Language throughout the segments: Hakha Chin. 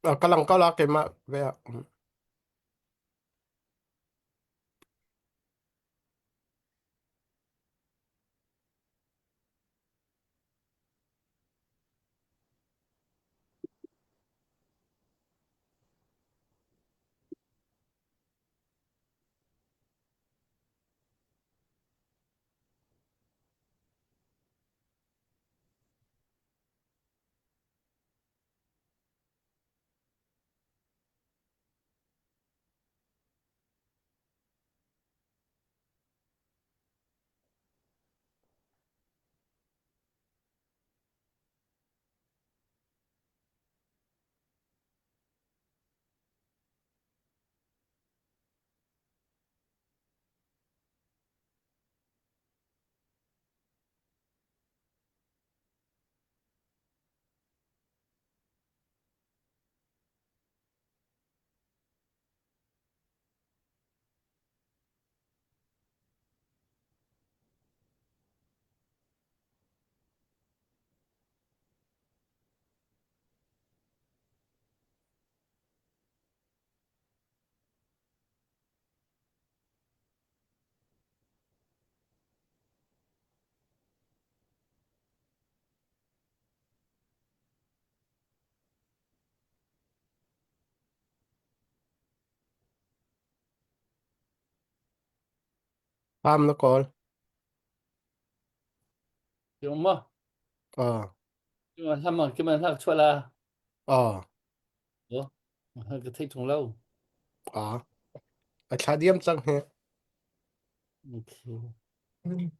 Ka lang ko la keimah ve ah. Pam na kawl. Yung mo. Ah. Yung hlam ki man hlak chua la. Ah. Oh. Ka thei tung lo. Ah. A thla diam cang he. Okay.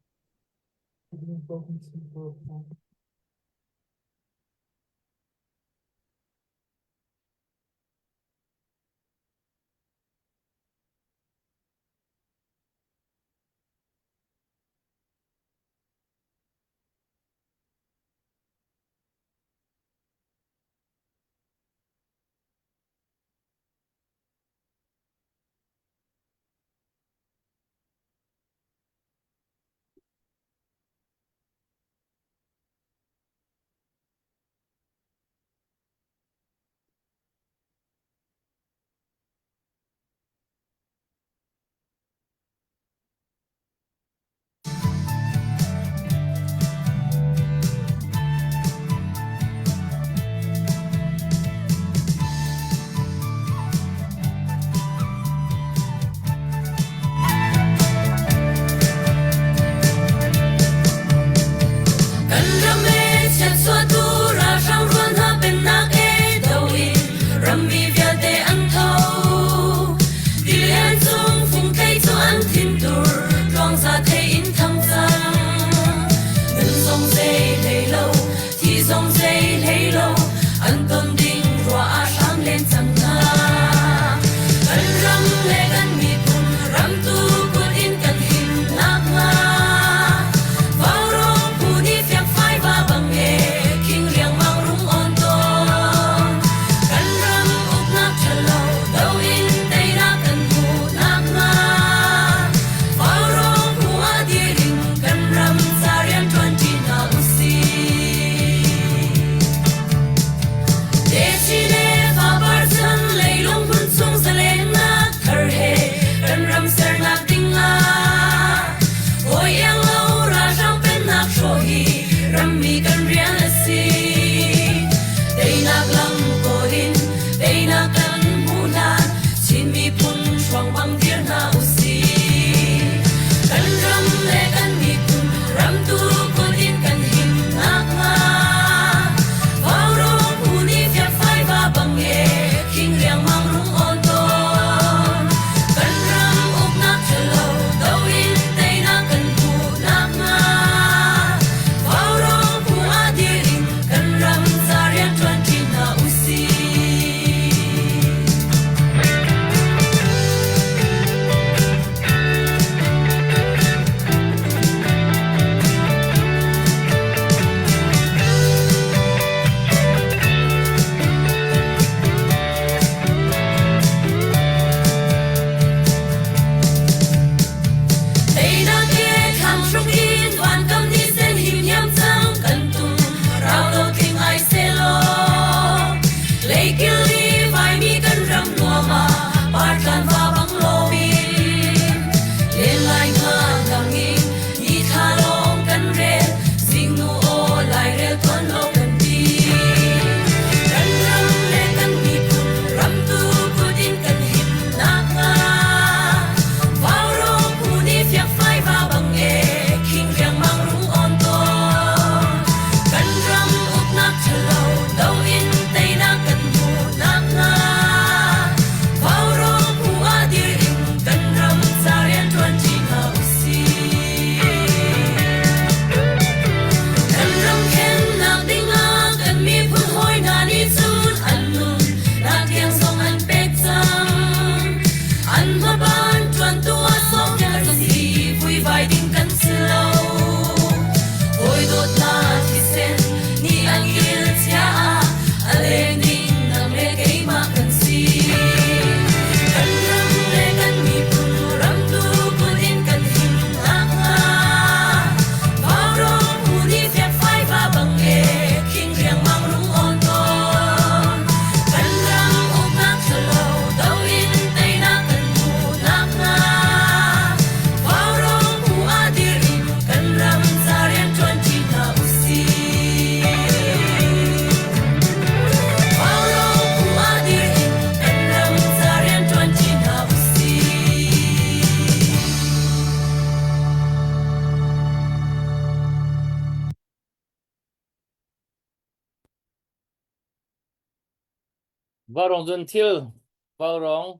Vaurawng cun thil vaurawng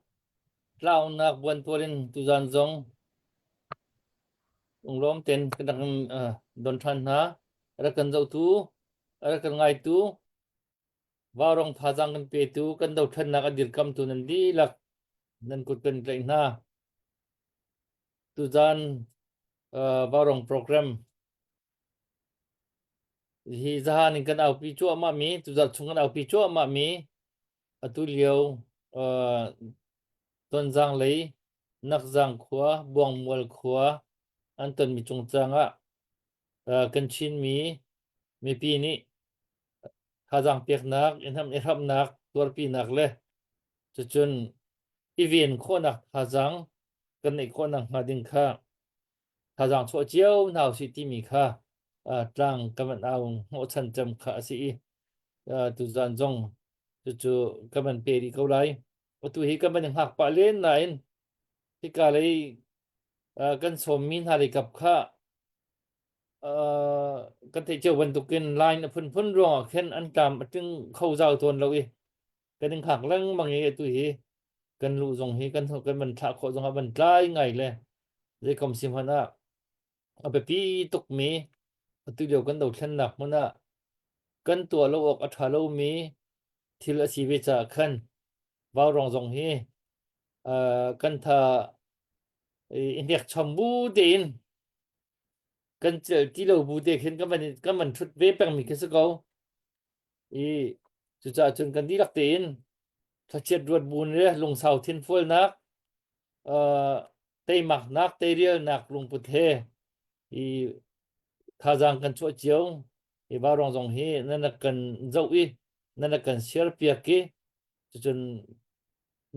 tlaunak buantual in tuzaan zong lunglawm tein kan rak in don ṭhan hna. A rak kan zohtu, a rak kan ngaitu, vaurawng thazaang kan petu, kan dothlennak a dirkamtu nan dihlak nan kut kan tlaih hna. Tuzaan vaurawng program Hi zahan in kan aupi cuahmah mi, tuzarh chung kan aupi cuahmah mi, atu lio uh, Tonzang lei Nakzang khua, Buangmual khua an tonmi cungcang ah uh, kan Chinmi mipi nih thazaang peknak, i hnam i hramhnak, tuarpinak le cucun i ven khawhnak thazaang kan neih khawhnak hnga ding kha thazaang chuah cio hna usih timi kha tlang kan van au hnawhchan cem kha a si i tuzan zong cucu kan van pe rih ko lai. Atu hi kan van i hngak pah len nain hika lei kan sawmmi hna lei kap kha kan theih cio bantukin line a phunphun ruangah khin an tlam a tling kho zau tawn lo i kan in hngak lengmang i atu hi kan luh zong hi kan kan van thlah khawh zong ah van tlai ngai le zeikom si hmanh ah a biapi tukmi atu lio kan dothlennak hmun ah kan tuah lo awk a ṭha lomi thil a si ve caah khan vaurawng zong hi kan tha i hnek chom bu tein kan celh ti lo bu te khin kan van kan van ṭhut ve pengmi khi si ko. I cucaah cun kan dihlak tein thlachiat ruat bu le lungsau thinfualnak, uh, teimaknak, teirialnak lungput he i thazaang kan chuah cio. Hi vaurawng zong hi nan rak kan zoh i nan rak kan share piak i cucun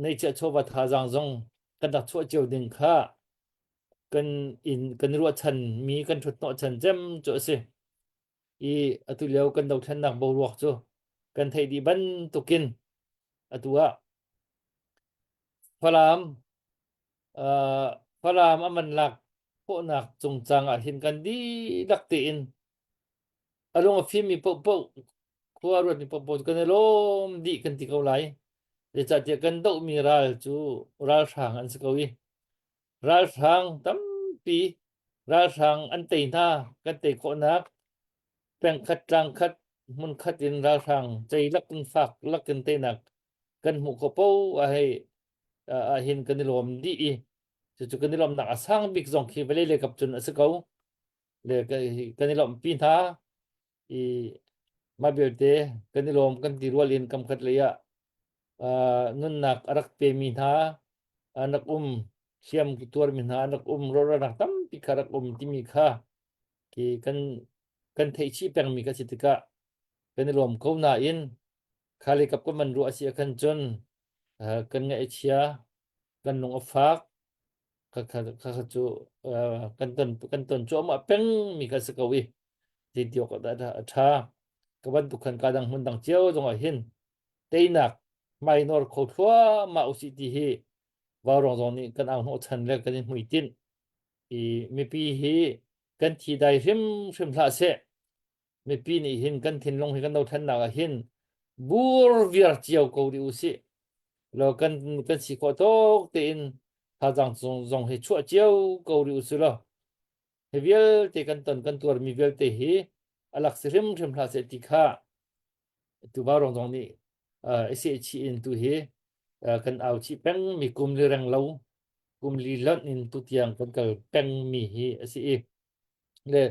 neihchiah chawva thazaang zong kan rak chuah cio ding kha kan in kan ruahchan mi kan ṭhut hnawhchan cem cu a si. I atu lio kan dothlennak boruak cu kan theih dih bantukin atu ah Falam uh, Falam a man lak khawhnak cungcang ah hin kan dihlak tein a lung a fimmi paohpaoh khua ruatmi paohpaoh kan i lawm dih kan ti ko lai. Zeicahtiah kan dohmi ral cu ralhrang an si ko i Ralhrang tampi ralhrang an tei hna kan tei khawhnak pengkhat tlangkhat hmunkhat in ralhrang ceilak in fak lak in teinak kan hmuh khawh paoh ah hei ah hin kan i lawm dih i cucu kan i lawmhnak a sang bik zong khi vawlei lei kap cun a si ko le kan i lawmhpi hna i mah belte kan i lawm kan ti rual in kamkhat lei ah nunnak a rak pemi hna an rak um hliam tuarmi hna an rak um rawhralnak tampi kha rak um timi kha khi kan kan theih chih pengmi ka si tikah kan i lawm ko nain kha lei kap kan man ruah a si ahkhan cun kan ngaih a chia kan lung a fak Khakha cu kan ton kan ton cuahmah pengmi kha si ko i zeiti awk dah a ṭha. Ka bantuk khan ka dang hmun dang cio zongah hin teinak hmai nawr kho thluahmah usih ti hi vaurawng zong nih kan au hnawhchan le kan i hmuitinh i mipi hi kan thi dai hrimhrim hlah seh. Mipi nih hin kan thinlung hi kan dothlennak ah hin bur viar cio ko rih usih. Law kan kan si khawh tawk tein thazaang zong hi chuah cio ko rih usih law hi vialte kan ton kan tuarmi vialte hi a lak si hrimhrim hlah seh ti kha tu vaurawng zong nih i sehchih in tu hi kan au chih peng mi kum li reng lo kum li lonh in tu tiang kan kal peng mi hi a si i le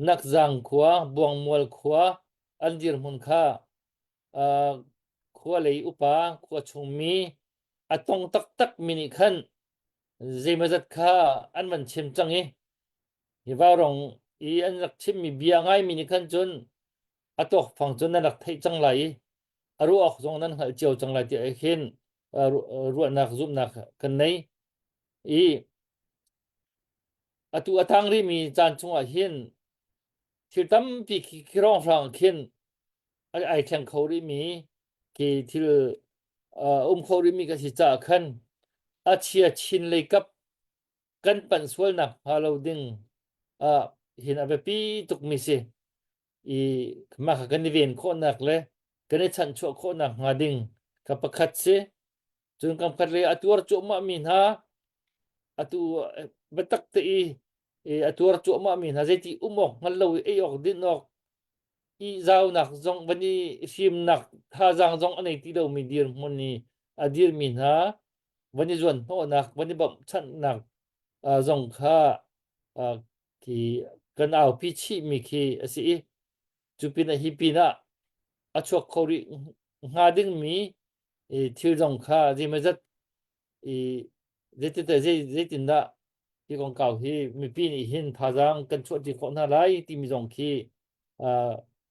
Nakzang khua, Buangmual khua an dirhmun kha khua lei upa, khua chungmi a tong taktak mi nih khan zeimawzat kha an van chim cang i hi vaurawng i an rak chimmi bia ngaimi nih khan cun a tawkfang cun nan rak theih cang lai i a ruah awk zong nan hngalh cio cang lai tiah khin ruahnak zumhnak kan nei i Atu a tang rihmi caan chungah hin thil tampi khi khi hrawnghrang khin ai thleng kho rihmi khi thil um kho rihmi ka si caah khan a chia chin lei kap kan panh sualnak hnga lo ding ah hin a biapi tukmi si. I mah kha kan i ven khawhnak le kan i chanhchuah khawhnak hnga ding. Ka pakhat si. Cun kam khat le a tuar cuahmah mi hna atu biatak te i a tuar cuahmah mi hna zeiti um awk hngal lo i ei awk din awk i zaunak zong van i fimnak thazaang zong a nei ti lomi dirhmun i a dirmi hna van i zuan hnawhnak van i bawmhchanhnak zong kha khi kan aupi chihmi khi a si i cu pinah hi pinah a chuak kho rih hnga dingmi thil zong kha zeimawzat i zeitindah hi kongkau hi mipi nih hin thazaang kan chuahṭi khawh hna lai timi zong khi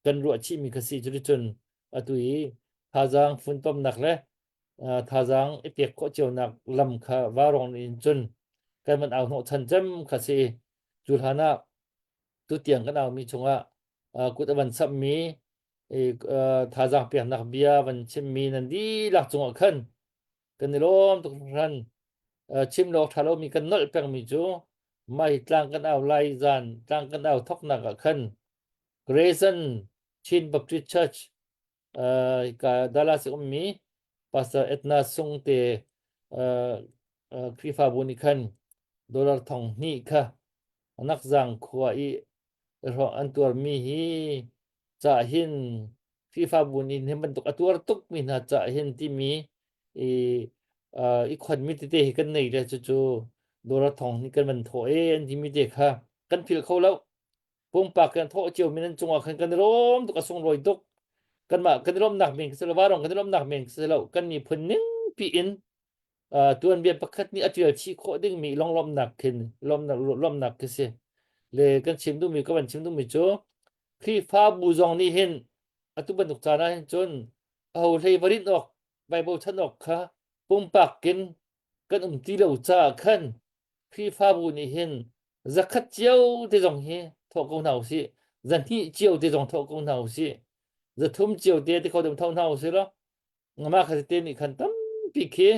kan ruah chihmi kha si. Cuticun atu i thazaang funtomnak le thazaang i pek khawh cionak lam kha vaurawng in cun kan van au hnawhchan cem kha si. Cu hlan ah tutiang kan aumi chungah kut a van samhmi thazaang peknak bia van chimmi nan dihlak cungah khan kan i lawm tuk hringhran. Chim lo ṭha lomi kan nolh pengmi cu mah hi tlang kan au lai zan tlang kan au thoknak ah khan Grayson Chin Baptist Church ka Dallas i ummi Pastor Edna Sung te Khrihfabu nih khan dollar thong hnih kha Nakzang khua i an tuarmi hi cah hin Khrihfabu nih hi bantuk a tuar tukmi hna cah hin timi i i khonmi tete hi kan nei le cucu dollar thong nih kan van thawh e an timi te kha kan philh kho lo. Pumpak kan thawh cio mi nan cungah khan kan i lawm tuk a sunglawi tuk. Kanmah kan i lawmnak men si lo, varong kan i lawmnak men si lo, kan miphun ning pi in tuanbia pakhat nih a ṭial chih khawh dingmi longlawmhnak khin lawmhnak lawmhnak khi si. Le kan chim duhmi ka van chim duhmi cu Khrihfabu zong nih hin atu bantuk caan ah hin cun aho hlei va rinh awk vai bochan awk kha pumpak in kan um ti lo caah khan Khrihfabu nih hin zakhat cio te zong hi thawh ko hna usih zahnih cio te zong thawh ko hna usih zathum cio te ti kho deuh tho hna usih law mah kha tete nih khan tampi khi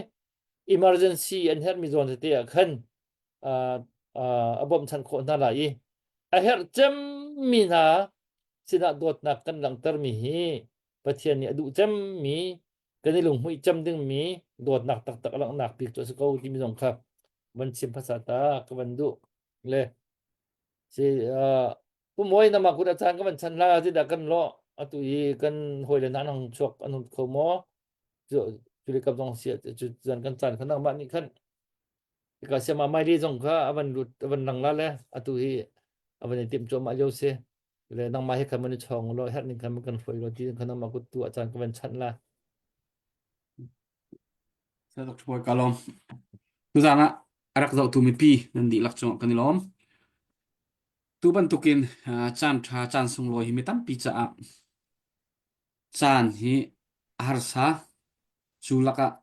emergency an herhmi zawn tete ah khan a bawmhchanh khawh hna lai i a herh cemmi hna sinah dawtnak kan langhtermi hi Pathian nih a duh cemmi kan i lunghmuih cem dingmi dawtnak taktak a langhnak bik cu a si ko timi zong kha van chim hmasa ta ka van duh le si Pu Mawi nama kut a caan ka van chan la zeidah kan lawh atu i kan hawile hna an hung chuak an hung kho maw cu cu kap zong si cu zan kan caan kha nangmah nih khan ka siama maili zong kha a van lut a van lang la le atu hi a van i timh cuahmah lio si le nangmah hi khan van i chong lo herh ning khan kan hruai lo ti khan nangmah kut tu a caan ka van chanh la Dr. Bawi ka lawm. Tuzaan ah a rak zohtu mipi nan dihlak cungah kan i lawm. Tu bantukin caan ṭha, caan sunglawi hi mi tampi caah caan hi a harsa. Cu lakah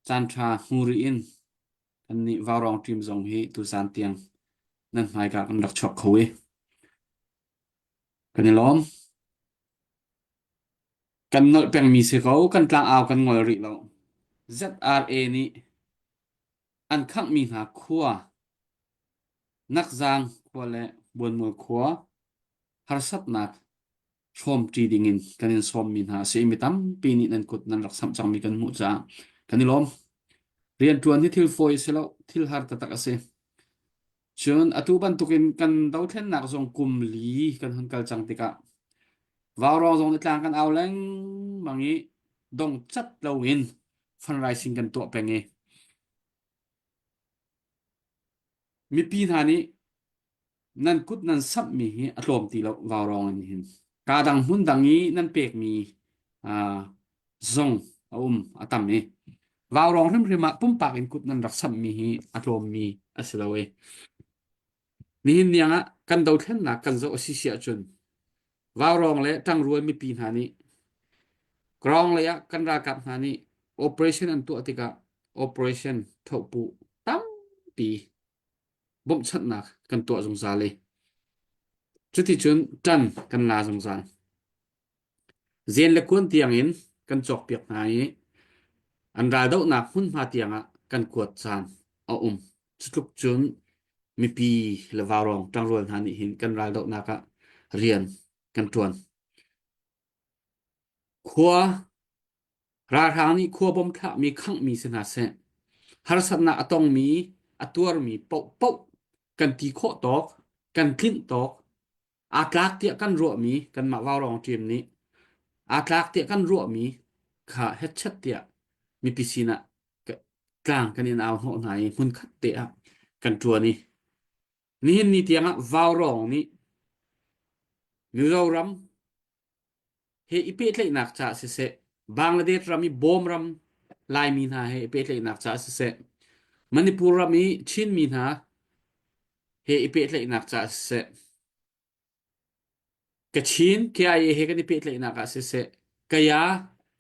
caan ṭha hmu rih in kannih vaurawng team zong hi tuzaan tiang nan hmaika kan rak chuak kho i kan i lawm. Kan nolh pengmi si ko, kan tlangau kan ngol rih lo. ZRA nih an khanghmi hna khua Nakzang khua le Buanmual khua harsatnak hrawmṭi dingin kan in sawmmi hna a si i mi tampi nih nan kut nan rak samh cangmi kan hmuh caah kan i lawm. Rianṭuan hi thil fawi a si lo, thil har taktak a si. Cun atu bantukin kan dothlennak zong kum li kan hun kal cang tikah vaurawng zong nih tlang kan au lengmang i dong cat loin fundraising kan tuah peng i Mipi hna nih nan kut nan samhmi hi a tlawm ti lo vaurawng in hin. Kaa dang hmun dang i nan pekmi uh, zong a um a tam i vaurawng hrimhrim ah pumpak in kut nan rak samhmi hi a tlawmmi a si lo i nihin niang ah kan dothlennak kan zoh a si si ahcun vaurawng le ṭangrual mipi hna nih ground lei ah kan ralkap hna nih operation an tuah tikah operation thohpuh tampi bawmhchanhnak kan tuah zungzal i cuticun ṭan kan la zungzal. Zen le kuan tiangin kan cawkpiak hna i an raldohnak hmunhma tiangah kan kuat caan a um. Cutluk cun mipi le vaurawng ṭangrual hna nih hin kan raldohnak ah rian kan ṭuan. Khua. Ralhrang nih khua bom thlakmi khanghmi si hna seh, harsatnak a tongmi, a tuarmi paohpaoh kan ti khawh tawk, kan tlinh tawk, aa tlak tiah kan ruahmi kanmah Vaurawng team nih aa tlak tiah kan ruahmi kha hetchet tiah mipi sinah tlang kan in au hnawh hna i hmunkhat te ah kan ṭuan i nihin ni tiangah Vaurawng nih Mizoram he i pehtlaihnak caah siseh, Bangladesh ram i Bawm ram Laimi hna he i pehtlaihnak caah siseh, Manipur ram i Chinmi hna he i pehtlaihnak caah siseh, Kachin KIA he kan i pehtlaihnak ah siseh, Kaya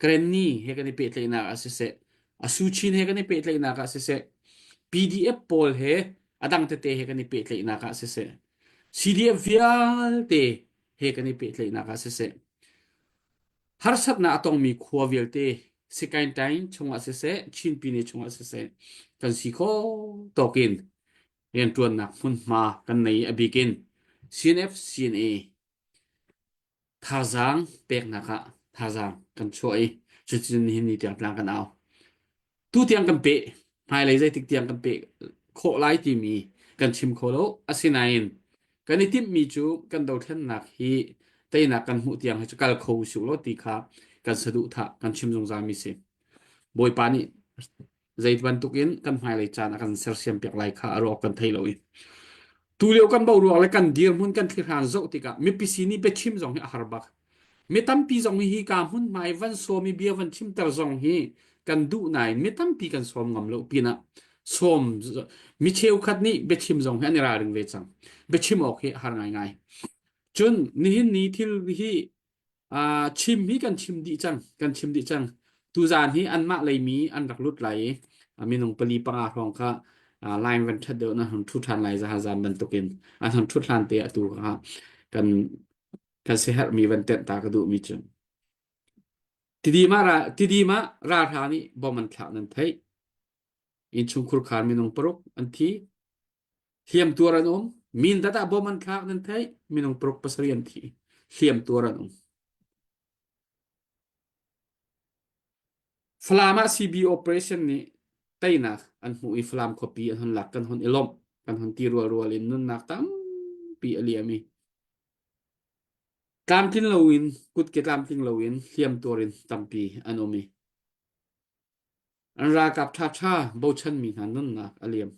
Karenni he kan i pehtlaihnak ah siseh, Asuchin he kan i pehtlaihnak ah siseh, PDF pawl he a dang tete he kan i pehtlaihnak ah siseh, CDF vialte he kan i pehtlaihnak ah siseh, harsatnak a tongmi khua vialte Sikaintain chungah siseh, Chin Pyine chungah siseh, kan si kho tawkin rianṭuannak hmunhma kan nei a bikin CNF CNA thazaang peknak ah thazaang kan chuah i cuticun nihin ni tiang tlang kan au. Tu tiang kan peh, hmailei zeitik tiang kan peh khawh lai timi kan chim kho lo. Asinain kan i timhmi cu kan dothlennak hi teinak kan hmuh tiang hi cu kal kho usih law ti kha kan saduhthah kan chim zungzal mi si. Bawipa nih zei bantukin kan hmailei caan a kan sersiam piak lai kha a ruak kan thei lo i tu lio kan boruak le kan dirhmun kan thlihran zoh tikah mipi sin i biachim zong hi a har bak mi tampi zong hi ka hmun hmai van sawm i bia van chimter zong hi kan duh nain mi tampi kan sawm ngam lo pinah sawm mi cheukhat nih biachim zong hi an i ralring ve cang biachim awk hi a har ngaingai cun nihin ni thil hi Uh, chim hi kan chim dih cang kan chim dih cang tuzaan hi anmah leimi an rak lut lai i uh, minung pali panga hrawng kha uh, line van ṭhat deuh na hon ṭhu ṭhan lai zaha zan bantukin an hon ṭhut hlan te atu kha kan kan siaherhmi van tenh ta ka duhmi cu Tidim ah ra tidim ah ralhrang nih bom an thlak nan theih Innchungkhur khar minung paruk an thi. Hliamtuar an um. Mindat ah bom an thlak nan theih. Minung paruk pasarih an thi. Hliamtuar an um. Falam ah CB operation nih teinak an hmuh i Falam khuapi an hon lak kan hon i lawmh kan hon ti rual rual in nunnak tampi a liam i tlamtling loin kutke tlamtling loin hliamtuar in tampi an um i An ralkap ṭhaṭha bochanmi hna nunnak a liam.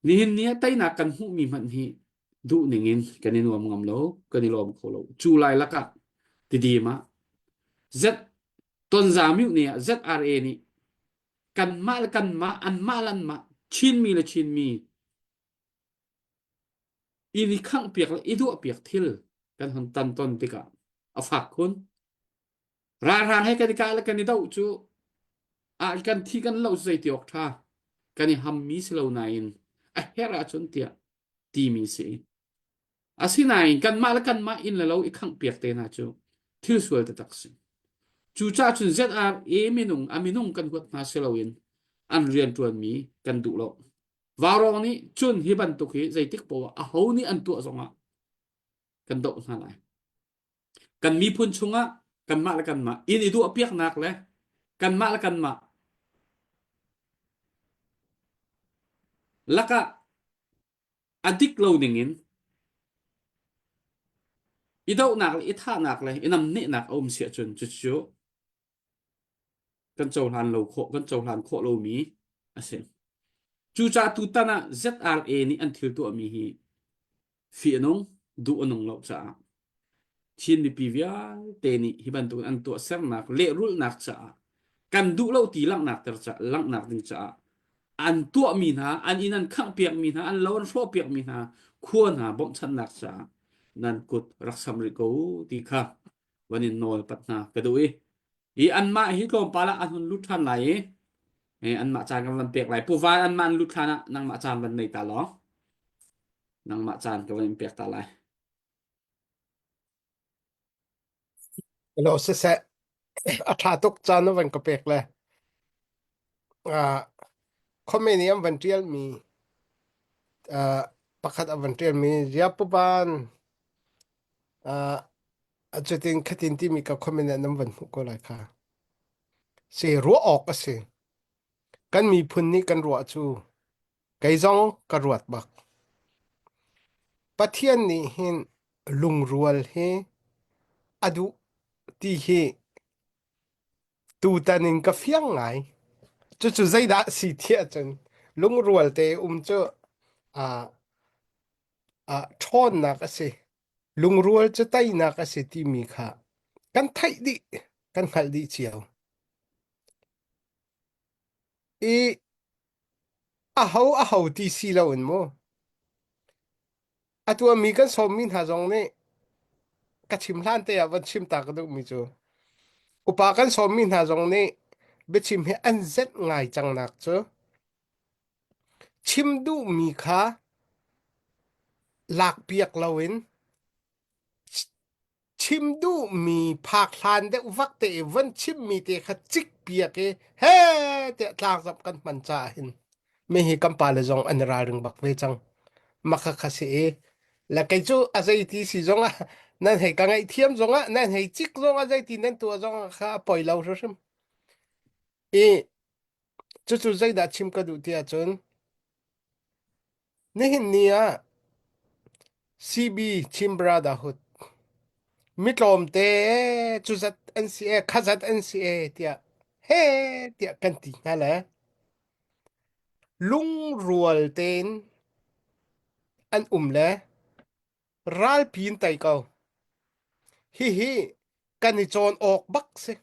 Nihin ni ah teinak kan hmuhmi hmanh hi duh ningin kan i nuam ngam lo, kan i lawm kho lo. Cu lai lakah Tidim ah Z Tonza Myu nih ah ZRA nih kanmah le kanmah, anmah le anmah, Chinmi le Chinmi inn i khanghpiak le i duahpiak thil kan hon tan ton tikah a fak khun. Ralhrang he kan i kah le kan i doh cu ah kan thi kan lo cu zeiti awk ṭha kan i hammi si lo nain a herh ahcun tiah timi si. Asinain kanmah le kanmah inn le lo i khanghpiak te hna cu thil sual taktak si. Cucaah cun ZRA minung a minung kan huat hna si loin an rianṭuanmi kan duh lo. Vaurawng nih cun hi bantuk hi zeitik poah aho nih an tuah zongah kan doh hna lai. Kan miphun chungah kanmah le kanmah inn i duahpiaknak le kanmah le kanmah lakah a dik lo ningin i dohnak le i thahnak le i namnehnak a um si ahcun cucu kan cohlan lo khawh kan cohlan khawh lomi a si. Cucaah tutan ah ZRA nih an thil tuahmi hi fih a nung, duh a nung lo caah Chin mipi vialte nih hi bantuk an tuahsernak lehrulhnak caah kan duh lo ti langhnak ter ca langhnak ding caah an tuahmi hna an inn an khanghpiakmi hna an lo an hrawhpiakmi hna khua hna bawmhchanhnak caah nan kut rak sam rih ko ti kha van in nawl pat hna ka duh i i anmah hi tlawmpal ah an hun lut ṭhan lai i anmah caan kan van pek lai puvan anmah an lut hlan ah nangmah caan van nei ta lawng nangmah caan ka van in pek ta lai Hello siseh a ṭha tuk caan na van ka pek le comment i an van ṭialmi pakhat a van ṭialmi Riapuban cutin khatin timi ka comment ah nan van hmuh ko lai kha. Si ruah awk a si. Kan miphun nih kan ruah cu kei zong ka ruat bak. Pathian nih hin lungrual hi a duh ti hi tutan in ka fiang ngai. Cucu zeidah si tiah cun lungrual te um cu ah ah ṭhawnnak a si. Lungrual cu teinak a si timi kha kan theih dih, kan hngalh dih cio. I aho aho ti si loin mu. A tuahmi kan sawmmi hna zong nih ka chim hlan te ah van chim ta ka duhmi cu upa kan sawmmi hna zong nih biachim hi an zenh ngai cangnak cu chim duhmi kha lakpiak loin chim duhmi phak hlan deuh vak te i van chimmi te kha cik piak i he tiah tlangzamh kan hman caah hin mi hi kan pale zong an i ralring bak ve cang makha kha si i le kei cu a zeiti si zongah nan hei ka ngaihthiam zongah nan hei cik zongah zeiti nan tuah zongah kha a poi lo hrimhrim i Cucu zeidah chim ka duh ti ahcun nihin ni ah CB Chin Brotherhood mitlawmte cuzat an si e khazat an si e tiah he tiah kan ti hna le lungrual tein an um le ralpi in tei ko. Hihi kan i cawn awk bak si.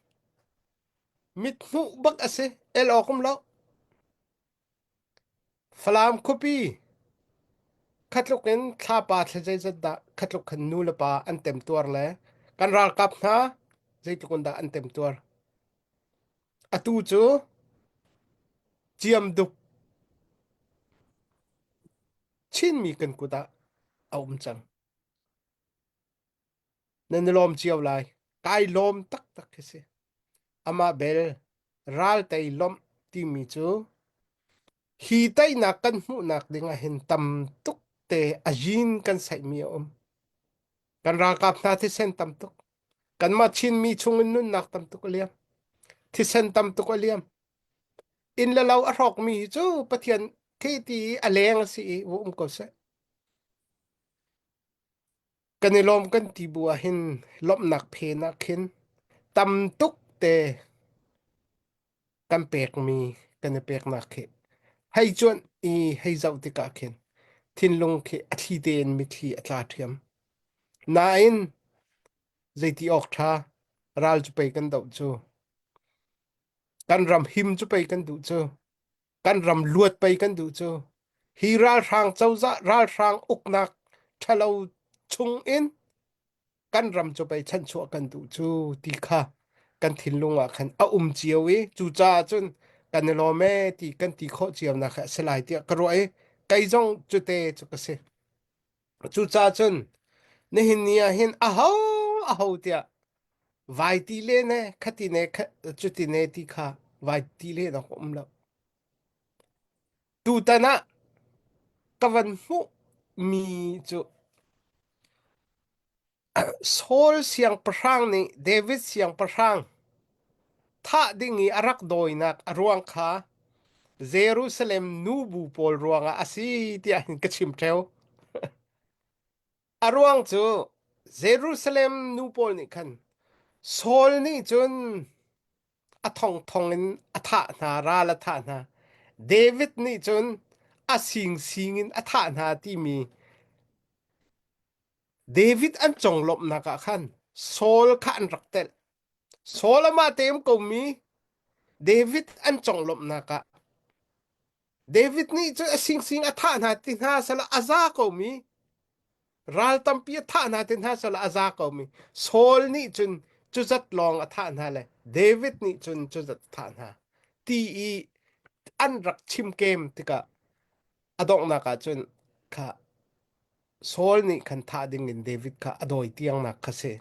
Mithmuh bak a si. El awk um lo. Falam khuapi khatluk in thlapa thla zeizat dah khatluk khan nu le pa an temtuar le kan ralkap hna zeitluk in dah an temtuar. Atu cu ciamduk Chinmi kan kut ah a um cang. Nan i lawm cio lai. Kai lawm taktak khi si. Amah bel ral tei lawmh timi cu hi teinak kan hmuhnak ding ah hin tam tuk te a yin kan saihmi a um. Kan ralkap hna thisen tam tuk. Kanmah Chinmi chung in nunnak tam tuk a liam. Thisen tam tuk a liam. Inn le lo a hrawkmi hi cu Pathian khi ti i a leng a si i va um ko seh. Kan i lawm kan ti bu ah hin lawmhnak phen ah khin tam tuk te kan pekmi kan i peknak khi hei cuanh i hei zoh tikah khin thinlung khi a thli tein mitthli a tla ṭhiam. Nain zeiti awk ṭha ral cu pei kan doh cu. Kan ram him cu pei kan duh cu. Kan ram luat pei kan duh cu. Hi ralhrang cozah ralhrang uknak ṭhalo chung in kan ram cu pei chanchuah kan duh cu ti kha kan thinlung ah khan a um cio i cucaah cun kan i lawm ee ti kan ti khawh cio nak a si lai tiah ka ruah i kei zong cute cu ka si. Cucaah cun nihin ni ah hin aho aho tiah vai ti le ne khati ne cuti ne ti kha vai ti le dong um lo. Tutan ah ka van hmuh mi cu Saul siangpahrang nih David siangpahrang thah ding i a rak dawinak a ruang kha Jerusalem nubu pawl ruangah a si tiah hin ka chim ṭheo. A ruang cu Jerusalem nu pawl nih khan Saul nih cun a thongthong in a thah hna, ral a thah hna. David nih cun a singsing in a thah hna timi David an conglawmhnak ah khan Saul kha an rak telh. Saul amah te um komi David an conglawmhnak ah David nih cun a singsing a thah hna ti hna sala a za komi ral tampi a thah hna ti hna sala a za komi Saul nih cun cuzat lawng a thah hna le David nih cun cuzat a thah hna ti i an rak chimkem tikah a donghnak ah cun kha Saul nih khan thah dingin David kha a dawi tiangnak kha si.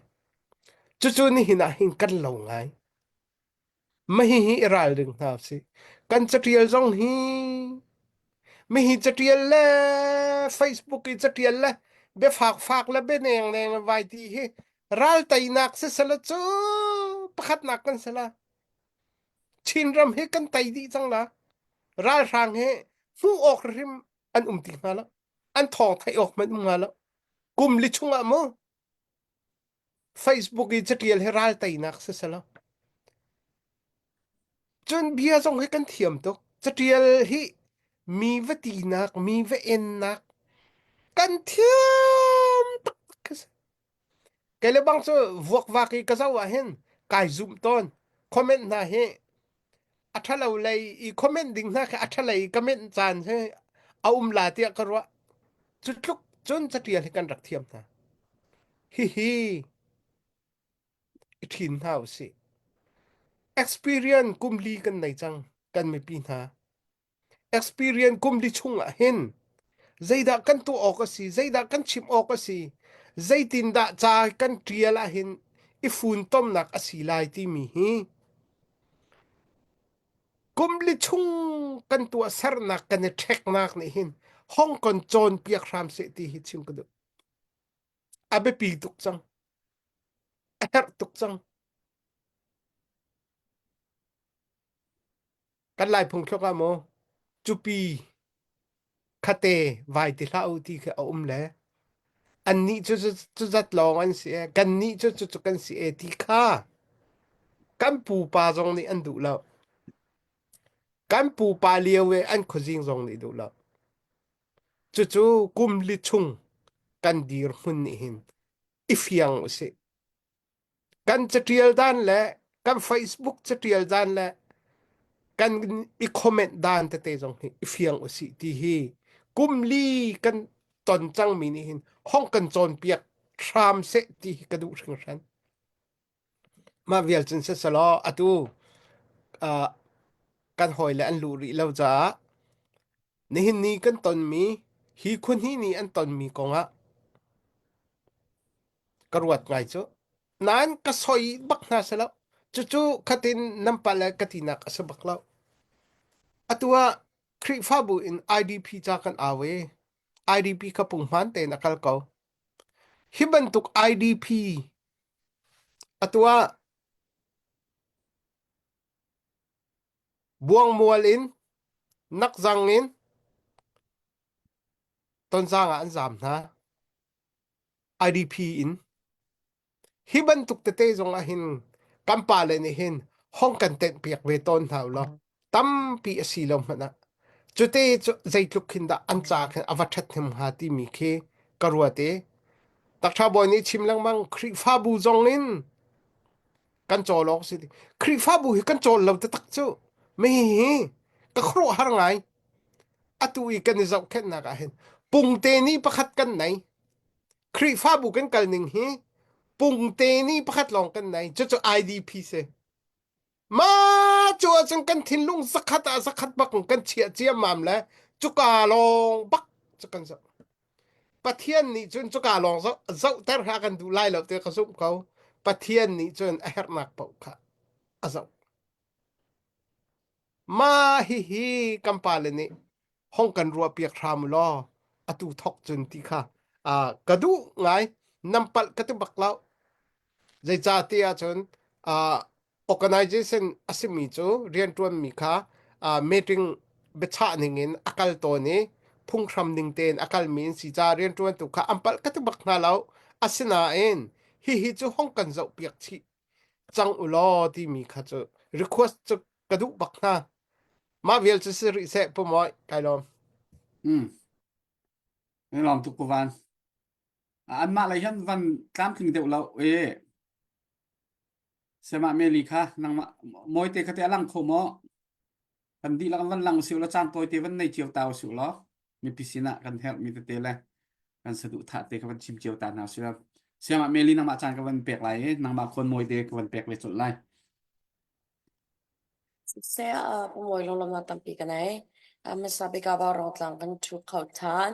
Cucu nihin ah hin kan lo ngai. Mahi hi i ralring hna usih. Kan catial zong hi mihi catial le Facebook i catial le biafak fak le bia neng neng vai ti hi ral teinak sisala cu pakhatnak kan si la. Chinram hi kan tei dih cang la. Ralhrang he hmuh awk hrim an um ti hnga lo. An thawng theih awk hmanh um hnga lo. Kum li chungah mu Facebook i catial hi ral teinak si selo. Cun bia zong hi kan thiam tuk. Catial hi mi va tinak, mi va ennak kan thiam taktak khi si. Kei le bang cu vuakvak i ka zoh ah hin kai zum tawn. Comment hna hi a ṭhalo lei i comment ding hna khi a ṭhalei comment caan hi a um la tiah ka ruah. Cu tluk cun catial hi kan rak thiam hna. Hihi i ṭhin hna usih. Experience kum li kan nei cang kan mipi hna. Experience kum li chung ah hin zeidah kan tuah awk a si, zeidah kan chim awk a si, zeitindah ca kan ṭial ah hin i funtomnak a si lai timi hi kum li chung kan tuahsernak kan i ṭheknak nih hin hong kon cawnpiak hram seh ti hi chim ka duh. A biapi tuk cang. A herh tuk cang. Kan Lai phungthluk ah maw cupi khate vai ti hlah u ti khi a um le annih cu cu zat lawng an si e kannih cu cucu kan si e ti kha kan pupa zong nih an duh lo. Kan pupa lio i an khuazing zong nih duh lo. Cucu kum li chung kan dirhmun nih hin i fiang usih. Kan catial dan le kan Facebook catial dan le kan i comment dan tete zong hi i fiang usih ti hi kum li kan ton cangmi nih hin hong kan cawnpiak hram seh ti hi ka duh hringhran. Mah vial cun siselaw atu uh, kan hawile an luh rih lo caah nihin ni kan tonmi hi khuahnih nih an tonmi kongah ka ruat ngai cu. Nain ka soi bak hna si lo. Cucu khatin nan pale ka tinak a si bak lo. Atu ah Khrihfabu in IDP ca kan au i IDP kha punghman tein a kal ko. Hi bantuk IDP atu ah Buangmual in Nakzang in Tonzang ah an zaam hna. IDP in hi bantuk tete zong ah hin kan pale nih hin hong kan tenh piak ve tawn hna u law tampi a si lo hmanh ah cute cu zeitluk khin dah an ca khin a va ṭhathnem hnga timi khi ka ruat i takṭha bawi nih chim lengmang Khrihfabu zong in kan cawl awk si Khrihfabu hi kan cawl lo taktak cu mi hi ka khuaruahhar ngai atu i kan i zohkhenhnak ah hin pungte ni pakhat kan nei Khrihfabu kan kal ning hi pungte ni pakhat lawng kan nei cucu IDP si ma cu ahcun kan thinlung zakhat ah zakhat bak kan chiah ciammam le cuka lawng bak cu kan zoh Pathian nih cun cuka lawng zoh zohter kha kan duh lai lo ti ka zumh ko Pathian nih cun a herhnak paoh kha a zoh Mah hihi kan pale nih hong kan ruahpiak hram u law atu thok cun ti kha uh, ka duh ngai nan palh ka ti bak lo zeicah ti ahcun uh, organization a simi cu rianṭuanmi kha uh, meeting biachah ning in a kal tawn i phunghram ning tein a kalmi an si caah rianṭuantu kha an palh ka ti bak hna lo asinain hihi cu hong kan zohpiak chih cang u law timi kha cu request cu ka duh bak hna. Mah vial cu si rih seh Pu Mawi, kai lawm. Mm. Ni lawm tuk Pu Van. Anmah lei hin van tlamtling deuh lo e. Semah Meli kha nangmah mawite kha te a lang kho maw? Kan dihlak van lang usih law caan tawite van nei cio ta usih law mipi sinah kan herhmi tete le kan saduhthah te kha van chim cio ta hna usih law siangah Meli nangmah caan ka van pek lai i nangmah khawn mawi te ka van pek ve colh lai. Siseh ah pumawi lunglawmhnak tampi ka nei. A hmasa bik ah Vaurawng tlang kan ṭhu kho ṭhan.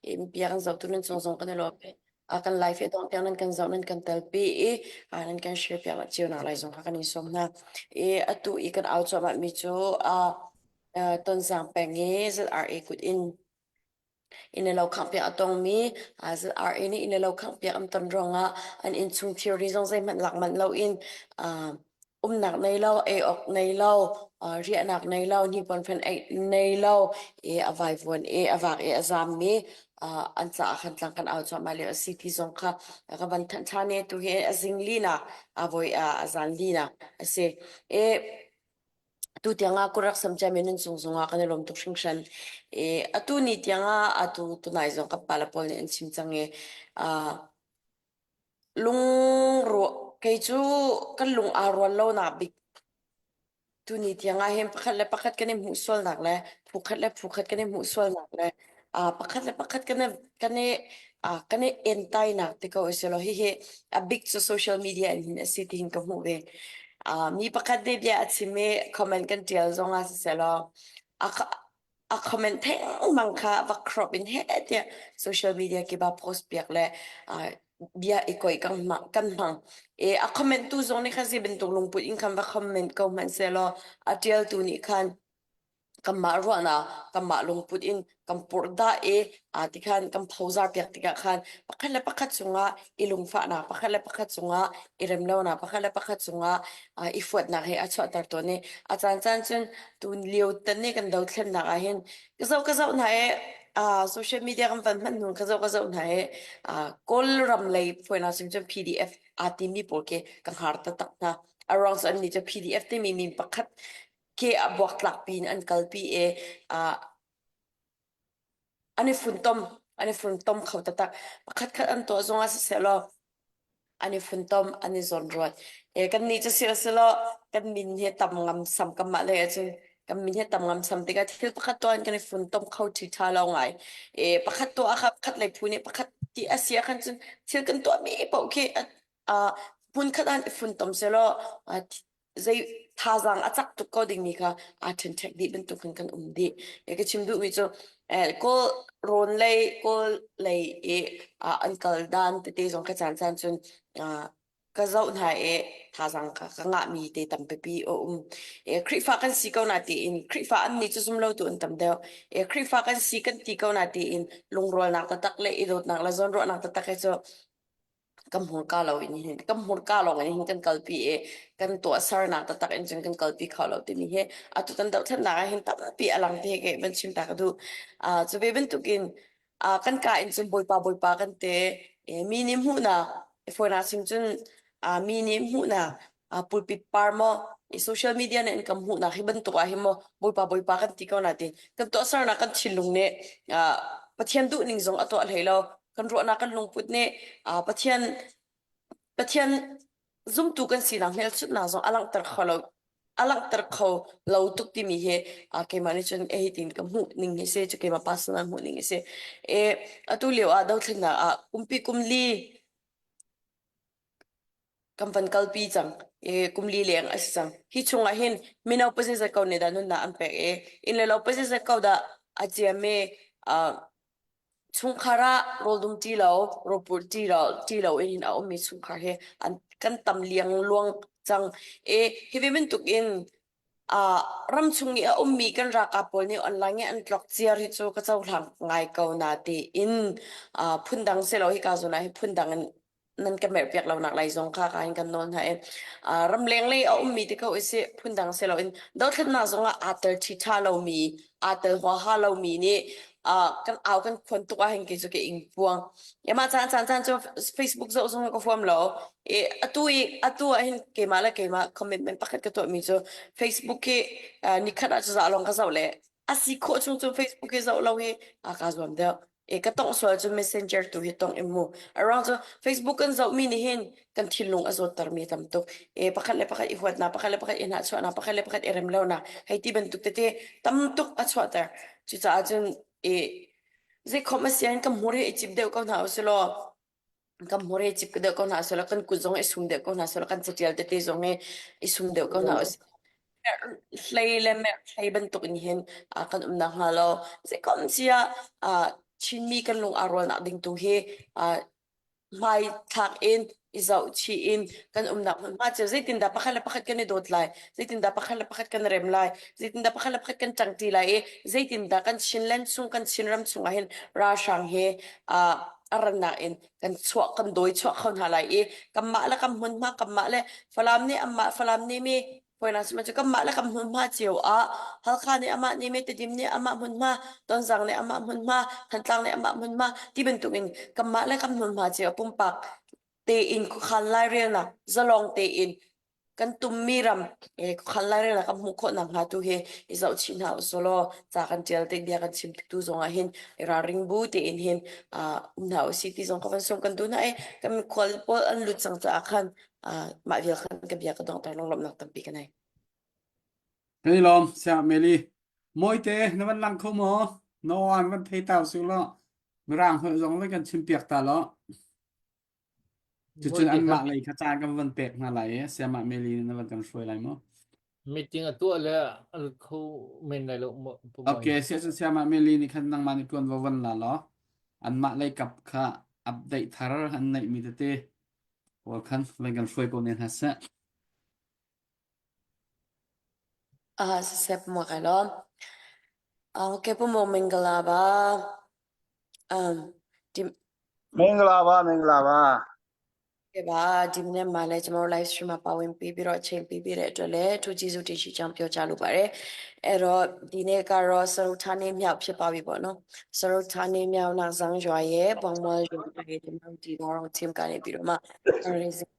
I bia kan zohtu nan cung zong kan i lawm i a kan live i dongh tiang nan kan zoh nan kan telpi i nan kan share piak cio nak lai zong kha kan in sawm hna. I atu i kan au cuahmah mi cu Tonzang peng i ZRA kut in inn le lo khanghpiak a tongmi ZRA nih inn le lo khanghpiak an ton ruangah an innchung thilri zong zeihmanh lak manh loin. Umnak nei lo, ei awk nei lo, riahnak nei lo, hnipuan fen eih nei lo i a vaivuan i a vak i a zaammi an caah khan tlang kan au cuahmah lio a si ti zong kha ka van thanh ṭhan i tuhi a zing lina a voi a zan lina a si. I tu tiangah kurak samcia mi nan cung zongah kan i lawm tuk hringhran. I atu ni tiangah atu tunai zong kan pale pawl nih an chim cang i Lungruah kei cu kan lung aa rual lonak bik tuni tiang ah hin pakhat le pakhat kan i hmuh sualnak le phu khat le phu khat kan i hmuh sualnak le uh, pakhat le pakhat kan i kan i uh, kan i entainak ti ko usih law hihi a big cu social media in hin a si ti hin ka hmuh ve. Uh, mi pakhat nih bia a chim i comment kan tial zong ah siseh law a a comment thengmang kha va crop in he tiah social media kip ah post piak le uh, bia i koi kan hmang kan hmang e a comment tu zong nih khan si bantuk lungput in khan va comment ko hmanh se law a tial tu nih khan kanmah ruahnak kanmah lungput in kan purhdah i a ti khan kan phozar piak tikah khan pakhat le pakhat cungah i lungfahnak pakhat le pakhat cungah i remlonak pakhat le pakhat cungah i fuatnak he a chuahter tawn i a caan caan cun tun lio tan nih kan dothlennak ah hin ka zoh ka zoh hna i uh, social media kan van hman hnu ka zoh ka zoh hna i uh, Kawlram lei phuainak sim cun PDF aa timi pawl khi ka hngar taktak hna. A ruang cu annih cu PDF timi min pakhat ke a buaktlak piin an kalpi i uh, an i funtom an i funtom kho taktak. Pakhat khat an tuah zong ah siseh law an i funtom an i zawnruat. E kannih cu si selaw kan min hi tam ngam sam kanmah lei ahcun kan min hi tam ngam sam tikah thil pakhat tuah in kan i funtom kho ṭhi ṭha lo ngai. E pakhat tuah ah kha pakhat lei phu nih pakhat ti a si ahkhan cun thil kan tuahmi paoh khi uh, hmunkhat ah i funtom selaw uh, zei thazaang a cak tuk ko dingmi kha aa ṭhenṭhek dih bantuk in kan um dih. E ka chim duhmi cu eh, Kawl rawn lei Kawl lei i ah an kal dan tete zong ka caan caan cun ah, ka zoh hna i thazaang ka ka ngahmi te tampipi a um. E, Khrihfa kan si ko na tiin Khrihfa an nih cu zum lotu an tam deuh. E, Khrihfa kan si kan ti ko na tiin lungrualnak taktak le i dawtnak le zawnruahnak taktak he cu kan hmurka lo in hin kan hmurka lawng in hin kan kalpi i kan tuahsernak taktak in cun kan kalpi kho lo timi hi atu kan dohthlennak ah hin tampi a lang ti hi kei van chim ta ka duh. Uh, cu ve bantukin uh, kan ka in cun Bawipa Bawipa kan te e, mi nih hmuhnak fawinak chim cun uh, mi nih hmuhnak uh, pulpit par maw i social media nih an kan hmuhnak hi bantuk ah hin maw Bawipa Bawipa kan ti ko na ti kan tuahsernak kan thinlung nih uh, Pathian duhning zong a tuah hlei lo kan ruahnak kan lungput nih uh, Pathian Pathian zumtu kan sinak hmelchunhnak zong a langhter kho lo a langhter kho lo tuk timi hi uh, keimah nih cun eh tin ka hmuh ning hi si cu keimah personal hmuh ning hi si e atu lio ah dothlennak ah kumpi kumli kan van kalpi cang i kum li leng a si cang. Hi chungah hin mino pazeizat ko nih dah nunnak an pek i inn le lo pazeizat ko dah a ciam i uh, chungkhar ah rawldum ṭi lo, rawpur ṭi lo, ṭi lo in a ummi chungkhar hi an kan tam liang luang cang. I hi ve bantuk in uh, ram chung i a ummi kan ralkap pawl nih online i an tlok ciar hi cu ka cohlang ngai ko na tiin uh, phundang silo hi ka zawn ah hi phundang in nan ka merhpiak lonak lai zong kha ka in kan nawl hna i uh, ramleng lei a ummi te ko isi phundang si loin dothlennak zong ah aa tel ṭhi ṭha lomi aa tel huaha lomi nih uh, kan au kan khuan tuk ah hin kei cu ka ing puang ema caan caan caan cu Facebook zoh zong ka huam lo i atu i atu ah hin keimah le keimah commitment pakhat ka tuahmi cu Facebook hi uh, nikhat ah cu za lawng ka zoh le a si khawh chung cu Facebook hi zoh lo hi a ka zuam deuh e ka tong sual cu messenger tu hi tong im mu around cu facebook kan zoh mi nih hin kan thinlung a zawtter mi tam tuk e pakhat le pakhat i huatnak pakhat le pakhat i hnahchuahnak pakhat le pakhat i rem lonak hei ti bantuk tete tam tuk a chuahter cucaah cun e zeikhom a sian kan hmur hi i cip deuh ko hna usilaw kan hmur hi cip deuh ko hna usih law kan kut zong i sum deuh ko hna usih law kan catial tete zong hi i sum deuh ko hna usih hlei le merh hlei bantuk in hin kan um nakhnga lo zeikom cia Chinmi kan lung aa rualnak ding tu hi hmai thlak in i zohchih in kan umnak hmunhma cio zeitindah pakhat le pakhat kan i dawt lai zeitindah pakhat le pakhat kan rem lai zeitindah pakhat le pakhat kan ṭangṭi lai i zeitindah kan Chinland chung kan Chinram chungah hin ralhrang hi uh, a rannak in kan chuah kan dawi chuah kho hna lai i kanmah le kan hmunhma kanmah le Falam nih anmah Falam nih mi Hawinak sihmanh cu kanmah le kan hmunhma cio ah Halkha nih amah nih mi Tedim nih amah hmunhma Tonzang nih amah hmunhma Thantlang nih amah hmunhma ti bantukin kanmah le kan hmunhma cio pumpak tein khuakhan lairelnak zalong tein kan tummi ram khuakhan lairelnak kan hmuh khawh nakhnga tu hi i zohchih hna usih law ca kan ṭial tik bia kan chim tik tu zong ah hin i ralring bu tein hin um hna usih ti zong ka van sawm kan duh hna i kan khual pawl an lut cang caah khan mah vial khan ka bia ka donghter lunglawmhnak tampi ka nei. Kan i lawm, Siah Meli. Mawite, na van lang kho maw? Na aw an van thei ta usih law Mirang holh zong van kan chimpiak ta law. Cucun anmah lei kha caan kan van pek hna lai i Siamah Meli na van kan hruai lai maw? Meeting a tuah le a lut kho men lai lo. Okay, siah cun Siamah Meli nih khan nangmah nih tuanvo van la law anmah lei kap kha update thar an neihmi tete pawl khan van kan hruai ko ne hna seh. Ah, siseh mo kai lo. Okay pu mo mingala ba. Um, di မင်္ဂလာပါမင်္ဂလာပါ ကဲပါဒီမနေ့မှာလည်းကျွန်တော်တို့ live stream မှာပါဝင်ပြီးပြီးတော့အချိန်ပေးပြီးတဲ့အတွက်လည်းအထူးကျေးဇူးတင်ရှိကြောင်းပြောကြားလိုပါတယ်အဲ့တော့ဒီနေ့ကတော့စရုပ်ထားနေမြောက်ဖြစ်သွားပြီပေါ့နော်စရုပ်ထားနေမြောက်နောက်ဆောင်ရွာရဲ့ဘောင်မရွာရဲ့ကျွန်တော်တို့ဒီတော့ team ကနေပြီးတော့မှ fundraising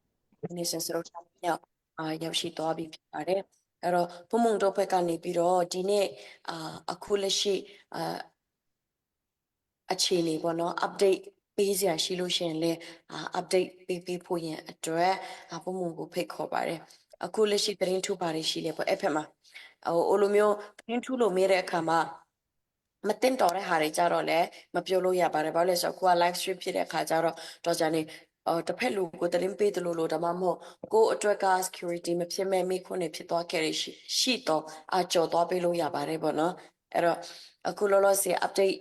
နေစရုပ်ထားနေမြောက်အာရောက်ရှိသွားပြီဖြစ်ပါတယ်အဲ့တော့ဘုံမုံတို့ဘက်ကနေပြီးတော့ဒီနေ့အာအခုလက်ရှိအာ အခြေအနေပေါ့နော် update ပေးစရာရှိလို့ရှိရင်လည်းအာ update ပေးပေးဖို့ရင်အတွက်အာပုံမှုကိုဖိတ်ခေါ်ပါတယ်အခုလက်ရှိသတင်းထူပါတယ်ရှိလေပေါ့အဲ့ဖက်မှာဟိုဟိုလိုမျိုးသတင်းထူလို့မေးတဲ့အခါမှာမတင်တော်တဲ့ဟာတွေကြတော့လည်းမပြောလို့ရပါတယ်ဘာလို့လဲဆိုတော့ကိုက live stream ဖြစ်တဲ့အခါကျတော့တော်ကြနေအော်တစ်ဖက်လူကိုသတင်းပေးတယ်လို့လို့ဒါမှမဟုတ်ကိုယ့်အတွက်က security မဖြစ်မဲ့မိခွန်းတွေဖြစ်သွားခဲ့ရရှိရှိတော့အကြော်သွားပေးလို့ရပါတယ်ပေါ့နော် အဲ့တော့အခုလောလောဆယ် update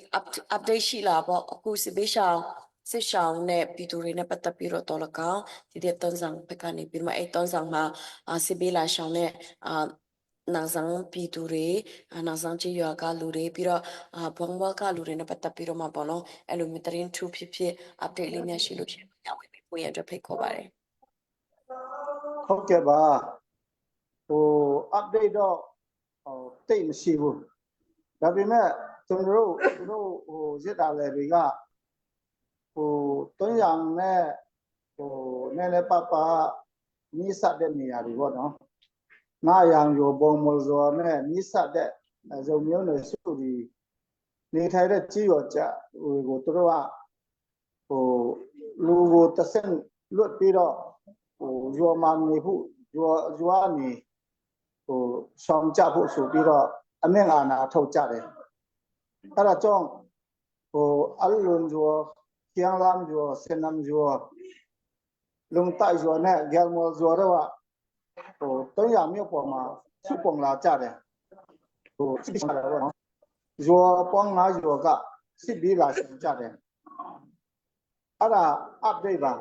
update ရှိလာပေါ့အခုစစ်ဘေးရှောင်စစ်ရှောင်နဲ့ပြည်သူတွေနဲ့ပတ်သက်ပြီးတော့တော်လကောင်ဒီတဲ့တုံးဆောင်ဘက်ကနေပြီးမှအဲ့တုံးဆောင်မှာစစ်ဘေးလာရှောင်တဲ့အာနောက်ဆောင်ပြည်သူတွေနောက်ဆောင်ချီရွာကလူတွေပြီးတော့ဘုံဘကလူတွေနဲ့ပတ်သက်ပြီးတော့မှပေါ့နော်အဲ့လိုမျိုးသတင်းထူးဖြစ်ဖြစ် update လေးများရှိလို့ရှိရင်ညဝေပေးဖို့ရအတွက်ဖိတ်ခေါ်ပါတယ် ဟုတ်ကဲ့ပါဟို update တော့ဟိုတိတ်မရှိဘူးဒါပေမဲ့ကျွန်တော်တို့သူတို့ဟိုရစ်တာလေတွေကဟိုတွန်းရံနဲ့ဟိုနည်းနည်းပပနီးစပ်တဲ့နေရာတွေပေါ့နော်ငါရံရောပုံမော်ဇော်နဲ့နီးစပ်တဲ့ဇုံမျိုးနယ်စုဒီနေထိုင်တဲ့ကြေးရောကြဟိုကိုသူတို့ကဟိုလူကိုတဆင့်လွတ်ပြီးတော့ဟိုရွာမှာနေဖို့ရွာရွာနေဟိုရှောင်ကြဖို့ဆိုပြီးတော့အမင့်အာဏာထုတ်ကြတယ်အဲ့ဒါကြောင့်ဟိုအလွန်ကျော်ကျန်းလမ်ကျော်စနမ်ကျော်လုံတိုက်ကျော်နဲ့ဂယ်မော်ကျော်တော့ဟိုတုံးရမြို့ပေါ်မှာစုပုံလာကြတယ်ဟိုစစ်ပြီးလာတော့နော်ကျော်ပေါင်း၅ကျော်ကစစ်ပြီးလာရှောင်ကြတယ်အဲ့ဒါ update ပါ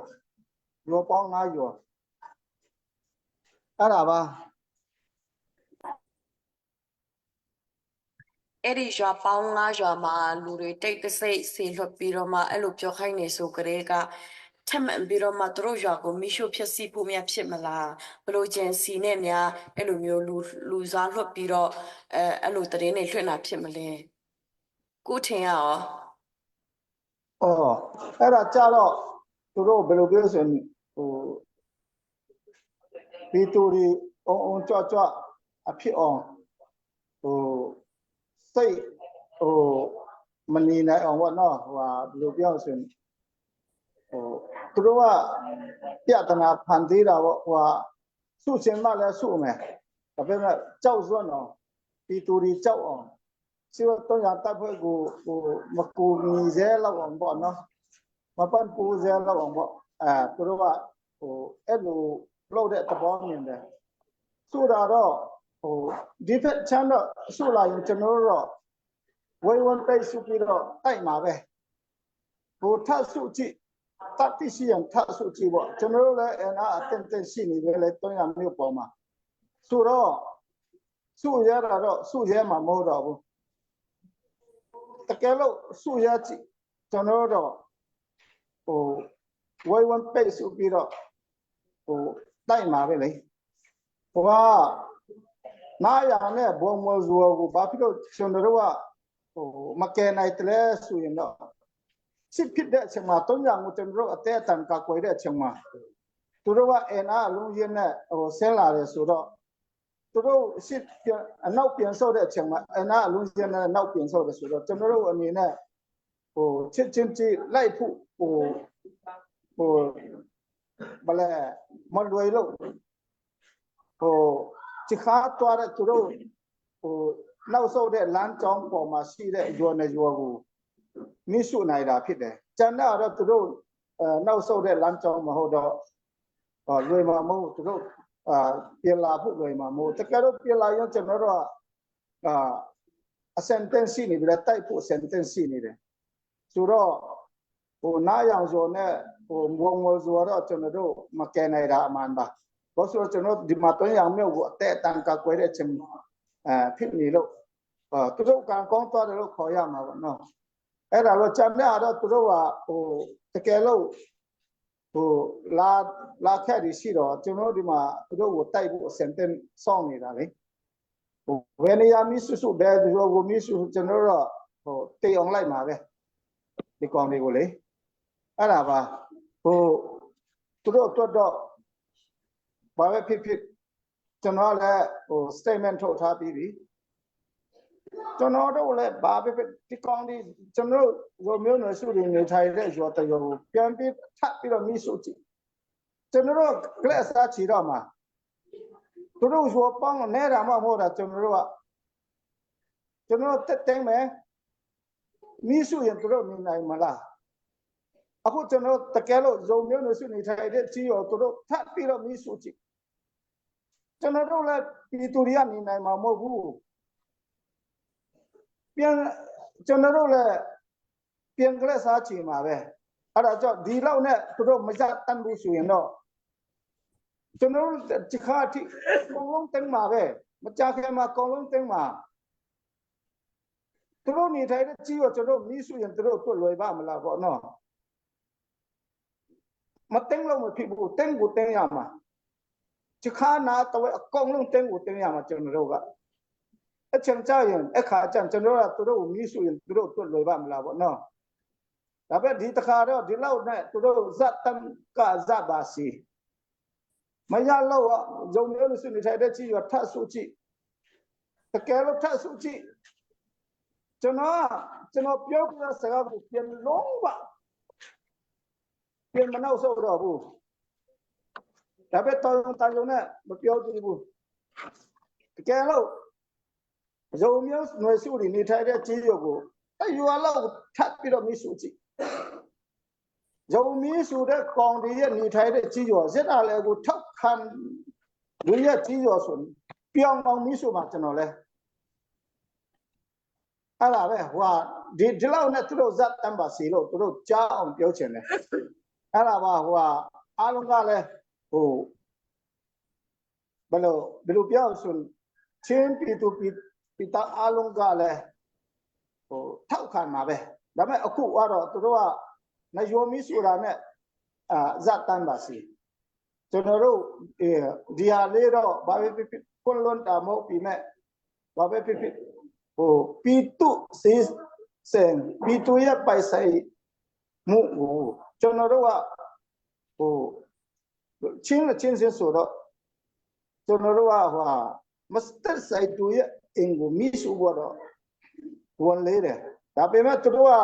ကျော်ပေါင်း၅ကျော်အဲ့ဒါပါ အဲ့ဒီရွာပေါင်းငါးရွာမှာလူတွေတိတ်တဆိတ်ဆေလွတ်ပြီးတော့မှအဲ့လိုပြောခိုင်းနေဆိုကြတဲ့ကထက်မှန်ပြီးတော့မှသူတို့ရွာကိုမိရှို့ဖျက်ဆီးဖို့များဖြစ်မလားဘလို့ဂျန်စီနဲ့များအဲ့လိုမျိုးလူလူစားလွတ်ပြီးတော့အဲအဲ့လိုသတင်းတွေလွှင့်တာဖြစ်မလဲကိုထင်ရရော အော်အဲ့ဒါကြတော့သူတို့ဘယ်လိုပြောဆိုရင်ဟိုဒီတူဒီအုံအုံကြွကြွအဖြစ်အောင်ဟိုစိတ်ဟိုမနေနိုင်အောင်ပေါ့နော်ဟိုဟာဘယ်လိုပြောဆိုရင်ဟိုသူတို့ကပြဿနာဖန်သေးတာပေါ့ဟိုဟာစုရှင်မှလည်းစုမယ်ဒါပေမဲ့ကြောက်စွန်းအောင်ဒီတူဒီကြောက်အောင် စီဝတော့ရတပ်ဖွဲ့ကိုဟိုမကူညီစဲလောက်အောင်ပေါ့နော်မပန့်ပူစဲလောက်အောင်ပေါ့အဲသူတို့ကဟိုအဲ့လိုလုပ်တဲ့သဘောမြင်တယ်ဆိုတာတော့ဟိုဒီဖက်ချမ်းတော့ဆိုလာရင်ကျွန်တော်တို့တော့ဝေဝန်ပိတ်စုပြီးတော့တိုက်မှာပဲဟိုထဆုကြည့်တတိရှိရင်ထဆုကြည့်ပေါ့ကျွန်တော်တို့လည်းအနာအတင်တင်ရှိနေတယ်လေတွန်းရမျိုးပေါ်မှာဆိုတော့စုရတာတော့စုရဲမှာမဟုတ်တော့ဘူး တကယ်လို့စုရကြည့်ကျွန်တော်တို့တော့ ဟိုဝိုင်းဝန်းပိတ်ဆို့ပြီးတော့ဟိုတိုက်မှာပဲလေဟိုကနားရနဲ့ဘုံမောဇောကိုဘာဖြစ်လို့ကျွန်တော်တို့ကဟိုမကယ်နိုင်တယ်လဲဆိုရင်တော့စစ်ဖြစ်တဲ့အချိန်မှာတုံးရငိုကျွန်တော်တို့အသေးအတန်ကာကွယ်တဲ့အချိန်မှာသူတို့ကအင်အားအလုံးရင်းနဲ့ဟိုဆင်းလာတယ်ဆိုတော့သူတို့စစ်ပြန်အနောက်ပြန်ဆုတ်တဲ့အချိန်မှာအနာအလုံးရင်းနဲ့နောက်ပြန်ဆုတ်တယ်ဆိုတော့ကျွန်တော်တို့အနေနဲ့ဟိုချစ်ချင်းကြည့်လိုက်ဖို့ဟိုဟိုဘလဲမလွယ်လို့ဟိုတခါတွားတဲ့သူတို့ဟိုနောက်ဆုတ်တဲ့လမ်းကြောင်းပေါ်မှာရှိတဲ့ရွာနဲ့ရွာကိုမိစုနိုင်တာဖြစ်တယ်။ကျန်တဲ့တော့သူတို့အဲနောက်ဆုတ်တဲ့လမ်းကြောင်းမဟုတ်တော့လွယ်မှာမဟုတ်သူတို့အာပြင်လာဖို့လွယ်မှာမဟုတ်တကယ်တော့ပြင်လာရင်ကျွန်တော်တို့အာအစန်တန်စီနေပြီတိုက်ဖို့အစန်တန်စီနေတယ်ဆိုတော့ဟိုနားရောင်စော်နဲ့ဟိုငုံငေါ်စော်တော့ကျွန်တော်တို့မကယ်နိုင်တာအမှန်ပါဘာလို့ဆိုတော့ကျွန်တော်ဒီမှာတွင်းရောင်မြို့ကိုအသက်အတန်ကကွယ်တဲ့အချိန်အဲဖြစ်နေလို့အာသူတို့ကံကောင်းသွားတယ်လို့ခေါ်ရမှာပေါ့နော်အဲ့ဒါတော့ကြံတဲ့အားတော့သူတို့ကဟိုတကယ်လို့ဟိုလာလာခက်တွေရှိတော့ကျွန်တော်တို့ဒီမှာသူတို့ကိုတိုက်ဖို့အစင်တင်စောင့်နေတာလေဟိုဘယ်နေရာမီဆုစုဘယ်သူကိုမီဆုကျွန်တော်တို့ဟိုတေအောင်လိုက်မှာပဲဒီကောင်တွေကိုလေအဲ့ဒါပါဟိုသူတို့အတွက်တော့ဘာပဲဖြစ်ဖြစ်ကျွန်တော်လည်းဟို statement ထုတ်ထားပြီးပြီကျွန်တော်တို့လည်းဘာပဲဖြစ်ဒီကောင်ဒီကျွန်တော်တို့မျိုးနွယ်စုတွေနေထိုင်တဲ့ရွာတရွာကိုပြန်ပြီးထပ်ပြီးတော့မိစုကြည့်ကျွန်တော်တို့ကလပ်စားချီတော့မှာသူတို့ရွာပေါင်းနေတာမှမဟုတ်တာကျွန်တော်တို့ကကျွန်တော်တက်တင်းမယ်မိစုရင်သူတို့နေနိုင်မလားအခုကျွန်တော်တကယ်လို့ဇုံမျိုးနွယ်စုနေထိုင်တဲ့ကြီးရောသူတို့ထပ်ပြီးတော့မိစုကြည့်ကျွန်တော်တို့လည်းပြည်သူတွေကနေနိုင်မှာမဟုတ်ဘူးပြန်ကျွန်တော်တို့လည်းပြန်ကလေးစားချင်မှာပဲအဲ့ဒါကြောင့်ဒီလောက်နဲ့သူတို့မရတန်ဘူးဆိုရင်တော့ကျွန်တော်တို့တခါတိအကုန်လုံးတင်းမှာပဲမကြခင်မှာအကုန်လုံးတင်းမှာသူတို့နေထိုင်တဲ့ကြီးရောကျွန်တော်မီးစုရင်သူတို့တွတ်လွယ်ပါမလားပေါ့နော်မတင်းလို့မဖြစ်ဘူးတင်းကိုတင်းရမှာတခါနာတော့အကုန်လုံးတင်းကိုတင်းရမှာကျွန်တော်တို့ကအချိန်ကြရင်အခါကျကျွန်တော်တို့သူတို့မီးစုရင်သူတို့တွတ်လွယ်ပါမလားပေါ့နော်ဒါပဲဒီတခါတော့ဒီလောက်နဲ့သူတို့ဇတ်တန်ကဇတ်ပါစီမရလို့ဇုံမျိုးစုနေထိုင်တဲ့ကြီးရထဆုကြည့်တကယ်လို့ထဆုကြည့်ကျွန်တော်ကျွန်တော်ပြောပြတဲ့စကားကိုပြန်လုံးဝပြန်မနောက်ဆုတ်တော့ဘူးဒါပဲတော်တန်ရုံနဲ့မပြောသေးဘူးတကယ်လို့ဇုံမျိုးຫນွေစုတွေနေထိုင်တဲ့ကြီးရုပ်ကိုအယူအလောက်ထပ်ပြီးတော့မိစုကြည့်ဇုံမီးဆိုတဲ့ကောင်တွေရဲ့နေထိုင်တဲ့ကြီးကျော်စစ်တာလည်းကိုထောက်ခံလူရဲ့ကြီးကျော်ဆိုပြောင်းအောင်မီးဆိုမှကျွန်တော်လဲအဲ့ဒါပဲဟိုဒီဒီလောက်နဲ့သူတို့ဇတ်တမ်းပါစီလို့သူတို့ကြားအောင်ပြောချင်တယ်အဲ့ဒါပါဟိုအားလုံးကလည်းဟိုဘယ်လိုဘယ်လိုပြောဆိုချင်းပြည်သူပြည်ပြည်သားအားလုံးကလည်းဟိုထောက်ခံမှာပဲဒါပေမဲ့အခုကတော့သူတို့ကနယောမီဆိုတာနဲ့အာဇတ်တမ်းပါစီကျွန်တော်တို့ဒီဟာလေးတော့ဘာပဲဖြစ်ဖြစ်ကွန်လွန်တာမဟုတ်ပြီမဲ့ဘာပဲဖြစ်ဖြစ်ဟိုပီတုစီစင်ပီတုရဲ့ပိုက်ဆိုင်မှုကိုကျွန်တော်တို့ကဟိုချင်းချင်းစင်ဆိုတော့ကျွန်တော်တို့ကဟိုမစတာဆိုင်တူရဲ့အင်ကိုမိစုဘောတော့ဝန်လေးတယ်ဒါပေမဲ့သူတို့က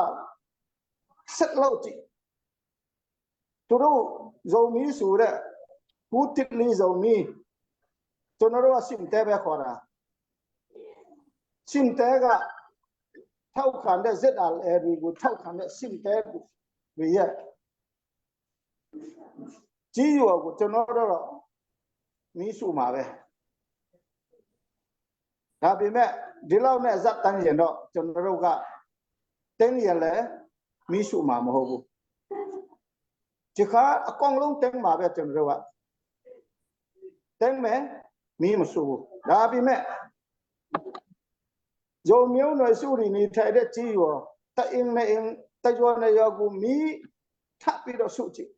ဆက်လို့ကြည့်သူတို့ဇုံမီဆိုတဲ့ဘူတစ်လီဇုံမီကျွန်တော်တို့ကစင်တဲပဲခေါ်တာစင်တဲကထောက်ခံတဲ့ ZLA ကိုထောက်ခံတဲ့စင်တဲကိုရဲ့ကြီးရောကိုကျွန်တော်တို့မီးစုမှာပဲဒါပေမဲ့ဒီလောက်နဲ့ဇက်တန်းရင်တော့ကျွန်တော်တို့ကတင်းရလဲမီးစုမှာမဟုတ်ဘူးဒီခါအကောင်လုံးတင်းမှာပဲကျွန်တော်တို့ကတင်းမယ်မီးမစုဘူးဒါပေမဲ့ဇုံမျိုးနွယ်စုတွေနေထိုင်တဲ့ကြီးရောတအင်းနဲ့အင်းတကြောနဲ့ရောကိုမီးထ ထပ်ပြီးတော့စုကြည့်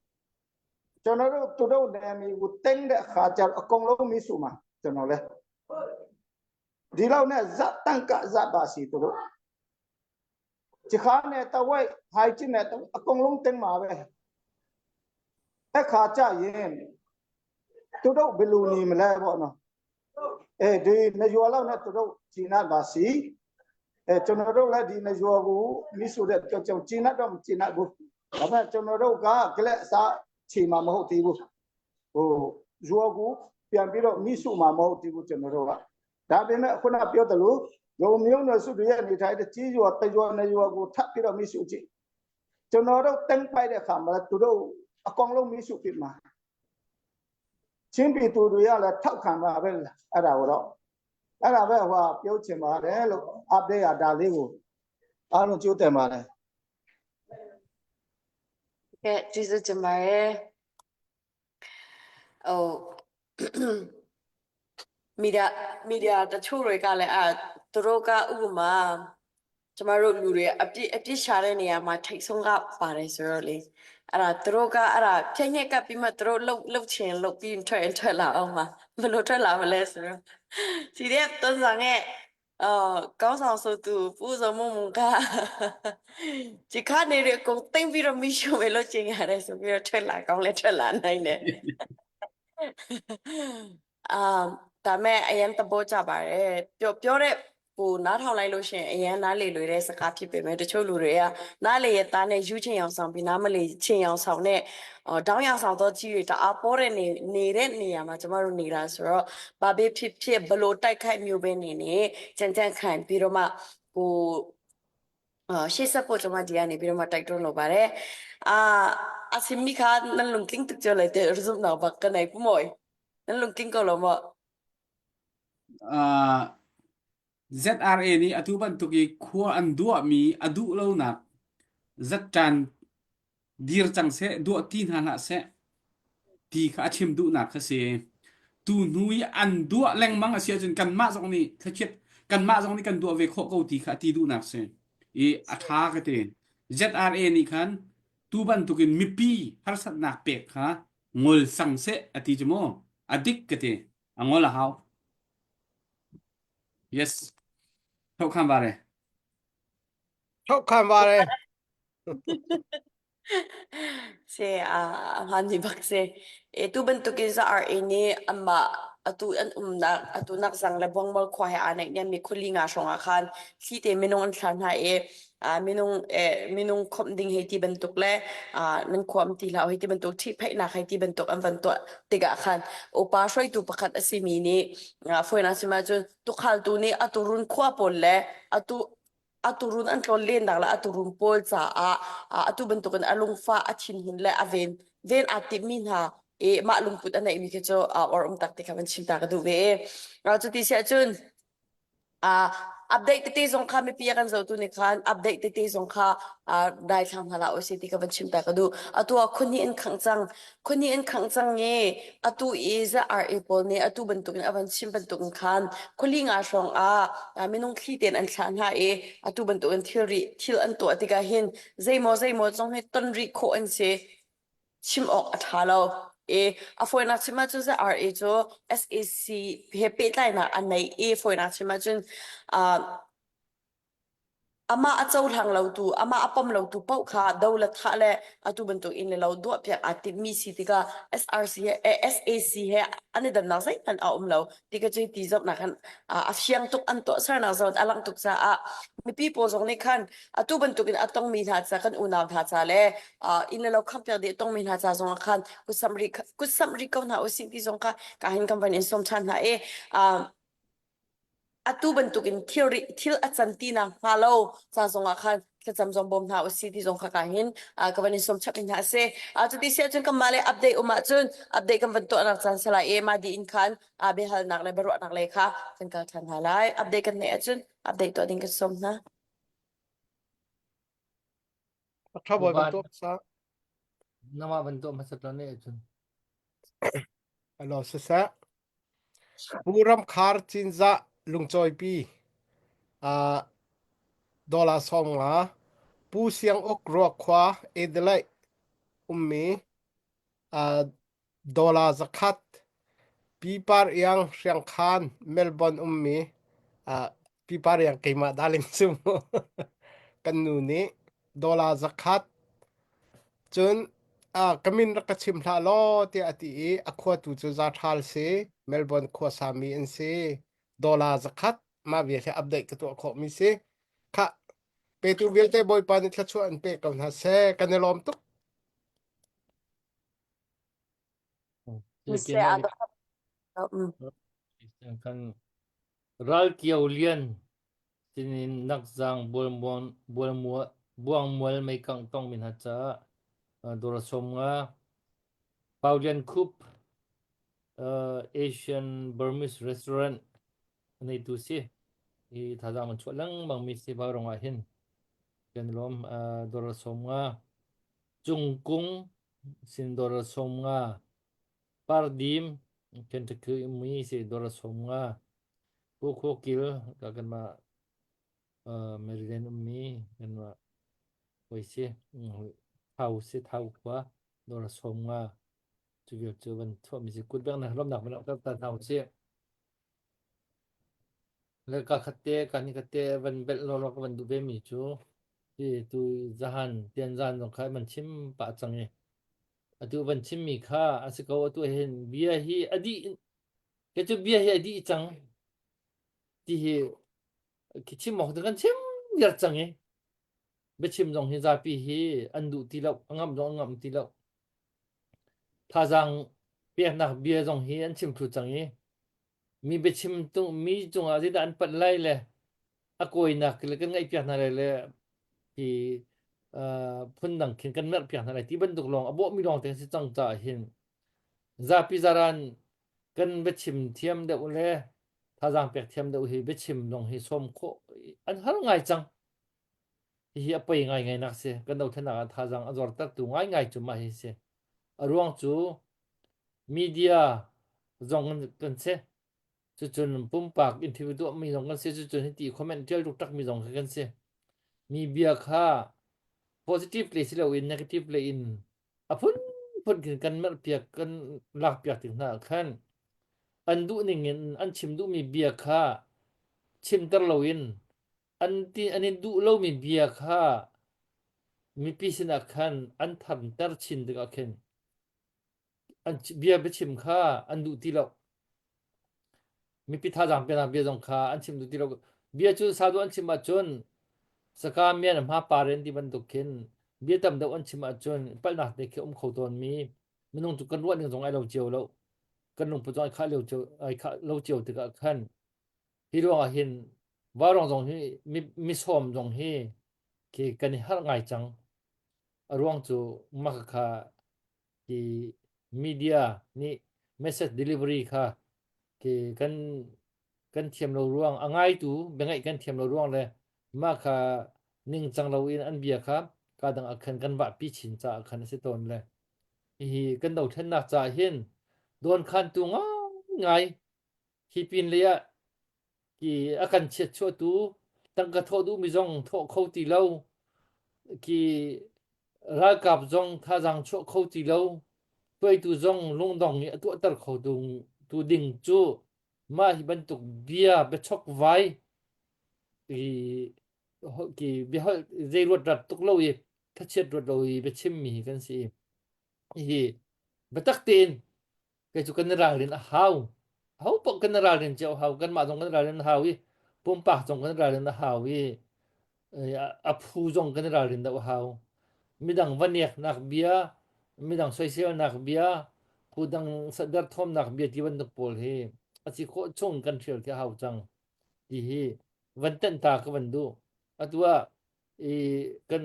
ကျွန်တော်တို့သူတို့နယ်မြေကိုတင်းတဲ့အခါကျတော့အကုန်လုံးမီးစုမှာကျွန်တော်လဲဒီလောက်နဲ့ဇတ်တန့်ကဇတ်ပါစီသူတို့ဒီခါနဲ့တဝိုက်ဟိုင်ချင်နဲ့အကုန်လုံးတင်းမှာပဲအခါကျရင်သူတို့ဘယ်လိုနေမလဲပေါ့နော်အဲဒီနရွာလောက်နဲ့သူတို့ဂျင်းနာပါစီအဲကျွန်တော်တို့လည်းဒီနရွာကိုမိဆိုတဲ့ကြောက်ကြောက်ဂျင်းနာတော့မဂျင်းနာဘူးဒါပေမဲ့ကျွန်တော်တို့ကကလက်အစားချီမှာမဟုတ်သေးဘူးဟိုရွာကိုပြန်ပြီးတော့မိစုမှာမဟုတ်သေးဘူးကျွန်တော်တို့ကဒါပေမဲ့ခုနပြောတယ်လို့ရုံမျိုးနယ်စုတွေရဲ့နေထိုင်တဲ့ကြီးရွာတရွာနေရွာကိုထပ်ပြီးတော့မိစုကြည့်ကျွန်တော်တို့တင်းပိုက်တဲ့အခါမှာသူတို့အကောင်လုံးမိစုပြမှာချင်းပြည်သူတွေကလည်းထောက်ခံပါပဲအဲ့ဒါကိုတော့အဲ့ဒါပဲဟိုပြောချင်ပါတယ်လို့ update ရဒါလေးကိုအားလုံးကြိုးတင်ပါတယ် ကဲကျေးဇူးတင်ပါတယ်ဟိုမီဒီယာမီဒီယာတချို့တွေကလည်းအဲသူတို့ကဥပမာကျမတို့လူတွေအပြစ်အပြစ်ရှာတဲ့နေရာမှာထိတ်ဆုံးကပါတယ်ဆိုတော့လေအဲ့ဒါသူတို့ကအဲ့ဒါဖြည့်ညက်ကပ်ပြီးမှသူတို့လှုပ်လှုပ်ချင်လှုပ်ပြီးထွက်ရင်ထွက်လာအောင်ပါဘယ်လိုထွက်လာမလဲဆိုတော့ဒီတဲ့သွန်ဆောင်ရဲ့အော်ကောင်းဆောင်ဆိုသူပူဇော်မုံမုံကဒီခါနေရအကုန်သိမ့်ပြီးတော့မိရှုမယ်လို့ကျင်ရတယ်ဆိုပြီးတော့ထွက်လာကောင်းလဲထွက်လာနိုင်တယ် အာဒါမဲ့အရင်သဘောကျပါတယ်ပြောပြောတဲ့ဟိုနားထောင်လိုက်လို့ရှိရင်အရင်နားလေလွေတဲ့စကားဖြစ်ပေမဲ့တချို့လူတွေကနားလေရဲ့သားနဲ့ယူချင်အောင်ဆောင်ပြီးနားမလေချင်အောင်ဆောင်တဲ့အော်တောင်းရဆောင်တော့ကြီးတွေတအားပေါ်တဲ့နေနေတဲ့နေရာမှာကျမတို့နေတာဆိုတော့ဘာပဲဖြစ်ဖြစ်ဘလို့တိုက်ခိုက်မျိုးပဲနေနေကြံကြံခံပြီးတော့မှဟိုအာရှေ့ဆက်ဖို့ကျွန်မဒီကနေပြီးတော့မှတိုက်တွန်းလိုပါတယ်အာအစမီခါနလုံကင်းတက်ကြလိုက်တဲ့ရဇုံနောက်ဘကနေပမောနလုံကင်းကလောမ Ah, ZRA nih atu bantuk i khua an duahmi a duh lonak zatṭan dir cang seh, duah ti hna hlah seh ti kha a chim duhnak kha si. Tu hnu i an duah lengmang a si ahcun kanmah zong nih thlachiat kanmah zong nih kan duah ve khawh ko ti kha a ti duhnak si. I a ṭha ka ti. ZRA nih khan tu bantukin mipi harsatnak pek kha ngol sang seh a ti cu mu. A dik ka ti. A ngol a hau. Yes. ထောက်ခံပါတယ် ထောက်ခံပါတယ် စေအာအမှန်ဒီဘက်စေเอtu bantukin sa RA นี่အမatu an umnak atu nak zang le bongmol khwa he anai ne mi khuli nga hronga khan thli te minung an thlan ha e a minung e minung khom ding he ti bantuk le a nan khwam ti hlau he ti bantuk thi phai nak he ti bantuk an van to tikah khan upa hruaitu pakhat a simi nih foina sima cun tukhaltu nih aturun khua pawl le atu aturun an tlawn lennak le aturun pawl caah atu bantukin a lungfah a thinhun le a ven ven aa timmi hna i mah lungput a neihmi khi cu or um tak ti kha van chim ta ka duh ve i cuti siah cun uh, update tete zong kha mipi a kan zotu nih khan update tete zong kha uh, daithlang hna la usih ti ka van chim ta ka duh. Atu ah khuni in khang cang khuni in khang cang i atu i za RA pawl nih atu bantukin a van chim bantukin khan khuli nga hrawng ah uh, minung thli ten an thlah hna i atu bantukin thil ri thil an tuah tikah hin zeimaw zeimaw zong hi ton rih khawh an si. Chim awk a ṭha lo. I a fawinak chim ahcun ZRA cu SAC he pehtlainak a nei i fawinak chim ahcun uh, amah a cohlang lotu, amah a pom lotu paoh kha do le thah le atu bantuk in le lo duahpiak aa timmi si tikah SRC he eh, SAC he an i dannak zeihmanh a um lo. Ti ka cu ti zohnak khan a fiang tuk an tuahsernak zawn a langh tuk caah mipi pawl zong nih khan atu bantukin a tongmi hna ca kan unau hna ca le inn le lo khampiak dih a tongmi hna ca zong ah khan kutsamh rih kutsamh rih ko hna usih ti zong kha ka hin kan van in sawm ṭhan hna i atu bantukin thil thil a can ti nak hnga lo ca zong ah khan thlacam zong bawm hna usih ti zong kha ka hin ka van in sawm chap hna a si. Cuti si ahcun kanmah le update um ahcun update kan van tuahnak caan si lai i mah dih in khan biahalnak le biaruahnak lei kha kan kal ṭhan hna lai. Update kan neih ahcun update tuah ding kan sawm hna. Tha bawi bantuk sa. Nama bantuk hmasat lo ne ahcun. Alo siseh. Pu Ram Khar Cinzah lungcawipi uh, dollar 50 Pu Siang Uk Ruakhua Adelaide. ummi uh, dollar zakhat Pipar iang Hriangkhan Melbourne ummi uh, Pipar iang keimah darling cu mu kan nu nih dollar zakhat cun uh, ka min rak ka chim hlah law tiah a ti i a khua tu cu Zathal si Melbourne khua sami an si dollar zakhat mah vial hi update ka tuah khawh mi si kha petu vialte Bawipa nih thluachuah an pe ko hna seh kan i lawm tuk. Kan Ralkio Lian sinin Nakzang Buangmual meikangh tongmi hna caah dawr a sawm nga. Pau Lian Khup Asian Burmese Restaurant a neitu si. Hi thazaang an chuah lengmang mi si Vaurawng ah hin kan lawm dawr a sawm nga. Cungkung sin dawr a sawm nga. Pardim Kentucky mui si dawr a sawm nga. Pu Khaw Kil ka kanmah Maryland ummi kanmah hawi si Thau si Thau khua dawr a sawm nga. Cu vial cu van chuahmi si kut bengnak lawmnak van langhter ta hna usih. Le ka khat te ka ni khat te van belh lawlaw ka van duh ve mi cu ti tu zahan tian zan zong kha van chim pah cang i atu van chim mi kha a si ko atu hin bia hi a dih ke cu bia hi a dih cang ti hi khi chim awk kan chim viar cang i biachim zong hi zapi hi an duh ti lo a ngamh zong an ngamh ti lo thazaang peknak bia zong hi an chim thlu cang i mi biachim tung mi cungah zeidah an panh lai le a kawinak le kan ngaihpiak hna lai le hi phundang khin kan merhpiak hna lai ti bantuk lawng a bawhmi lawng te si cang caah hin zapi zaran kan biachim thiam deuh le thazaang pek thiam deuh hi biachim zong hi sawm khawh an har ngai cang. Hihi a poi ngaingai nak si. Kan dothlennak ah thazaang a zortertu ngaingai cu mah hi si. A ruang cu media zong kan si. Cucun pumpak interview tuahmi zong kan si. Cucun hiti comment tial tuk mi zong kan si. Mi bia kha positive lei si loin negative lei in a phunphun khin kan merhpiak kan lakpiak tik hna ah khan an duh ning in an chim duhmi bia kha chimter loin an ti an in duh lomi bia kha mipi sinah khan an thanter chin tikah khin an bia biachim kha an duh ti lo. Mipi thazaang penak bia zong kha an chim duh ti lo. Bia cu sadu an chim ahcun saka mian hma paren ti bantuk khin bia tam deuh an chim ahcun palhnak te khi um kho tawn mi minung cu kan ruah ning zong ai lo cio lo. Kan lungput zong ai khah lo cio ai khah lo cio tikah khan Hi ruangah hin vaurawng zong hi misawm zong hi khi kan i harh ngai cang. A ruang cu mah kha hi media nih message delivery kha khi kan kan thiam lo ruang a ngaitu biangaih kan thiam lo ruang le mah kha ningcang loin an bia kha ka dang ah khan kan vahpi chin caah khan a si tawn le hihi kan dothlennak caah hin dawnkhantu ngaingai Hi pin lei ah ki a kan chiatchuahtu tangka thawh duhmi zong thawh kho ti lo, ki ralkap zong thazaang chuah kho ti lo, hruaitu zong lungdong i a tuahter kho tu ding cu mah hi bantuk bia biachokvai i ki biaholh zei ruat rat tuk lo i thachiat ruat lo i biachimmi hi kan si. Hihi biatak tein kei cu kan i ralrin a hau. Ho paoh kan i ralrin cio a hau. Kanmah zong kan i ralrin a hau i pumpak zong kan i ralrin a hau i a phu zong kan i ralrin deuh a hau. Midang va neknak bia, midang soiselnak bia, phu dang derthawmnak bia ti bantuk pawl hi a si khawh chung kan hrial khi a hau cang ti hi van tenh ta ka van duh. Atu ah i kan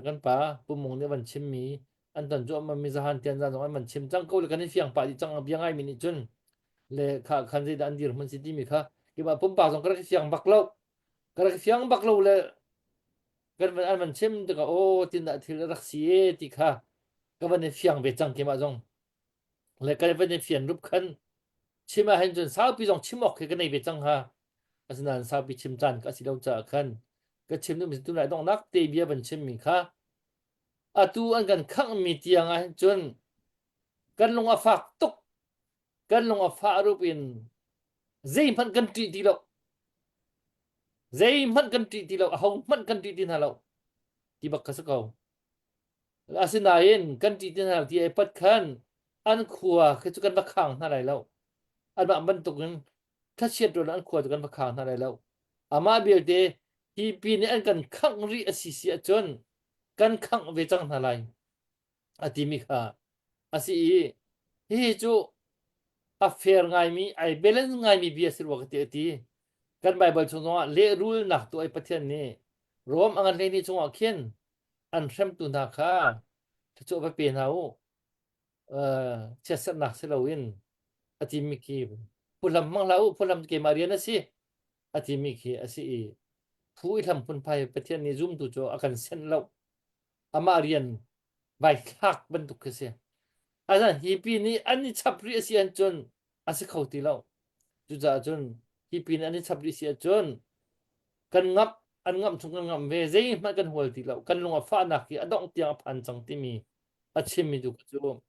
kan pa Pumung nih van chimmi an ton cuahmah mi zahan tian zan zong an van chim cang ko le kan i fiang pah dih cang bia ngai mi nih cun le kha khan zeidah an dirhmun si timi kha keimah pumpak zong ka rak i fiang bak lo ka rak i fiang bak lo le kan van an van chim tikah aw tin dah thil a rak si e ti kha ka van i fiang ve cang keimah zong le kan van i fian rup khan chim ah hin cun saupi zong chim awk khi ka nei ve cang ha asinain saupi chim caan ka si lo caah khan ka chim duhmi tunai donghnak te bia van chimmi kha. Atu an kan khanghmi tiang ah hin cun kan lung a fak tuk. Kan lung a fah rup in zeihmanh kan ṭih ti lo. Zeihmanh kan ṭih ti lo. Ahohmanh kan ṭih ti hna lo. Ti bak kha si ko. Asinain kan ṭih ti hna lo ti ai pat khan an khua khi cu kan va khang hna lai lo. Anmah bantukin thlachiat rual an khua cu kan va khang hna lai lo. Amah belte hi pi nih an kan khangh rih a si si ahcun kan khangh ve cang hna lai a timi kha a si i hihi cu a fair ngaimi ai balance ngaimi bia si rua ka ti a ti. Kan Bible chung zongah lehrulnak tu ai Pathian nih Rom a ngan hlei ni chungah khin an hremtu hna kha thluachuah va pe hna u chiatserhnak si loin a timi khi phuhlam hmang hlah u phuhlam keimah rian a si a timi khi a si i phu i hlam phunphai Pathian nih zumtu cu a kan senh lo amah rian vai thlak bantuk khi si azan hi pi nih an i chap rih a si an cun a si kho ti lo cucaah cun hi pi nih an i chap rih si ahcun kan ngamh an ngamh chung kan ngamh ve zeihmanh kan hual ti lo kan lung a fahnak hi a dongh tiang a phan cang timi a chimmi tu cu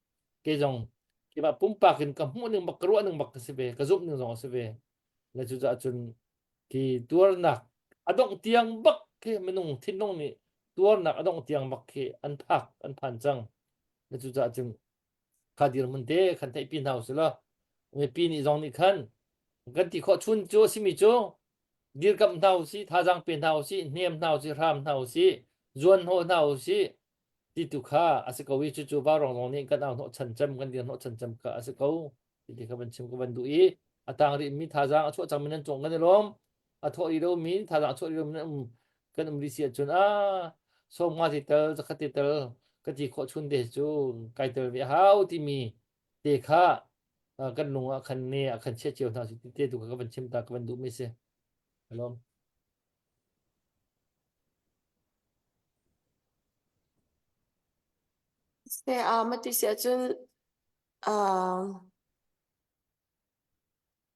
kei zong keimah pumpak in ka hmuh ning bak ka ruah ning bak ka si ve ka zumh ning zong a si ve le cucaah cun khi tuarnak a dongh tiang bak khi minung thinlung nih tuarnak a dongh tiang bak khi an phak an phan cang le cucaah cun kha dirhmun te khan theihpi hna usih law mipi nih zong nih khan kan ti khawh chun cu a simi cu dirkamh hna usih thazaang pe hna usih hnem hna usih hram hna usih zuan hnawh hna usih ti tu kha a si ko i cucu vaurawng zong nih kan au hnawh chan cem kan dir hnawh chan cem kha a si ko ti kha van chim ka van duh i a tang rih mi thazaang a chuah cang mi nan cung kan i lawm a thawh rih lo mi thazaang a chuah rih lo mi nan um kan um rih si ahcun a sawm nga ti tel zakhat ti tel ka ti khawh chun te cu kai tel ve hau timi te kha kan lung ah khan ne a khan chia cio hna si ti te tu kha ka van chim ta ka van duh mi si alom Se a mati si ahcun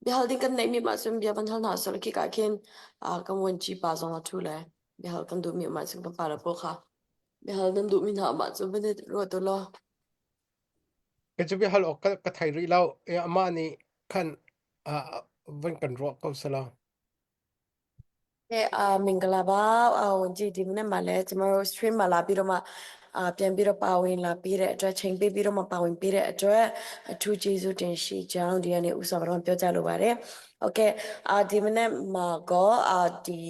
biahal ding kan neihmi mah cun bia van hal hna usih khi ka khin kan vuanci pa zong a ṭhu le biahal kan duhmi um ahcun kan pale pawl kha biahal nan duhmi hna um ahcun van i ruat u law. Ka cu biahal awk ka thei rih lo. Amah nih khan van kan ruah ko selaw. အာမင်္ဂလာပါအာဝန်ကြီးဒီမနေ့မှာလည်းကျမတို့ stream မှာလာပြီးတော့မှအာပြန်ပြီးတော့ပါဝင်လာပြီးတဲ့အတွက်ချိန်ပေးပြီးတော့မှပါဝင်ပေးတဲ့အတွက်အထူးကျေးဇူးတင်ရှိကြောင်းဒီနေ့ဥစွာပထမပြောကြားလိုပါတယ်။ Okay အာဒီမနေ့မှာကောအာဒီ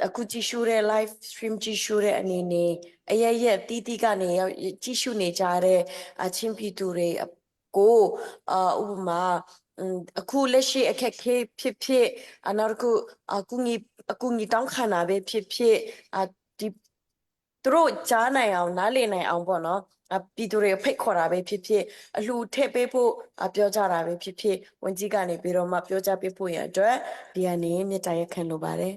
အခုကြည့်ရှုတဲ့ live stream ကြည့်ရှုတဲ့အနေနဲ့အရရက်တီးတီးကနေရောက်ကြည့်ရှုနေကြတဲ့အချင်းပြည်သူတွေ ကိုအာဥပမာအခုလက်ရှိအခက်ခဲဖြစ်ဖြစ်အနောက်တစ်ခုအကူငီအကူငီတောင်းခံတာပဲဖြစ်ဖြစ်အဒီသူတို့ကြားနိုင်အောင်နားလည်နိုင်အောင်ပေါ့နော်အပြည်သူတွေဖိတ်ခေါ်တာပဲဖြစ်ဖြစ်အလှထည့်ပေးဖို့ပြောကြတာပဲဖြစ်ဖြစ်ဝန်ကြီးကနေပြီးတော့မှပြောကြပေးဖို့ရန်အတွက်ဒီကနေမေတ္တာရက်ခံလိုပါတယ်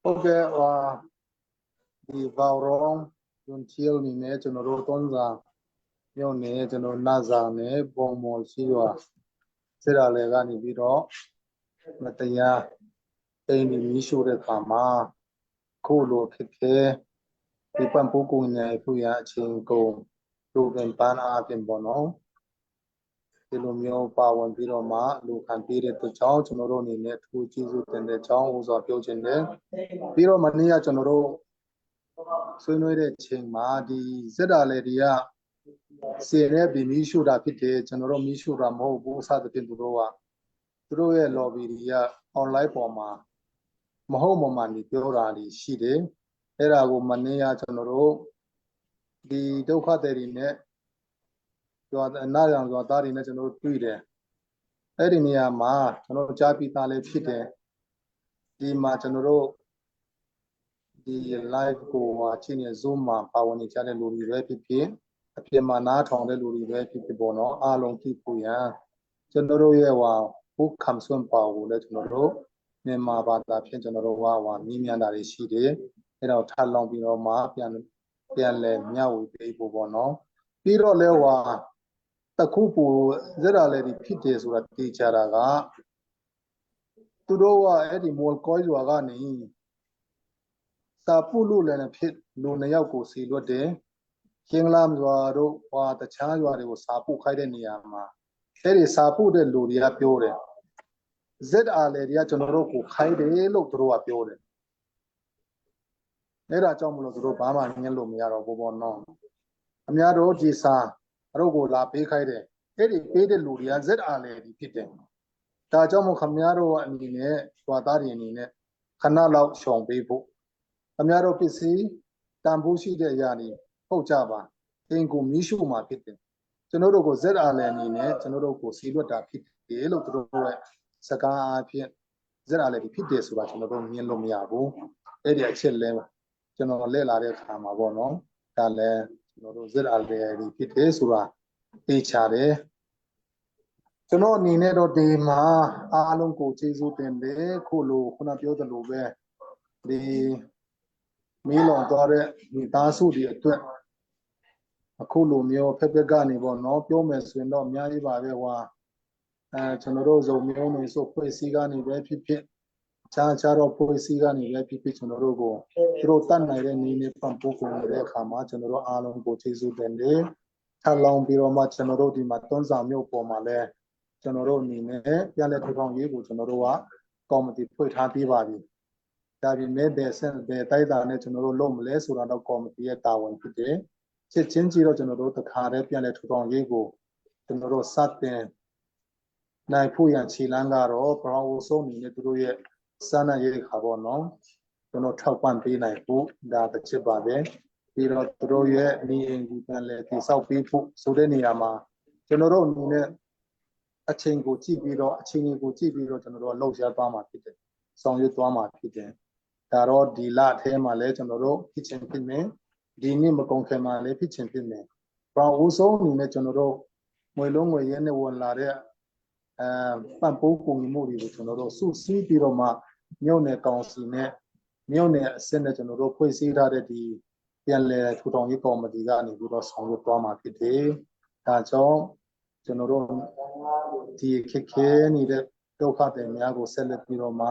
ဟုတ်ကဲ့ဟာဒီဘောင်ရောင်းတွန်ချီလ်နေနဲ့ကျွန်တော်တို့သွန်စာမြို့နယ်ကျွန်တော်နာဇာနဲ့ပုံမော်ရှိရွာစစ်ရလေကနေပြီးတော့မတရားအိမ်ဒီမီးရှို့တဲ့ခါမှာခုလိုဖြစ်ဖြစ်ဒီပံပိုးကုန်နေဖူရအချင်းကုန်လူပင်ပန်းအားဖြင့်ပေါ့နော် ဒီလိုမျိုးပါဝင်ပြီးတော့မှလူခံပေးတဲ့အတွက်ကြောင့်ကျွန်တော်တို့အနေနဲ့အထူးကျေးဇူးတင်တဲ့ကြောင်းဥစွာပြောချင်တယ်ပြီးတော့မနေ့ကကျွန်တော်တို့ဆွေးနွေးတဲ့ချိန်မှာဒီဇက်တာလေတွေကစင်နဲ့ပြီးမီးရှို့တာဖြစ်တယ်ကျွန်တော်တို့မီးရှို့တာမဟုတ်ဘူးစသဖြင့်သူတို့ကသူတို့ရဲ့ lobby တွေက online ပေါ်မှာမဟုတ်မမှန်ဒီပြောတာတွေရှိတယ်အဲ့ဒါကိုမနေ့ကကျွန်တော်တို့ဒီဒုက္ခတွေနဲ့ ရွာနားရောင်ရွာသားတွေနဲ့ကျွန်တော်တို့တွေ့တယ်အဲ့ဒီနေရာမှာကျွန်တော်ကြားပြီးသားလေးဖြစ်တယ်ဒီမှာကျွန်တော်တို့ဒီ live ကိုဟာချင်းနေ Zoom မှာပါဝင်နေကြတဲ့လူတွေပဲဖြစ်ဖြစ်အပြင်မှာနားထောင်တဲ့လူတွေပဲဖြစ်ဖြစ်ပေါ့နော်အားလုံးသိဖို့ရန်ကျွန်တော်တို့ရဲ့ဟာဘုခံစွန့်ပါကိုလည်းကျွန်တော်တို့မြန်မာဘာသာဖြင့်ကျွန်တော်တို့ဟာဟာမြင်းမြန်တာတွေရှိတယ်အဲ့တော့ထပ်လောင်းပြီးတော့မှပြန်ပြန်လဲမျှဝေပေးဖို့ပေါ့နော်ပြီးတော့လဲဟာတ တခုပိုဇက်ရလေဒီဖြစ်တယ်ဆိုတာသိကြတာကသူတို့ကအဲ့ဒီမော်ကောရွာကနေစာပုလို့လည်းဖြစ်လူနှစ်ယောက်ကိုစီလွတ်တယ်။ကျင်းလာရွာတို့ဟွာတခြားရွာတွေကိုစာပုခိုင်းတဲ့နေရာမှာအဲ့ဒီစာပုတဲ့လူတွေကပြောတယ် ZR လေတွေကကျွန်တော်တို့ကိုခိုင်းတယ်လို့သူတို့ကပြောတယ်။အဲ့ဒါကြောင့်မလို့သူတို့ဘာမှညှင်းလို့မရတော့ဘူးပေါ့နော်။အများတို့ဒီစာတို့ကိုလာပေးခိုင်းတယ်။အဲ့ဒီပေးတဲ့လူတွေက ZR လေတွေဖြစ်တယ်။ဒါကြောင့်မို့ခမများတို့အနေနဲ့ရွာသားတွေအနေနဲ့ခဏလောက်ရှောင်ပေးဖို့ခမများတို့ပစ္စည်းတန်ဖိုးရှိတဲ့အရာတွေဟုတ်ကြပါအင်ကိုမီးရှို့မှာဖြစ်တယ်ကျွန်တော်တို့ကို ZR လေအနေနဲ့ကျွန်တော်တို့ကိုစီလွတ်တာဖြစ်တယ်လို့သူတို့ရဲ့စကားအဖြစ် ZR လေဖြစ်တယ်ဆိုတာကျွန်တော်တို့မြင်လို့မရဘူးအဲ့ဒီအချက်လဲကျွန်တော်လဲလာတဲ့အခါမှာပေါ့နော်ဒါလည်းကျွန်တော်တို့ ZR လေဖြစ်တယ်ဆိုတာသိချတယ်ကျွန်တော်အနေနဲ့တော့ဒီမှာအားလုံးကိုကျေးဇူးတင်တယ်ခုလိုခုနပြောသလိုပဲဒီမီးလောင်သွားတဲ့မိသားစုတွေအတွက်အခုလိုမျိုးဖက်ဖက်ကနေပေါ့နော်ပြောမယ်ဆိုရင်တော့အများကြီးပါပဲဟွာအဲကျွန်တော်တို့ဇုံမျိုးနေဆိုဖွဲ့စည်းကနေပဲဖြစ်ဖြစ်ခြားခြားတော့ဖွဲ့စည်းကနေပဲဖြစ်ဖြစ်ကျွန်တော်တို့ကိုသူတို့တတ်နိုင်တဲ့နည်းနဲ့ပံ့ပိုးကုန်နေတဲ့အခါမှာကျွန်တော်တို့အားလုံးကိုကျေးဇူးတင်တယ်ထပ်လောင်းပြီးတော့မှကျွန်တော်တို့ဒီမှာတွန်းစာမျိုးပေါ်မှာလဲကျွန်တော်တို့အနေနဲ့ပြန်လည်ထူထောင်ရေးကိုကျွန်တော်တို့ကကော်မတီဖွဲ့ထားပြီးပါပြီဒါပေမဲ့ဘယ်ဆင့်ဘယ်တိုက်တာနဲ့ကျွန်တော်တို့လုပ်မလဲဆိုတာတော့ကော်မတီရဲ့တာဝန်ဖြစ်တယ်ချက်ချင်းကြည့်တော့ကျွန်တော်တို့တခါတည်းပြန်လည်ထူထောင်ရေးကိုကျွန်တော်တို့စတင်နိုင်ဖို့ရန်ခြေလမ်းကတော့ပရောင်ဆုံးအနေနဲ့သူတို့ရဲ့စာနာရေးခါပေါ့နော်ကျွန်တော်ထောက်ပံ့ပေးနိုင်ဖို့ဒါတစ်ချက်ပါပဲပြီးတော့သူတို့ရဲ့နေအိမ်ကြီးပြန်လည်တည်ဆောက်ပေးဖို့ဆိုတဲ့နေရာမှာကျွန်တော်တို့အနေနဲ့အချိန်ကိုကြည့်ပြီးတော့အချိန်ကိုကြည့်ပြီးတော့ကျွန်တော်တို့လှုပ်ရှားသွားမှာဖြစ်တယ်ဆောင်ရွက်သွားမှာဖြစ်တယ်ဒါတော့ဒီလအထဲမှာလည်းကျွန်တော်တို့ဖြစ်ချင်ဖြစ်မယ်ဒီနေ့မကုန်ခင်မှာလည်းဖြစ်ချင်ဖြစ်မယ်။ဘာဦးဆုံးအနေနဲ့ကျွန်တော်တို့ငွေလုံးငွေရဲနဲ့ဝင်လာတဲ့အဲပံ့ပိုးကူညီမှုတွေကိုကျွန်တော်တို့စုစည်းပြီးတော့မှမြို့နယ်ကောင်စီနဲ့မြို့နယ်အဆင့်နဲ့ကျွန်တော်တို့ဖွဲ့စည်းထားတဲ့ဒီပြန်လည်ထူထောင်ရေးကော်မတီကနေပြီးတော့ဆောင်ရွက်သွားမှာဖြစ်တယ်။ဒါကြောင့်ကျွန်တော်တို့ဒီခက်ခဲနေတဲ့ဒုက္ခတွေများကိုဆက်လက်ပြီးတော့မှ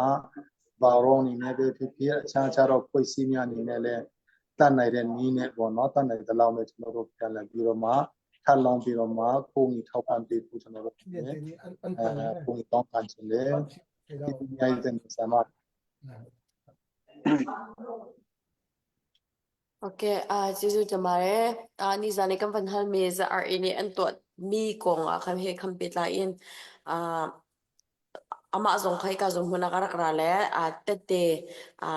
ဘာရောအနေနဲ့ပဲဖြစ်ဖြစ်အခြားခြားတော့ဖွဲ့စည်းများအနေနဲ့လည်းတတ်နိုင်တဲ့နည်းနဲ့ပေါ့နော်တတ်နိုင်တဲ့လောက်နဲ့ကျွန်တော်တို့ပြန်လည်ပြီးတော့မှထပ်လောင်းပြီးတော့မှကိုယ်ကြီးထောက်ပံ့ပေးဖို့ကျွန်တော်တို့အဲကိုယ်ကြီးတောင်းခံခြင်းလေဒီပညာရေးတဲ့ဆာမ Okay, ကျေးဇူးတင်ပါတယ်။အာနိဇာနေကမ်ဖန်ဟလ်မေဇာ RA နေအန်တော့မီကောင်အခမ်ဟေခမ်ပစ်လာင်အာအမဇုံခိုင်ကဇုံဟနာကရကရလဲအာတက်တေအာ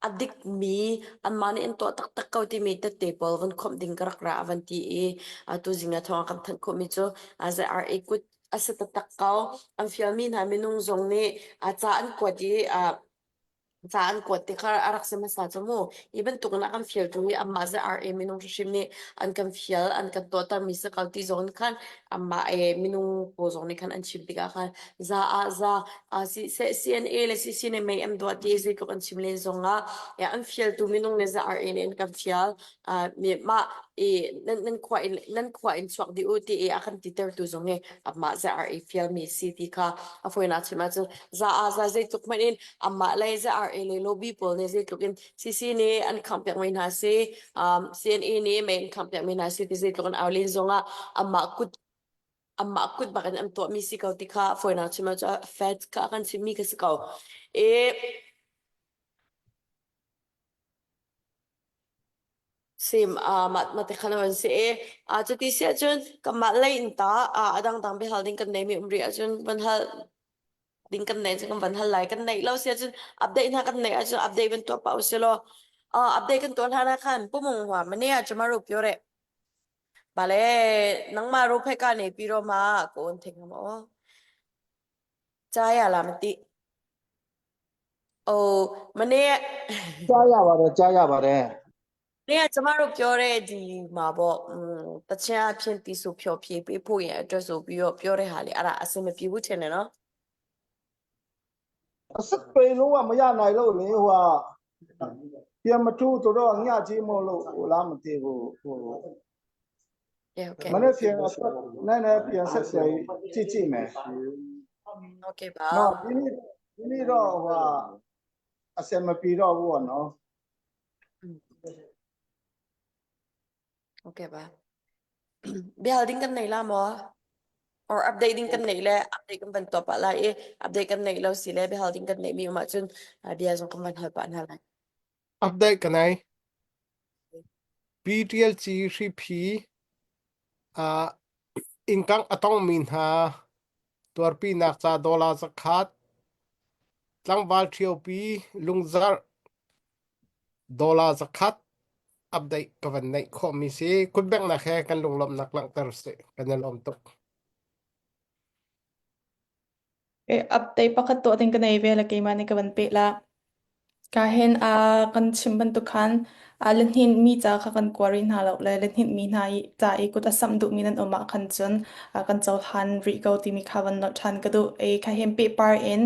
a dikmi anmah nih an tuah taktak ko timi tette pawl van khawmh ding ka rak ra a van ti i atu zing ah thawng a kan thanh khawhmi cu ZRA kut a si taktak ko. An fialmi hna minung zong nih ca an kuat i ca an kuat ti kha a rak si hmasa cu mu. Hi bantuk in a kan fialtu hi anmah ZRA minung hrimhrim nih an kan fial an kan tuahtermi si ko ti zong in khan anmah minung pawl zong nih khan an chim tikah khan za ah za CNA le CC nih mei an duah ti zeitluk an chim len zongah an fialtu minung le ZRA nih an kan fial mah i nan khua in nan khua in chuak dih u ti i a kan titertu zong hi amah ZRA fialmi si ti kha a fawinak chim ahcun za ah za zeitluk hmanh in amah le ZRA le lobby pawl nih zeitluk in CC nih an khampiak mi hna si CNA nih mei an khampiak mi hna si ti zeitluk in au len zongah amah kut amah kut bak in an tuahmi si ko ti kha fawinak chim ahcun fat kha kan chimmi kha si ko. E sim a mah mah te khan an si e a cuti si ahcun kanmah lei in ta a a dangdang biahal ding kan neimi um rih ahcun van hal ding kan nei cu kan van hal lai kan neih lo si ahcun update hna kan neih ahcun update van tuah pah usih law update kan tuah hlan ah khan pumung hua mane ah chamaru pyo re ဘာလဲနငမတို့ဖက်ကနေပြီးတော့မှကိုအန်ထင်မှာဩကြားရလားမသိအိုးမနေ့ ကြားရပါတယ်ကြားရပါတယ် နေ့ကကျမတို့ပြောတဲ့ဒီမှာပေါ့อืมတချင်အဖြစ်တီဆိုဖြောဖြေပေးဖို့ရန်အတွက်ဆိုပြီးတော့ပြောတဲ့ဟာလေအဲ့ဒါအဆင်မပြေဘူးထင်တယ်နော် အစပေလုံးကမရနိုင်လို့လေဟိုကပြန်မထူးတော့ညကြီးမို့လို့ဟိုလားမသိဘူးဟို ရ ကဲဟုတ်ကဲ့ မနေ့ပြန်နိုင်နိုင်ပြန်ဆက်သွယ်ကြည့်ကြည့်မယ် ဟုတ်ကဲ့ပါ နော်ဒီနေ့ဒီနေ့တော့ဟိုအစမပြေတော့ဘူးပေါ့နော် ဟုတ်ကဲ့ပါ Bihal din kan nei la maw or update ding kan nei le update kan van tuah pah lai i update kan nei lo si le biahal ding kan neih mi um ahcun bia zong kan van hal pah hna lai. Update ka nei. PTLC hriphi ah innkang a tongmi hna tuarpinak ca dollar zakhat, tlangval ṭhiopi lungzarh dollar zakhat update ka van neih khawhmi si. Kutbenghnak he kan lunglawmhnak langhter sih. Kan i lawm tuk. Update pakhat tuah ding ka nei ve le keimah nih ka van peh la. Ka hin a kan chim bantuk khan a lihninh mi ca kha kan kua rih hna lo le lihninh mi hna i ca i kut a samh duhmi nan um ah khan cun a kan cohlan rih ko timi kha van nolh ṭhan ka duh. E ka hin pehpar in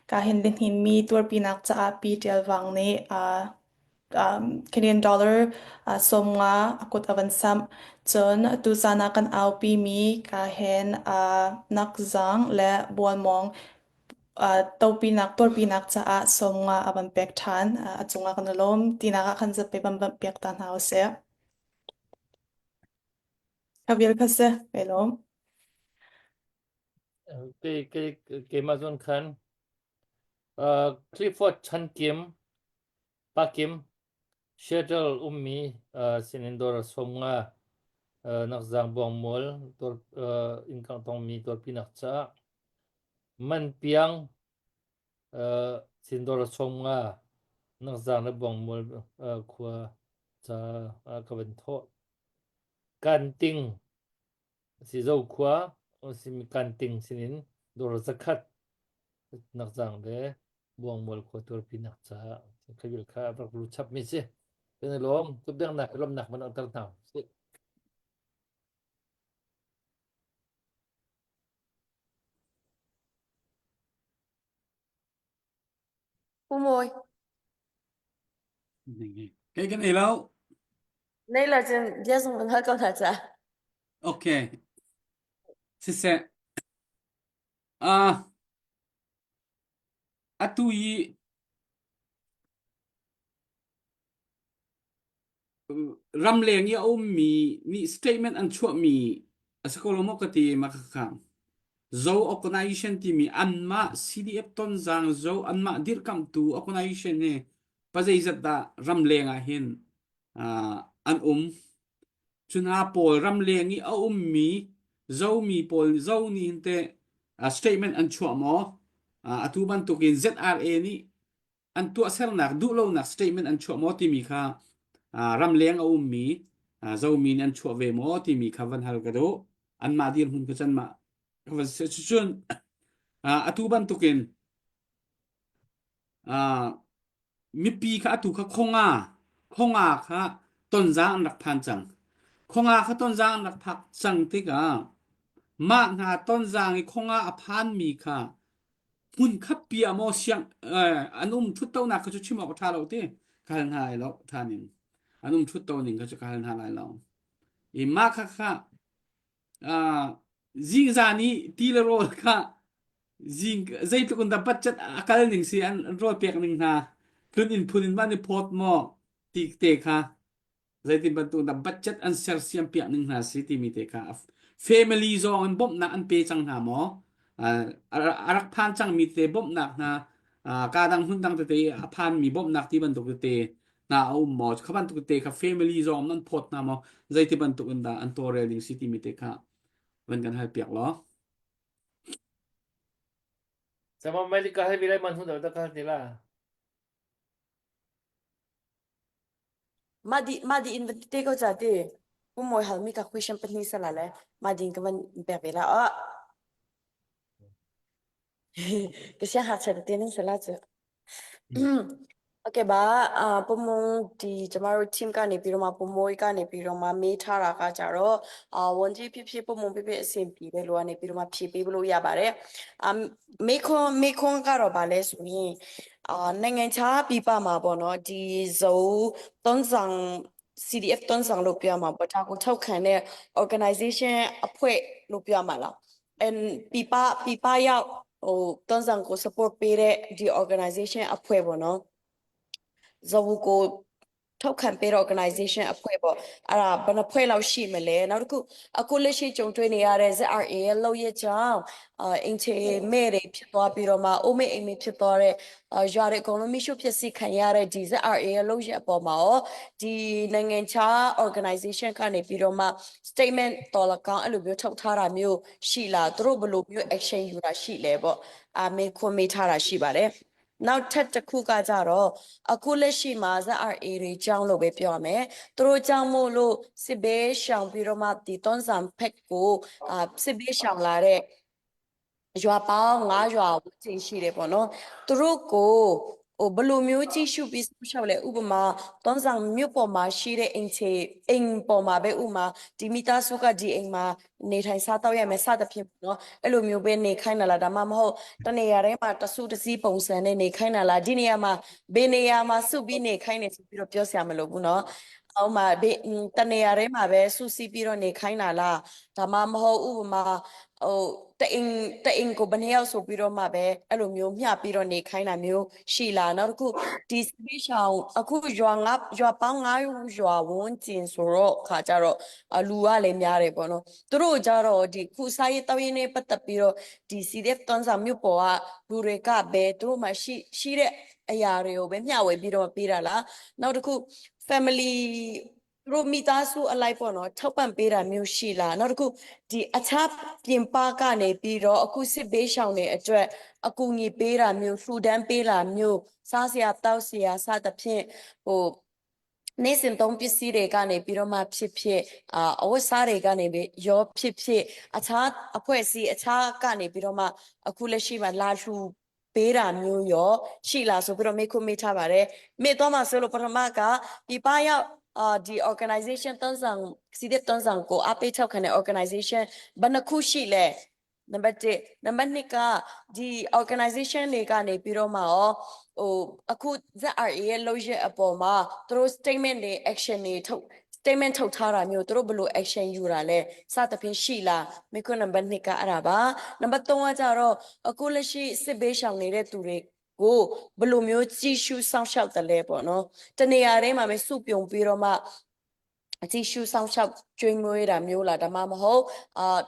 ka hin lihninh mi tuarpinak caah Pi Ṭial Vang nih a um, Canadian dollar uh, 50 a kut a van samh. Cun tuzan ah kan aupi mi ka hen uh, nakzang le bualmawng uh, topinak tuarpinak caah 50 a van pek ṭhan. Uh, a cungah kan i lawm. Tinak ah khan zapi van bamh piak ta hna usih. Ka vial kha si. Kai lawm. Kei kei keimah zawn khan uh, Clifford Chan Kim Pakim, Seattle ummi sinin dawr 50 nakzang buangmual innkang tongmi tuarpinak caah man piang sin dawr 50 nakzang le buangmual khua ca ka van thawh. Kanting Sizo khua simi Kanting sinin dawr zakhat nakzang le Buangmual khua tuarpinak caah khabil kha rak lu chap mi si. Kan i lawm kutbengnak lawmnak man ter hna si. Pu Mawi. Kei kan ei lo. Nei la cun bia zong kan hal ko hna ca. Okay. Siseh. Ah Atu i ramleng i a ummi nih statement an chuahmi a si ko lo maw ka ti ma khakha. Zo organization timi anmah CDF Tonzang Zo anmah dirhkamhtu organization hi pazeizat dah ramleng ah hin uh, an um. Cu hna pawl ramleng i a ummi Zomi pawl Zo nih hin teh uh, statement an chuah maw? Uh, atu bantukin ZRA nih an tuahsernak duhlonak statement an chuah maw timi kha uh, ramleng a ummi uh, Zomi nih an chuah ve maw timi kha van hal ka duh. Anmah dirhmun kha cun mah van si cun uh, atu bantukin uh, mipi kha atu kha khonga khonga kha tonzang an rak phan cang khonga kha tonzang an rak phak cang tikah mah hna tonzang i khonga a phanmi kha hmun khat pi ah maw siang an um thut tonak kha cu chim awk a ṭha lo ti ka hal hna lai lo ṭhan in an um thut to ning kha cu ka hal hna lai lo i mah kha kha zingzan i ti le rawl kha zing zeitluk in dah budget a kal ning si an rawl pek ning hna tlun in phun in man i phawt maw ti te kha zeitin bantuk dah budget an sersiam piak ning hna si timi te kha family zong in bawmhnak an pe cang hna maw a rak phan cangmi te bawmhnak hna ka dang hmun dang tete a phanmi bawmhnak ti bantuk tete hna a um maw kha bantuk te kha family zong nan phawt hna maw zeiti bantuk in dah an tawlrel ding si timi te kha van kan hal piak law Sama mai ka hal vilai man hun da ka hal la. Ma di ma di in van te ko cha ti. Pu Mawi hal mi ka question pahnih sala le ma din ka van pek ve la a. Ka sia hak cha te nan sala chu. Okay ပါအာပုံမဒီကျမတို့ team ကနေပြီးတော့မှပုံမွေးကနေပြီးတော့မှမေးထားတာကကြတော့အာဝန်ကြီးဖြစ်ဖြစ်ပုံမဖြစ်ဖြစ်အဆင်ပြေတဲ့လူကနေပြီးတော့မှဖြည့်ပေးလို့ရပါတယ်အာမေခွန်မေခွန်ကတော့ဗာလဲဆိုရင်အာနိုင်ငံခြားပြည်ပမှာပေါ့နော်ဒီဇုံသုံးဆောင် CDF သွန်ဆောင်လို့ပြောမှာပေါ့ဒါကိုထောက်ခံတဲ့ organization အဖွဲ့လို့ပြောမှာလား and ပြပပြပရောက်ဟိုသွန်ဆောင်ကို support ပေးတဲ့ဒီ organization အဖွဲ့ပေါ့နော်ဇဝကိုထောက်ခံပေးတဲ့ organization အဖွဲ့ပေါ့အဲ့ဒါဘယ်နှဖွဲ့လောက်ရှိမလဲနောက်တစ်ခုအခုလက်ရှိကြုံတွေ့နေရတဲ့ ZRA ရဲ့လုပ်ရကြောင်းအာအင်ချေမဲ့တွေဖြစ်သွားပြီးတော့မှအိုးမေအိမ်မေဖြစ်သွားတဲ့အာရွာတွေအကုန်လုံးမိရှုဖြစ်စီခံရတဲ့ဒီ ZRA ရဲ့လုပ်ရအပေါ်မှာရောဒီနိုင်ငံခြား organization ကနေပြီးတော့မှ statement တော်လကောင်အဲ့လိုမျိုးထုတ်ထားတာမျိုးရှိလားသူတို့ဘယ်လိုမျိုး action ယူတာရှိလဲပေါ့အာမေခွန်မေးထားတာရှိပါတယ်နောက်ထပ်တစ်ခုကကြတော့အခုလက်ရှိမှာ ZRA တွေကြောင်းလို့ပဲပြောရမယ်။သူတို့ကြောင်းမို့လို့စစ်ဘေးရှောင်ပြီးတော့မှဒီသွန်ဆန်ဖက်ကိုအာစစ်ဘေးရှောင်လာတဲ့ရွာပေါင်း၅ရွာဝန်းကျင်ရှိတယ်ပေါ့နော်။သူတို့ကိုဟိုဘယ်လိုမျိုးကြည့်ရှုပြီးစောင့်ရှောက်လဲဥပမာသွန်ဆောင်မြို့ပေါ်မှာရှိတဲ့အိမ်ချေအိမ်ပေါ်မှာပဲဥပမာဒီမိသားစုကဒီအိမ်မှာနေထိုင်စားတော့ရမယ်စသဖြင့်ပေါ့နော်အဲ့လိုမျိုးပဲနေခိုင်းတာလားဒါမှမဟုတ်တနေရာထဲမှာတစုတစည်းပုံစံနဲ့နေခိုင်းတာလားဒီနေရာမှာဘေးနေရာမှာစုပြီးနေခိုင်းနေဆိုပြီးတော့ပြောစရာမလိုဘူးနော်အော်မှာဘေးတနေရာထဲမှာပဲစုစည်းပြီးတော့နေခိုင်းတာလားဒါမှမဟုတ်ဥပမာဟိုတအိမ်တအိမ်ကိုဘယ်နှစ်ယောက်ဆိုပြီးတော့မှပဲအဲ့လိုမျိုးမျှပြီးတော့နေခိုင်းတာမျိုးရှိလားနောက်တစ်ခုဒီစပိရှောင်းအခုရွာငါရွာပေါင်း9ရွာဝန်းကျင်ဆိုတော့ခါကြတော့အလူကလည်းများတယ်ပေါ့နော်သူတို့ကြတော့ဒီခုစားရေးတောက်ရေးနဲ့ပတ်သက်ပြီးတော့ဒီ CDF တွန်းဆောင်မြို့ပေါ်ကလူတွေကပဲသူတို့မှရှိရှိတဲ့အရာတွေကိုပဲမျှဝေပြီးတော့ပေးတာလားနောက်တစ်ခု family သူတို့မိသားစုအလိုက်ပေါ့နော်ထောက်ပံ့ပေးတာမျိုးရှိလားနောက်တစ်ခုဒီအခြားပြင်ပကနေပြီးတော့အခုစစ်ဘေးရှောင်တဲ့အတွက်အကူအညီပေးတာမျိုးလှူဒန်းပေးတာမျိုးစားစရာတောက်စရာစသဖြင့်ဟိုနေ့စဉ်သုံးပစ္စည်းတွေကနေပြီးတော့မှဖြစ်ဖြစ်အာအဝတ်စားတွေကနေပြီးရောဖြစ်ဖြစ်အခြားအဖွဲ့အစည်းအခြားကနေပြီးတော့မှအခုလက်ရှိမှာလာလှူပေးတာမျိုးရောရှိလားဆိုပြီးတော့မေးခွန်းမေးထားပါတယ်မေးတော့မှဆိုလို့ပထမကပြပရောက်အာဒီ organization တန်းဆောင်စီတဲ့တန်းဆောင်ကိုအပေးထောက်ခံတဲ့ organization ဘယ်နှခုရှိလဲနံပါတ်1နံပါတ်2ကဒီ organization တွေကနေပြီးတော့မှရောဟိုအခု ZRA ရဲ့လုပ်ရက်အပေါ်မှာသူတို့ statement တွေ action တွေထုတ် statement ထုတ်ထားတာမျိုးသူတို့ဘယ်လို action ယူတာလဲစသဖြင့်ရှိလားမိခွန်းနံပါတ်2ကအဲ့ဒါပါနံပါတ်3ကကြတော့အခုလက်ရှိစစ်ဘေးရှောင်နေတဲ့သူတွေကိုဘယ်လိုမျိုးကြည့်ရှုစောင့်ရှောက်တယ်လဲပေါ့နော်တနေရာထဲမှာပဲစုပြုံပြီးတော့မှအကြည့်ရှုစောင့်ရှောက်ကျွေးမွေးတာမျိုးလားဒါမှမဟုတ်အာ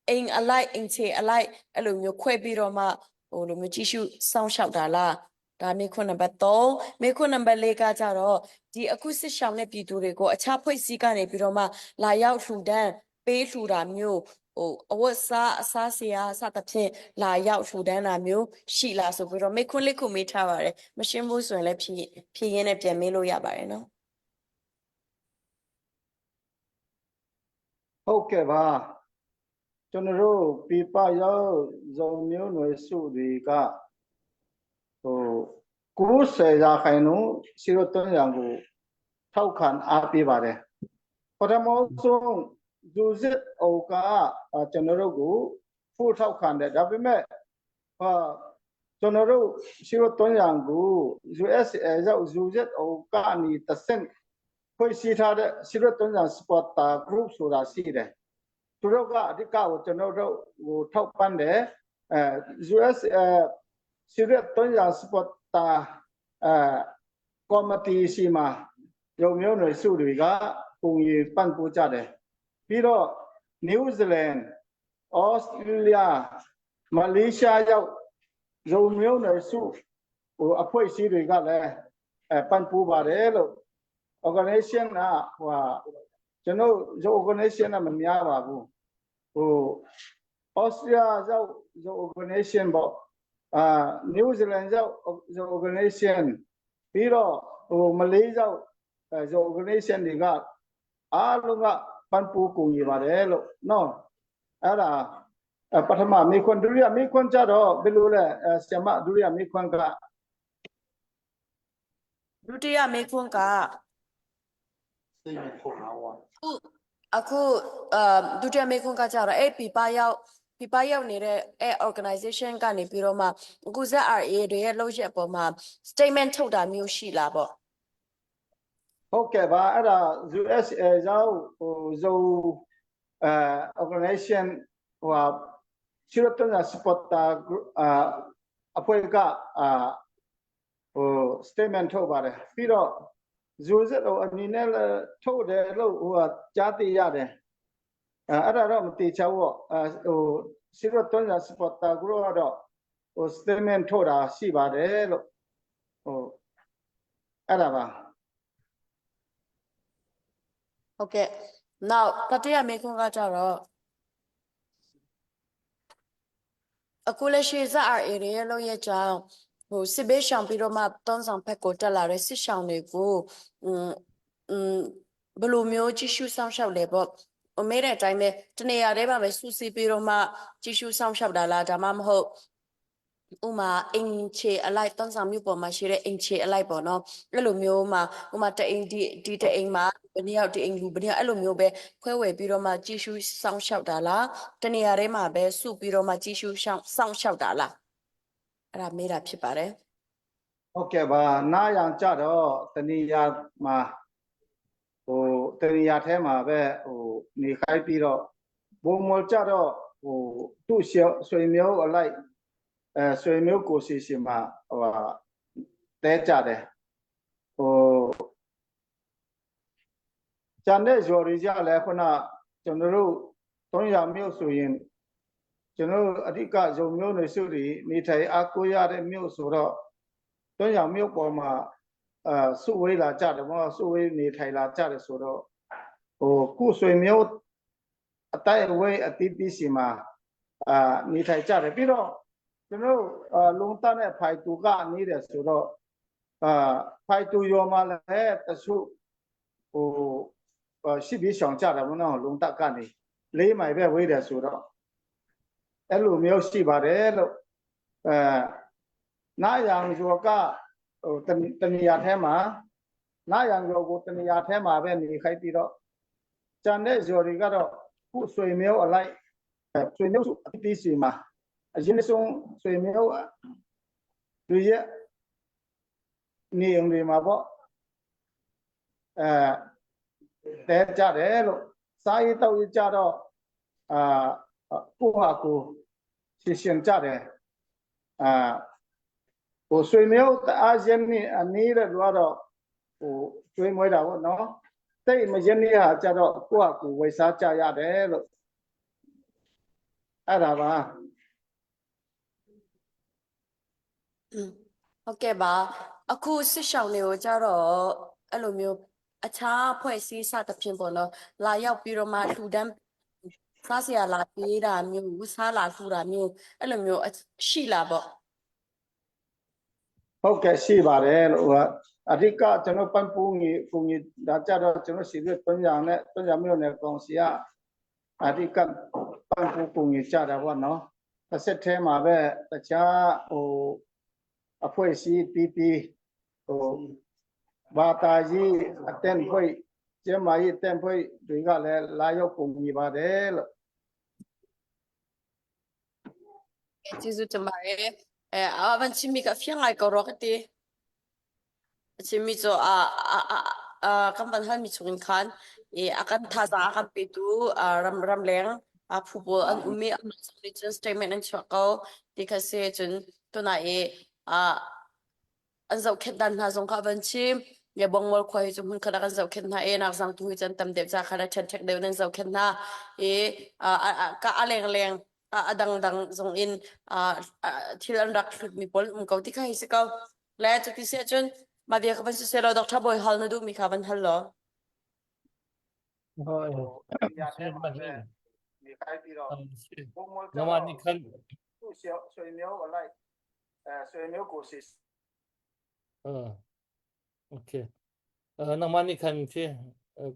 အိမ်အလိုက်အိမ်ချေအလိုက်အဲ့လိုမျိုးခွဲပြီးတော့မှဟိုလိုမျိုးကြည့်ရှုစောင့်ရှောက်တာလားဒါမေခွန်းနံပါတ်3မေခွန်းနံပါတ်4ကကြတော့ဒီအခုစစ်ရှောင်တဲ့ပြည်သူတွေကိုအခြားဖွဲ့စည်းကနေပြီးတော့မှလာရောက်လှူဒန်းပေးလှူတာမျိုးဟိုအဝတ်စားအစားစရာစသဖြင့်လာရောက်လှူဒန်းတာမျိုးရှိလားဆိုပြီးတော့မေခွန်းလေးခုမေးထားပါတယ်မရှင်းဘူးဆိုရင်လည်းဖြည့်ဖြည့်ရင်းနဲ့ပြန်မေးလို့ရပါတယ်နော် ဟုတ်ကဲ့ပါကျွန်တော်တို့ပြပရောက်ဇုံမျိုးနွယ်စုတွေကဟို90ရာခိုင်နှုန်းစီရိုတွန်းရံကိုထောက်ခံအားပေးပါတယ်ပထမဆုံးဇူစစ်အိုကကျွန်တော်တို့ကိုဖို့ထောက်ခံတယ်ဒါပေမဲ့ဟာကျွန်တော်တို့စီရိုတွန်းရံကို USA ရောက်ဇူစစ်အိုကနေတဆင့်ဖွဲ့စည်းထားတဲ့စီရိုတွန်းရံ supporter group ဆိုတာရှိတယ်သူတို့ကအဓိကကိုကျွန်တော်တို့ဟိုထောက်ပံ့တယ်အဲ US အဲစီရိုတွန်းရံ supporter အဲကော်မတီရှိမှာရုံမျိုးနယ်စုတွေကပုံရပန့်ပိုးကြတယ်ပြီးတော့ New Zealand Australia မလေးရှားရောက်ရုံမျိုးနယ်စုဟိုအဖွဲ့အစည်းတွေကလည်းအဲပန့်ပိုးပါတယ်လို့ organization ကဟိုဟာကျွန်တော်ရုပ် organization ကမများပါဘူးဟို Austria ရောက်ရုပ် organization ပေါ့အာ New Zealand ရောက်ရုပ် organization ပြီးတော့ဟိုမလေးရောက်ရုပ် organization တွေကအားလုံးကပန်ပူကုန်နေပါတယ်လို့နော်အဲ့ဒါပထမမေခွန်းဒုတိယမေခွန်းကြတော့ဘယ်လိုလဲဆရာမဒုတိယမေခွန်းက ဒုတိယမေခွန်းက စိတ်မထုတ်တာဟော အခုအာဒုတိယမေခွန်းကကြတော့အဲ့ပြပရောက်ပြပရောက်နေတဲ့အဲ့ organization ကနေပြီးတော့မှအခု ZRA တွေရဲ့လုပ်ရက်အပေါ်မှာ statement ထုတ်တာမျိုးရှိလားပေါ့ ဟ ဟုတ်ကဲ့ပါအဲ့ဒါ USA ရောက်ဟိုဇိုအဲ organization ဟိုဟာစီရတနာ supporter group အာအဖွဲ့ကအာဟို statement ထုတ်ပါတယ်ပြီးတော့ဇိုဇက်ဟိုအနေနဲ့လည်းထုတ်တယ်လို့ဟိုဟာကြားသိရတယ်အဲအဲ့ဒါတော့မသိချဘူးပေါ့အဲဟိုစီရတနာ supporter group ကတော့ဟို statement ထုတ်တာရှိပါတယ်လို့ဟိုအဲ့ဒါပါ ဟုတ်ကဲ့နောက်တတိယမေးခွန်းကကြတော့အခုလက်ရှိ ZRA တွေရဲ့လုပ်ရက်ကြောင့်ဟိုစစ်ဘေးရှောင်ပြီးတော့မှတုံးဆောင်ဖက်ကိုတက်လာတဲ့စစ်ရှောင်တွေကိုအင်းအင်းဘယ်လိုမျိုးကြည့်ရှုစောင့်ရှောက်လဲပေါ့ဟိုမေးတဲ့အတိုင်းပဲတနေရာတည်းမှာပဲစုစည်းပြီးတော့မှကြည့်ရှုစောင့်ရှောက်တာလားဒါမှမဟုတ်ဥမာအင်ချေအလိုက်တုံးဆောင်မြို့ပေါ်မှာရှိတဲ့အင်ချေအလိုက်ပေါ့နော်အဲ့လိုမျိုးမှာဥမာတအိမ်ဒီဒီတအိမ်မှာဘယ်နှစ်ယောက်ဒီအိမ်လူဘယ်နှစ်ယောက်အဲ့လိုမျိုးပဲခွဲဝေပြီးတော့မှကြည့်ရှုစောင့်ရှောက်တာလားတနေရာထဲမှာပဲစုပြီးတော့မှကြည့်ရှုရှောင်းစောင့်ရှောက်တာလားအဲ့ဒါမေးတာဖြစ်ပါတယ် ဟုတ်ကဲ့ပါနားရောင်ကြတော့တဏီယာမှာဟိုတဏီယာထဲမှာပဲဟိုနေခိုင်းပြီးတော့ဘုံမော်ကြတော့ဟိုသူ့ရှောဆွေမျိုးအလိုက်အဲဆွေမျိုးကိုစီစီမှာဟိုဟာတဲကြတယ်ဟိုကျန်တဲ့ဇော်ရီကြလဲခုနကျွန်တော်တို့300မြို့ဆိုရင်ကျွန်တော်တို့အဓိကဇုံမျိုးနေစုတွေနေထိုင်အားကိုးရတဲ့မြို့ဆိုတော့ တွန်းရောင်မြို့ပေါ်မှာအာစုဝေးလာကြတယ်ဘောစုဝေးနေထိုင်လာကြတယ်ဆိုတော့ဟိုခုဆွေမျိုးအတိုက်အဝေးအတီးတီးစီမှာအာနေထိုင်ကြတယ်ပြီးတော့ကျွန်တော်တို့အာလုံတနဲ့ဖိုင်တူကနေတယ်ဆိုတော့အာဖိုင်တူရောမှာလည်းတချို့ဟိုအာရှိပြီးဆောင်ကြတယ်ဘောနော်လုံတကနေလေးမိုင်ပဲဝေးတယ်ဆိုတော့အဲ့လိုမျိုးရှိပါတယ်လို့အဲ နာယံကျော်ကဟိုတဏတဏှာထဲမှာနာယံကျော်ကိုတဏှာထဲမှာပဲနေခိုင်းပြီးတော့ကျန်တဲ့ကျော်တွေကတော့ခုဆွေမျိုးအလိုက်အဲဆွေမျိုးစုအတိစီမှာအရင်ဆုံးဆွေမျိုးတွေရဲ့နေုံတွေမှာပေါ့အဲတဲကြတယ်လို့စားရည်တောက်ရည်ကြတော့အာကိုဟာကိုရှင်းရှင်းကြတယ်အာ ဟိုဆွေမျိုးတအားရင်းနေအနည်းတဲ့လူကတော့ဟိုကျွေးမွေးတာပေါ့နော်တိတ်မရင်းနေဟာကြတော့ကိုယ့်ဟာကိုယ်ဝိစားကြရတယ်လို့အဲ့ဒါပါ ဟုတ်ကဲ့ပါအခုစစ်ရှောင်းတွေကိုကြတော့အဲ့လိုမျိုးအခြားဖွဲ့စည်းစသဖြင့်ပေါ့နော်လာရောက်ပြီးတော့မှလှူဒန်းစားစရာလာပေးတာမျိုးစားလာလှူတာမျိုးအဲ့လိုမျိုးအရှိလာပေါ့ ဟုတ်ကဲ့ရှိပါတယ်လို့ဟိုအဓိကကျွန်တော်ပန်ပူငီပူငီဒါကြတော့ကျွန်တော်ရှိပြတွန်းရနဲ့တွန်းရမျိုးနဲ့ကောင်စီကအဓိကပန်ပူပူငီကြတာပေါ့နော်တစ်ဆက်တည်းမှာပဲတခြားဟိုအဖွဲ့အစည်းတီးတီးဟိုဘာသာရေးအတန်ဖွဲ့ကျမကြီးအတန်ဖွဲ့တွေကလည်းလာရောက်ပုံညီပါတယ်လို့ ကျေးဇူးတင်ပါတယ်အဲအဘန်ချီမီကဖျင်းလိုက်ကောရောကတိချီမီဆိုအာအာအာကမ်ပန်ဟန်မီချုံခန်เออกันทาซากันไปดูอ่ารำรำแรงอ่าผู้บอันอุมีอันสมิจนสเตทเมนต์อันชัวเกาที่เขาเสียจนตัวไหนอ่าอันเจ้าเข็ดดันหาสงคบัญชีอย่าบงวอลควายจุมันขนาดอันเจ้าเข็ดหาเอนักสังตุยจันตำเด็บจ้าขนาดเชนเช็คเดียวนั่นเจ้าเข็ดหาเออ่าอ่ากะอะไรแรงอ่าดังดังส่งอินอ่าที่อันรักมีปลมเกาที่ใครสิเกาและจุดที่เสียจนมาเดียกับบัญชีเซลล์ดอกทบอยฮัลนดูมีคาบันฮัลโหล ဟော ညထဲမှာပဲနေခိုင်းပြီးတော့ဘုံမော နမနိခန် သူ့ဆွေမျိုးအလိုက်အဲဆွေမျိုးကိုစီ အာโอเคเออနမနိခန်ချေ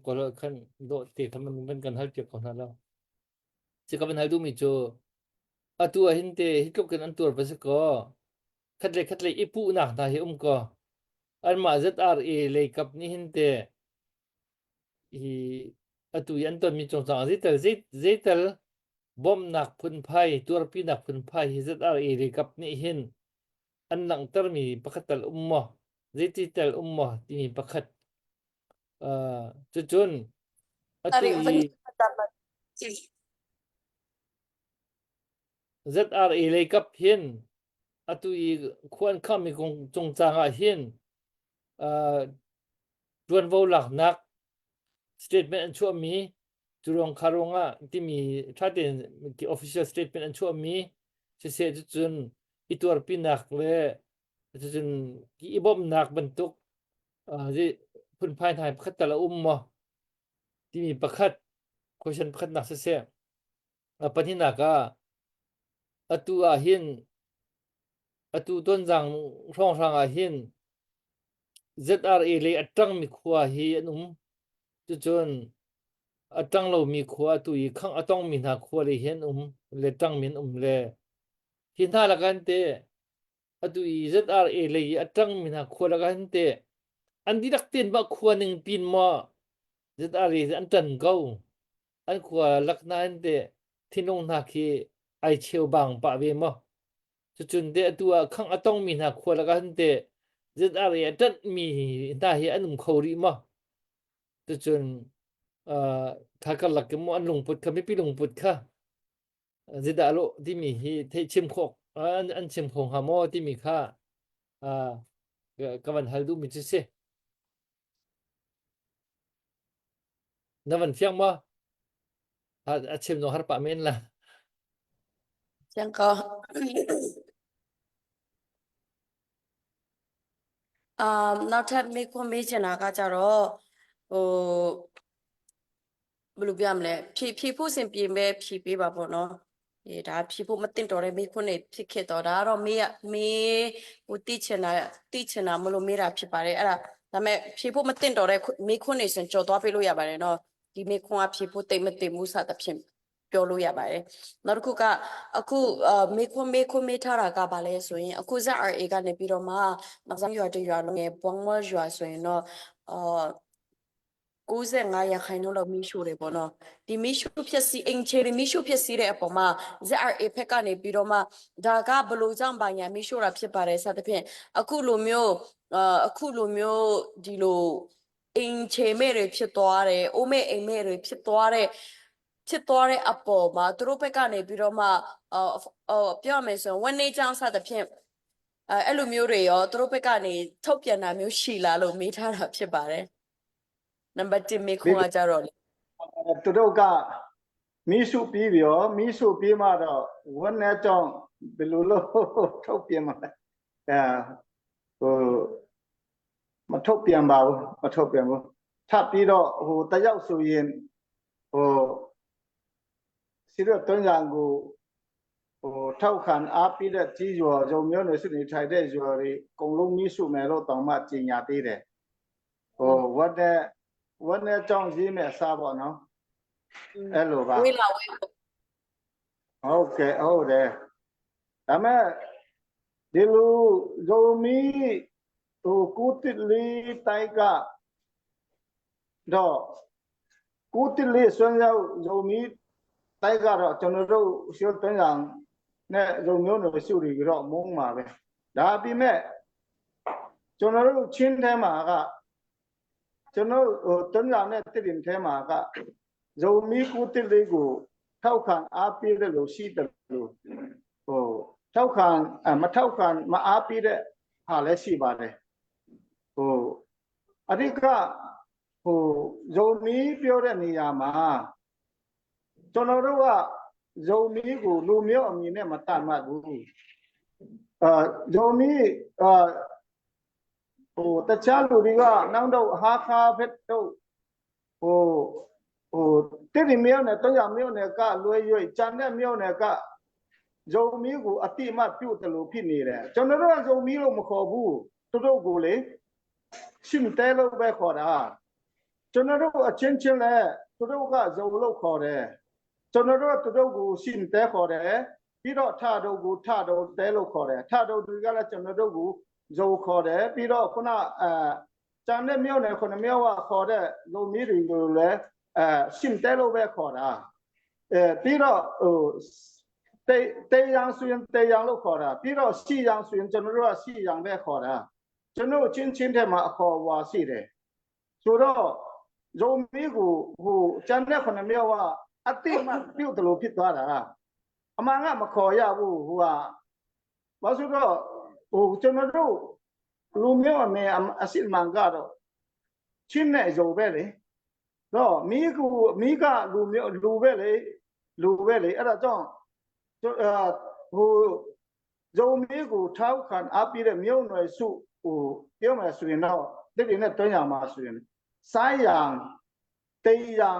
ကိုလခန်ဒိုတေထမန်ဘန်ကန်ဟလပြကောနာလာสิကဘန်ဟလဒူမီချိုအတူအဟင်တေဟိတုကန်အန်တူဘစကောခတ်လေခတ်လေအပူနာနာဟိအုံကောအန်မာ ZRA လေကပ်နိဟင်တေ hi atu i an ton mi chung cang zeitel zei zeitel bawmnak phunphai tuarpinak phunphai hi ZRA lei kap nih hin an langhter mi pakhat tal um maw zeiti tal um maw timi pakhat. Uh, cucun atu i ZRA lei kap hin atu i khua an khammi kong cungcang ah hin uh, ṭuanvo laknak statement an chuahmi cu ruang kha ruangah timi ṭha tein official statement an chuahmi siseh cucun i tuarpinak le cucun i bawmhnak bantuk phunphai hna pakhat tal a um maw timi pakhat question pakhatnak siseh a pahnihnak ah atu ah hin atu Tonzang hrawnghrang ah hin ZRA lei a ṭangmi khua hi an um. Cucun a ṭang lomi khua atu i khangh a tongmi hna khua lei hi an um le ṭangmi an um le hi hna lakah hin teh atu i ZRA lei i a ṭangmi hna khua lakah hin teh an dihlak tein mah khua ning pin maw ZRA hi an ṭan ko. An khua lak hna hin teh thinlung hna khi ai cheu bang pah ve maw? Cucun teh atu ah khangh a tongmi hna khua lakah hin teh ZRA a ṭanhmi hna hi an um kho rih maw? Cucun uh, kha karlak in maw an lungput kha mipi lungput kha zeidah lawh timi hi theih chim khawh an, an chim kho hnga maw timi kha uh, ka van hal duhmi cu si. Na van fiang maw? A chim no har pah men la. Fiang ko. Um နောက်ထပ်မေးခွန်းမေးချင်တာကကြတော့ဟိုဘယ်လိုပြမလဲဖြည့်ဖြည့်ဖို့စင်ပြေမဲ့ဖြည့်ပေးပါပေါ့နော်အေးဒါဖြည့်ဖို့မတင်တော်တဲ့မေးခွန်းတွေဖြစ်ခဲ့တော့ဒါကတော့မေးရမေးဟိုတိချင်တာတိချင်တာမလို့မေးတာဖြစ်ပါတယ်အဲ့ဒါဒါပေမဲ့ဖြည့်ဖို့မတင်တော်တဲ့မေးခွန်းတွေဆိုရင်ကြော်သွားပေးလို့ရပါတယ်နော်ဒီမေးခွန်းကဖြည့်ဖို့တိတ်မတင်ဘူးစသဖြင့်ပြောလို့ရပါတယ်နောက်တစ်ခုကအခုအာမေခွန်းမေခွန်းမေးထားတာကဘာလဲဆိုရင်အခု ZRA ကနေပြီးတော့မှနောက်ဆုံးရွာတရွာလုံးရဲ့ပွန်မောရွာဆိုရင်တော့အာ 95ရာခိုင်နှုန်းလောက်မီးရှို့တယ်ပေါ့နော်ဒီမီးရှို့ဖြစ်စီအင်ချေမီးရှို့ဖြစ်စီတဲ့အပေါ်မှာ ZRA ဖက်ကနေပြီးတော့မှဒါကဘလို့ကြောင့်ပါညာမီးရှို့တာဖြစ်ပါတယ်စသဖြင့်အခုလိုမျိုးအာအခုလိုမျိုးဒီလိုအင်ချေမဲ့တွေဖြစ်သွားတယ်အိုးမဲ့အိမ်မဲ့တွေဖြစ်သွားတဲ့ဖြစ်သွားတဲ့အပေါ်မှာသူတို့ဘက်ကနေပြီးတော့မှအော်အော်ပြောရမယ်ဆိုရင်ဝန်နေကြောင်းစသဖြင့်အဲအဲ့လိုမျိုးတွေရောသူတို့ဘက်ကနေထုတ်ပြန်တာမျိုးရှိလားလို့မေးထားတာဖြစ်ပါတယ် နံပါတ်1မေးခွန်းကကြတော့လေ သူတို့ကမီးစုပြီးပြီရောမီးစုပြီးမှတော့ဝန်းနေကြောင်းဘယ်လိုလုပ်ထုတ်ပြန်မလဲအဲဟိုမထုတ်ပြန်ပါဘူးမထုတ်ပြန်ဘူးထပ်ပြီးတော့ဟိုတယောက်ဆိုရင်ဟိုစီရတုံးရံကိုဟိုထောက်ခံအားပေးတဲ့ကြီးကျော်ဂျုံမျိုးနယ်စုနေထိုင်တဲ့ကျော်တွေအကုန်လုံးမီးစုမယ်လို့တောင်မှကြေညာသေးတယ် ဟိုဝတ်တဲ့ဝတ်တဲ့ကြောင်းရေးမဲ့အစားပေါ့နော်အဲ့လိုပါ ဝေးလာဝေး ဟုတ်ကဲ့ဟုတ်တယ်ဒါမဲ့ဒီလိုဇိုမီဟိုကုတိလီတိုက်ကတော့ကုတိလီဆွမ်းရောက်ဇိုမီတိုက်ကတော့ကျွန်တော်တို့ရှုသွင်းဆောင်နဲ့ဇုံမျိုးနယ်စုတွေကတော့မုန်းပါပဲဒါပေမဲ့ကျွန်တော်တို့ချင်းထဲမှာက ကျွန်တော်ဟိုတွန်းလာတဲ့တရင်ထဲမှာကဇုံမီကုတိလေးကိုထောက်ခံအားပေးတယ်လို့ရှိတယ်လို့ဟိုထောက်ခံမထောက်ခံမအားပေးတဲ့ဟာလည်းရှိပါတယ်ဟိုအဓိကဟိုဇုံမီပြောတဲ့နေရာမှာကျွန်တော်တို့ကဇုံမီကိုလူမျိုးအမည်နဲ့မတတ်မှတ်ဘူးအာဇုံမီအာ ဟိုတခြားလူတွေကနောက်တော့ဟာခါဖက်တော့ဟိုဟိုတိတိမြို့နယ်တောင်ရမြို့နယ်ကလွဲရွေ့ကြံတဲ့မြို့နယ်ကဇုံမီကိုအတိအမပြုတ်တယ်လို့ဖြစ်နေတယ်ကျွန်တော်တို့ကဇုံမီလို့မခေါ်ဘူးသူတို့ကိုလေရှင်တဲလို့ပဲခေါ်တာကျွန်တော်တို့အချင်းချင်းလဲသူတို့ကဇုံလို့ခေါ်တယ်ကျွန်တော်တို့ကသူတို့ကိုရှင်တဲခေါ်တယ်ပြီးတော့ထတို့ကိုထတို့တဲလို့ခေါ်တယ်ထတို့တွေကလည်းကျွန်တော်တို့ကို ဇုံခေါ်တယ်ပြီးတော့ခုနအဲကျန်တဲ့မြို့နယ်ခုနမြို့ကခေါ်တဲ့ဇုံမီတွေကိုလည်းအဲရှင်တဲလို့ပဲခေါ်တာအဲပြီးတော့ဟိုတေတေယံဆိုရင်တေယံလို့ခေါ်တာပြီးတော့စီယံဆိုရင်ကျွန်တော်တို့ကစီယံပဲခေါ်တာကျွန်တော်ချင်းချင်းထဲမှာအခေါ်အဝါရှိတယ်ဆိုတော့ ဇိုမီကိုဟိုကျန်တဲ့ခုနှစ်မျိုးကအတိမပြုတ်တယ်လို့ဖြစ်သွားတာအမှန်ကမခေါ်ရဘူးဟိုကဘာလို့တော့ဟိုကျွန်တော်တို့လူမျိုးအမေအစစ်မှန်ကတော့ချင်းနဲ့ဇိုပဲလေတော့မိကူမိကလူမျိုးလူပဲလေလူပဲလေအဲ့ဒါကြောင့်ဟိုဇုံမီကိုထောက်ခံအားပြတဲ့မြို့နယ်စုဟိုပြောမယ်ဆိုရင်တော့တိတိနဲ့တွန်းရမှာဆိုရင်ဆိုင်းရံတေးရံ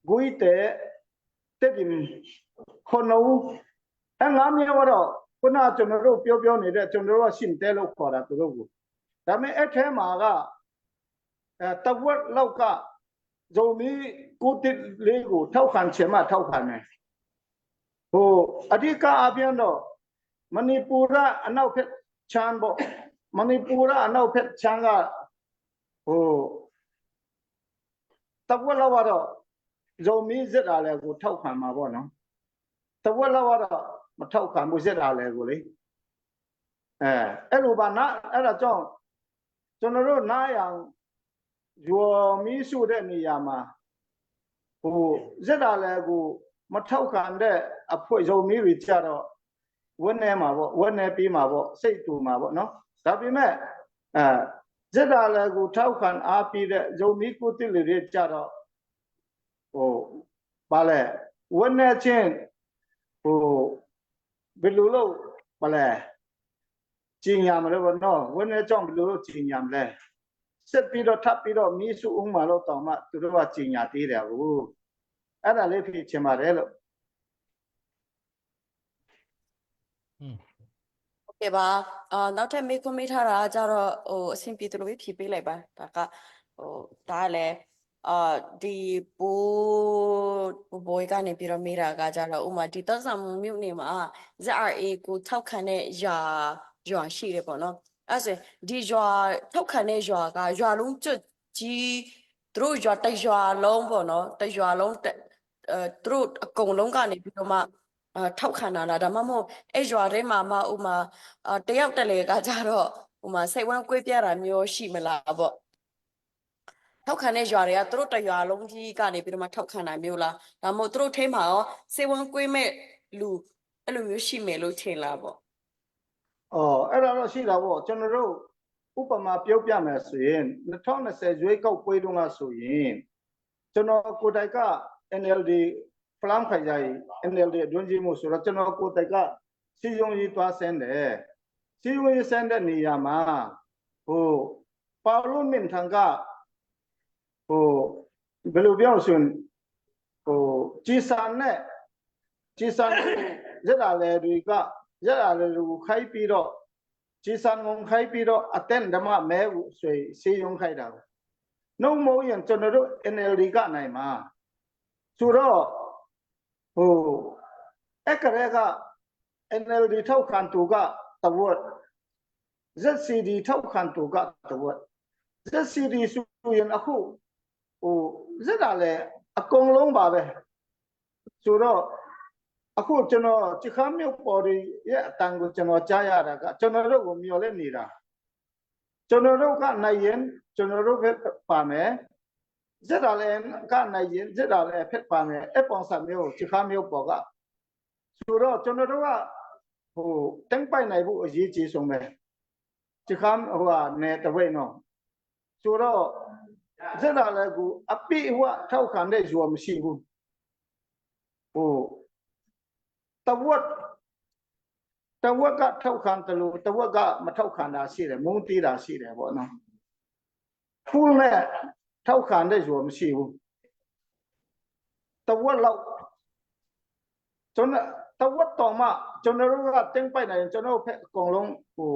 ဂွိတဲ့တက်ပြင်ခနိုးအငါမျိုးတော့ခုနကျွန်တော်တို့ပြောပြောနေတဲ့ကျွန်တော်တို့ကရှင်တဲလို့ခေါ်တာသူတို့ကိုဒါပေမဲ့အဲ့ထဲမှာကအဲတဝက်လောက်ကဇုံမီကိုတစ်လေးကိုထောက်ခံချင်မှထောက်ခံတယ်ဟိုအဓိကအပြင်တော့မဏိပူရအနောက်ဖက်ချမ်းပေါ့မဏိပူရအနောက်ဖက်ချမ်းကဟိုတဝက်လောက်ကတော့ဇုံမီစစ်တာလည်းကိုထောက်ခံမှာပေါ့နော်တဝက်လောက်ကတော့မထောက်ခံဘူးစစ်တာလည်းကိုလေအဲအဲ့လိုပါနာအဲ့ဒါကြောင့်ကျွန်တော်တို့နားရံရော်မီးစုတဲ့နေရာမှာဟိုစစ်တာလည်းကိုမထောက်ခံတဲ့အဖွဲ့ဇုံမီတွေကြတော့ဝန်းနေမှာပေါ့ဝန်းနေပြီးမှာပေါ့စိတ်တူမှာပေါ့နော်ဒါပေမဲ့အဲစစ်တာလည်းကိုထောက်ခံအားပြီးတဲ့ဇုံမီကိုတိလေတွေကြတော့ဟိုဘာလဲဝန်းနေချင်းဟိုဘယ်လိုလုပ်ဘာလဲကျင်ညာမလို့ပေါ့နော်ဝန်းနေကြောင့်ဘယ်လိုလုပ်ကျင်ညာမလဲဆက်ပြီးတော့ထပ်ပြီးတော့မီးစုအောင်မလို့တောင်မှသူတို့ကကျင်ညာသေးတယ်ကိုအဲ့ဒါလေးဖြစ်ချင်ပါတယ်လို့ ဟုတ်ကဲ့ပါအာနောက်ထပ်မေးခွန်းမေးထားတာကကြတော့ဟိုအဆင်ပြေတယ်လို့ပဲဖြေပေးလိုက်ပါဒါကဟိုဒါကလည်းအာဒီဘိုးဘိုးဘွေးကနေပြီးတော့မေးတာကကြတော့ဥပမာဒီတောဆံမြို့နယ်မှာ ZRA ကိုထောက်ခံတဲ့ရွာရွာရှိတယ်ပေါ့နော်အဲ့ဆိုရင်ဒီရွာထောက်ခံတဲ့ရွာကရွာလုံးကျွတ်ကြီးသူတို့ရွာတစ်ရွာလုံးပေါ့နော်တစ်ရွာလုံးတက်အဲသူတို့အကုန်လုံးကနေပြီးတော့မှအာထောက်ခံတာလားဒါမှမဟုတ်အဲ့ရွာထဲမှာမှဥမာအာတယောက်တက်လေကကြတော့ဥမာစိတ်ဝမ်းကွေးပြတာမျိုးရှိမလားပေါ့ထောက်ခံတဲ့ရွာတွေကသူတို့တစ်ရွာလုံးကြီးကနေပြီးတော့မှထောက်ခံတာမျိုးလားဒါမှမဟုတ်သူတို့ထဲမှာရောစိတ်ဝမ်းကွေးမဲ့လူအဲ့လိုမျိုးရှိမယ်လို့ထင်လားပေါ့ အော်အဲ့ဒါတော့ရှိတာပေါ့ကျွန်တော်တို့ဥပမာပြောပြမယ်ဆိုရင်2020ရွေးကောက်ပွဲတုန်းကဆိုရင်ကျွန်တော်ကိုယ်တိုင်က NLD ဖလမ်ခိုင်ကြိ NLD အတွင်းကြီးမှုဆိုတော့ကျွန်တော်ကိုယ်တိုင်ကစီယုံကြီးသွားဆင်းတယ်စီယုံကြီးဆင်းတဲ့နေရာမှာဟိုပါလို့မင်ထန်ကဟိုဘယ်လိုပြောဆိုရင်ဟိုကြည်စာနဲ့ကြည်စာရက်လာလေတွေကရက်လာလေကိုခိုက်ပြီးတော့ကြည်စာငုံခိုက်ပြီးတော့အတန်ဓမ္မမဲကိုဆွေစေယုံခိုက်တာကိုနှုံမိုးရင်ကျွန်တော်တို့ NLD ကနိုင်မှာဆိုတော့ဟိုအခရဲက NLD ထောက်ခံသူကတဝက် ZCD ထောက်ခံသူကတဝက် ZCD ဆိုရင်အခုဟိုဇက်တာလည်းအကုန်လုံးပါပဲဆိုတော့အခုကျွန်တော်ချခမ်းမြို့ပေါ်တွေရဲ့အတန်ကိုကျွန်တော်ကြားရတာကကျွန်တော်တို့ကိုမျောလဲနေတာကျွန်တော်တို့ကနိုင်ရင်ကျွန်တော်တို့ပဲပါမယ်ဇက်တာလည်းကနိုင်ရင်ဇက်တာလည်းဖက်ပါမယ်အပေါင်စမျိုးချခမ်းမြို့ပေါ်ကဆိုတော့ကျွန်တော်တို့ကဟိုတင်းပိုက်နိုင်ဖို့အရေးကြီးဆုံးပဲချခမ်းဟိုဟာနယ်တဝိနော်ဆိုတော့ဇက်တာလည်းကိုအပိဝထောက်ခံတဲ့ဇောမရှိဘူးဟိုတဝက်တဝက်ကထောက်ခံတယ်လို့တဝက်ကမထောက်ခံတာရှိတယ်မုန်းတီးတာရှိတယ်ပေါ့နော်ဖူးနဲ့ထောက်ခံတဲ့ဇောမရှိဘူးတဝက်လောက်ကျွန်တော်တဝက်တော်မှကျွန်တော်တို့ကတင်းပိုက်နိုင်ကျွန်တော်တို့ဖက်အကုန်လုံးဟို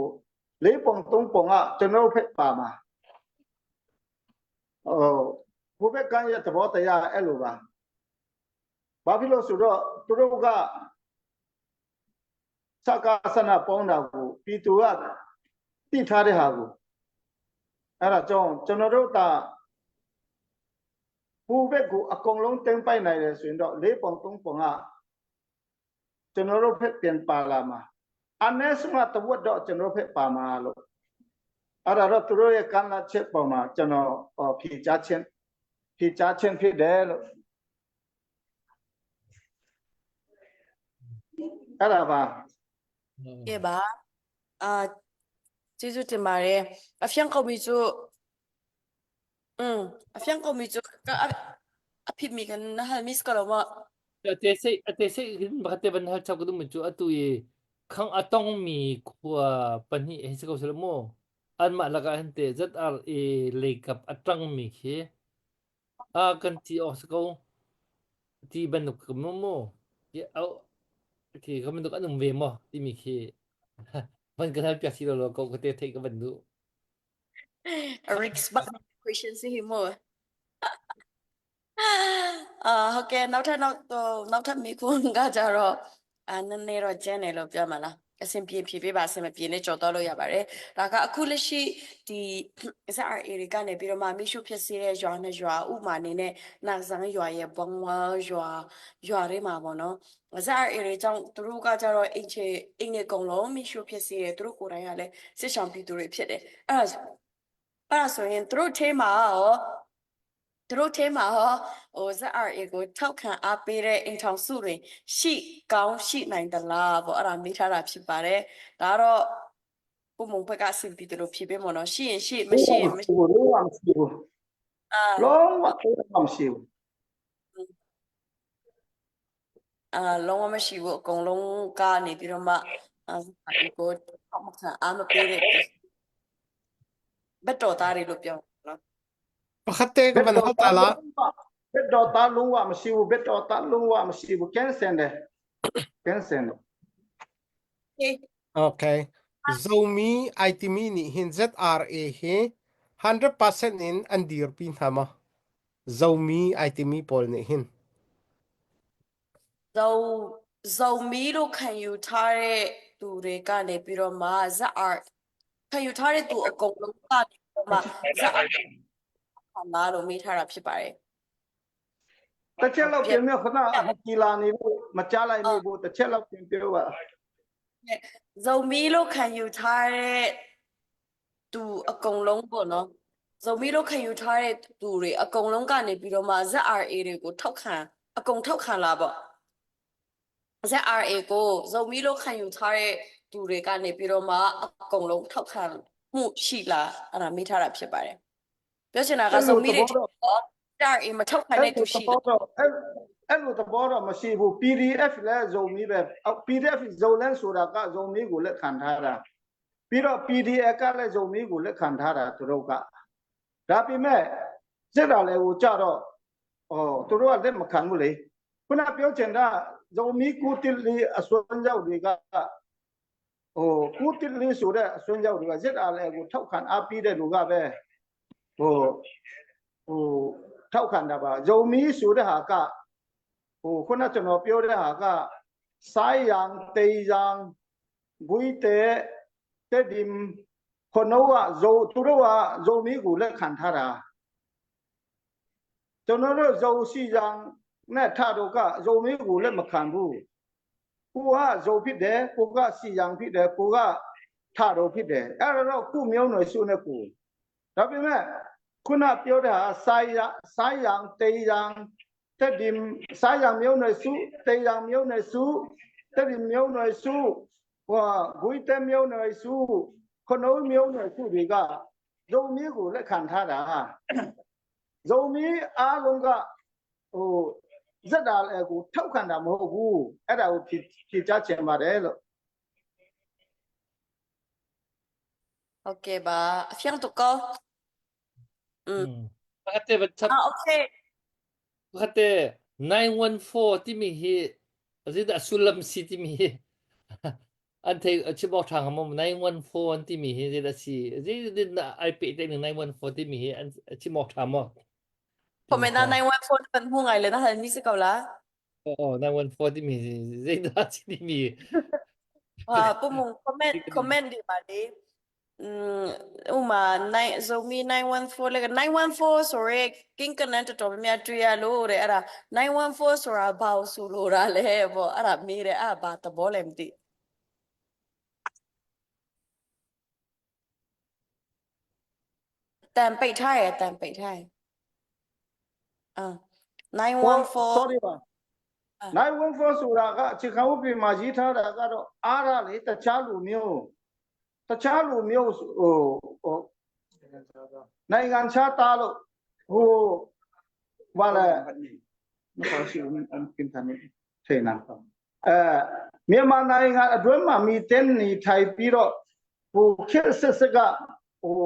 လေးပုံသုံးပုံကကျွန်တော်တို့ဖက်ပါမှာဟိုဘက်ကရဲ့သဘောတရားအဲ့လိုပါဘာဖြစ်လို့ဆိုတော့သူတို့ကစကားဆနာပေါင်းတာကိုပြည်သူကတိထားတဲ့ဟာကိုအဲ့ဒါကြောင့်ကျွန်တော်တို့တာဟိုဘက်ကိုအကုန်လုံးတင်းပိုက်နိုင်တယ်ဆိုရင်တော့လေးပုံသုံးပုံကကျွန်တော်တို့ဖက်ပြန်ပါလာမှာအနည်းဆုံးကတဝက်တော့ကျွန်တော်ဖက်ပါမှာလို့အဲ့ဒါတော့သူတို့ရဲ့ကမ်းလှမ်းချက်ပေါ်မှာကျွန်တော်ဖြေချချင်း။ ဖြေကြားခြင်းဖြစ်တယ်လို့အဲ့ဒါပါ ကဲပါအာကျေးဇူးတင်ပါတယ်အဖျံကုန်ပြီကျอืมအဖျံကုန်ပြီကျအဖြစ်မိကန်နဟမစ်ကလောမ A te sei a te sei hin bakhat te ban hal chap ka dum cu atu i khang a tong mi khua pahnih hei si ko seh mu anmah lakah hin te ZRA leikap a ṭang mi khi a kan ti awk si ko ti bantuk ka mu mu ti au khi ka bantuk an um ve maw timi khi van kan hal piak si lo lo ko ka te theih ka van duh. Risk bak question si hi mu. အာဟုတ်ကဲ့နောက်ထပ်နောက်နောက်ထပ်မိခွန်းကကြတော့အာနည်းနည်းတော့ကျန်းတယ်လို့ပြောမှာလားအဆင်ပြေဖြေပေးပါအဆင်မပြေနဲ့ကြော်တော့လို့ရပါတယ်ဒါကအခုလက်ရှိဒီ SRA တွေကနေပြီးတော့မှမိရှုဖြစ်စေတဲ့ရွာနဲ့ရွာဥမာအနေနဲ့နာဇန်ရွာရဲ့ဘုံဝါရွာရွာတွေမှာပေါ့နော် SRA တွေကြောင့်သူတို့ကကြတော့အိမ်ချေအိမ်တွေအကုန်လုံးမိရှုဖြစ်စေတဲ့သူတို့ကိုယ်တိုင်ကလည်းစစ်ဆောင်ပြည်သူတွေဖြစ်တယ်အဲ့ဒါအဲ့ဒါဆိုရင်သူတို့ထဲမှာရော သူတို့ထဲမှာဟောဟို ZRA ကိုထောက်ခံအားပေးတဲ့အိမ်ထောင်စုတွေရှိကောင်းရှိနိုင်သလားပေါ့အဲ့ဒါမေးထားတာဖြစ်ပါတယ်ဒါကတော့ပုံမုံဘက်ကအဆင်ပြေတယ်လို့ဖြေပေးမှာနော်ရှိရင်ရှိမရှိရင်မရှိ လုံးဝမရှိဘူး အာ လုံးဝလုံးဝမရှိဘူး အာလုံးဝမရှိဘူးအကုန်လုံးကနေပြီးတော့မှအာ ZRA ကိုထောက်မခံအားမပေးတဲ့ဘက်တော်သားတွေလို့ပြောနော် Pakhat te ka van hal ta la. ဘက်တော်သားလုံးဝမရှိဘူးဘက်တော်သားလုံးဝမရှိဘူးကင်းစင်တယ်ကင်းစင်တယ် Okay. Zomi ai timi nih hin ZRA hi 100% in an dirpi hna ma. Zomi ai timi pawl nih hin. ဇုံဇုံမီလို့ခံယူထားတဲ့သူတွေကနေပြီးတော့မှ ZR ခံယူထားတဲ့သူအကုန်လုံးကနေပြီးတော့မှ ZR လာလို့မေးထားတာဖြစ်ပါတယ် တစ်ချက်လောက်ပြင်မြခဏကြည်လာနေလို့မကြားလိုက်မိဘူးတစ်ချက်လောက်ပြင်ပြောပါ ဇုံမီလို့ခံယူထားတဲ့သူအကုန်လုံးပေါ့နော်ဇုံမီလို့ခံယူထားတဲ့သူတွေအကုန်လုံးကနေပြီးတော့မှ ZRA တွေကိုထောက်ခံအကုန်ထောက်ခံလာပေါ့ ZRA ကိုဇုံမီလို့ခံယူထားတဲ့သူတွေကနေပြီးတော့မှအကုန်လုံးထောက်ခံမှုရှိလားအဲ့ဒါမေးထားတာဖြစ်ပါတယ်ပြောချင်တာကဇုံမီတွေ ZRA မထောက်ခံ အဲ့ တဲ့သူ လိုသ ရှိလား ဘောတော့အဲ့အဲ့လိုသဘောတော့မရှိဘူး PDF လဲဇုံမီပဲ PDF ဇုံလန်းဆိုတာကဇုံမီကိုလက်ခံထားတာပြီးတော့ PDF ကလည်းဇုံမီကိုလက်ခံထားတာသူတို့ကဒါပေမဲ့စစ်တာလည်းဟိုကြတော့ဩသူတို့ကလက်မခံဘူးလေခုနပြောချင်တာဇုံမီကုတိလီအစွမ်းရောက်တွေကဟိုကုတိလီဆိုတဲ့အစွမ်းရောက်တွေကစစ်တာလည်းကိုထောက်ခံအားပေးတဲ့လူကပဲဟိုဟိုထောက်ခံတာပါဇုံမီဆိုတဲ့ဟာကဟိုခုနကျွန်တော်ပြောတဲ့ဟာကဆိုင်ယံတေယံဂွိတေတက်ဒီမ်ခနောကဇုံသူတို့ကဇုံမီကိုလက်ခံထားတာကျွန်တော်တို့ဇုံစီယံနဲ့ထတို့ကဇုံမီကိုလက်မခံဘူးကိုကဇုံဖြစ်တယ်ကိုကစီယံဖြစ်တယ်ကိုကထတို့ဖြစ်တယ်အဲ့တော့ခုမျိုးနွယ်စုနဲ့ကိုဒါပေမဲ့ခုနပြောတဲ့ဟာဆိုင်ယဆိုင်ယံတေယံတက်ဒီဆိုင်ယံမျိုးနွယ်စုတေယံမျိုးနွယ်စုတက်ဒီမျိုးနွယ်စုဟိုဂွိတဲမျိုးနွယ်စုခနိုးမျိုးနွယ်စုတွေကဇုံမီကိုလက်ခံထားတာဇုံမီအားလုံးကဟိုဇက်တာလည်းကိုထောက်ခံတာမဟုတ်ဘူးအဲ့ဒါကိုဖြေဖြေချချင်ပါတယ်လို့ ဟုတ်ကဲ့ပါအဖျံတော့ကောอืม Pakhat te van chap အာ okay pakhat te 914 timi hi zeidah sullam si timi hi an thei chim awk ṭha hnga maw 914 an timi hi zeidah si zeitin ai pehtlaih ning 914 timi hi an chim awk ṭha maw Comment na 914 kan hmu ngai le na hal mi si ko la Oh, 914 timi zeidah si timi ဟာပုံမ comment comment ဒီပါလေอืมဥမာ9ဇိုမီ914လေ914ဆိုရဲကင်းကနန်တော်တော်များများတွေ့ရလို့တဲ့အဲ့ဒါ914ဆိုတာဘာလို့ဆိုလိုတာလဲပေါ့အဲ့ဒါမေးတယ်အဲ့ဒါဘာသဘောလဲမသိတန်ပိတ်ထားရတန်ပိတ်ထားရ။ Ah 914 sorry ပါ914ဆိုတာကအခြေခံဥပဒေမှာရေးထားတာကတော့အားရလေတခြားလူမျိုးတခြားလူမျိုးဟိုဟိုနိုင်ငံခြားသားလို့ဟိုဘာလဲမခေါ်ရှိဘူးအမ်ကင်တန်ထေနာအဲမြန်မာနိုင်ငံအတွင်းမှာမိတဲ့နေထိုင်ပြီးတော့ဟိုခေတ်ဆက်ဆက်ကဟို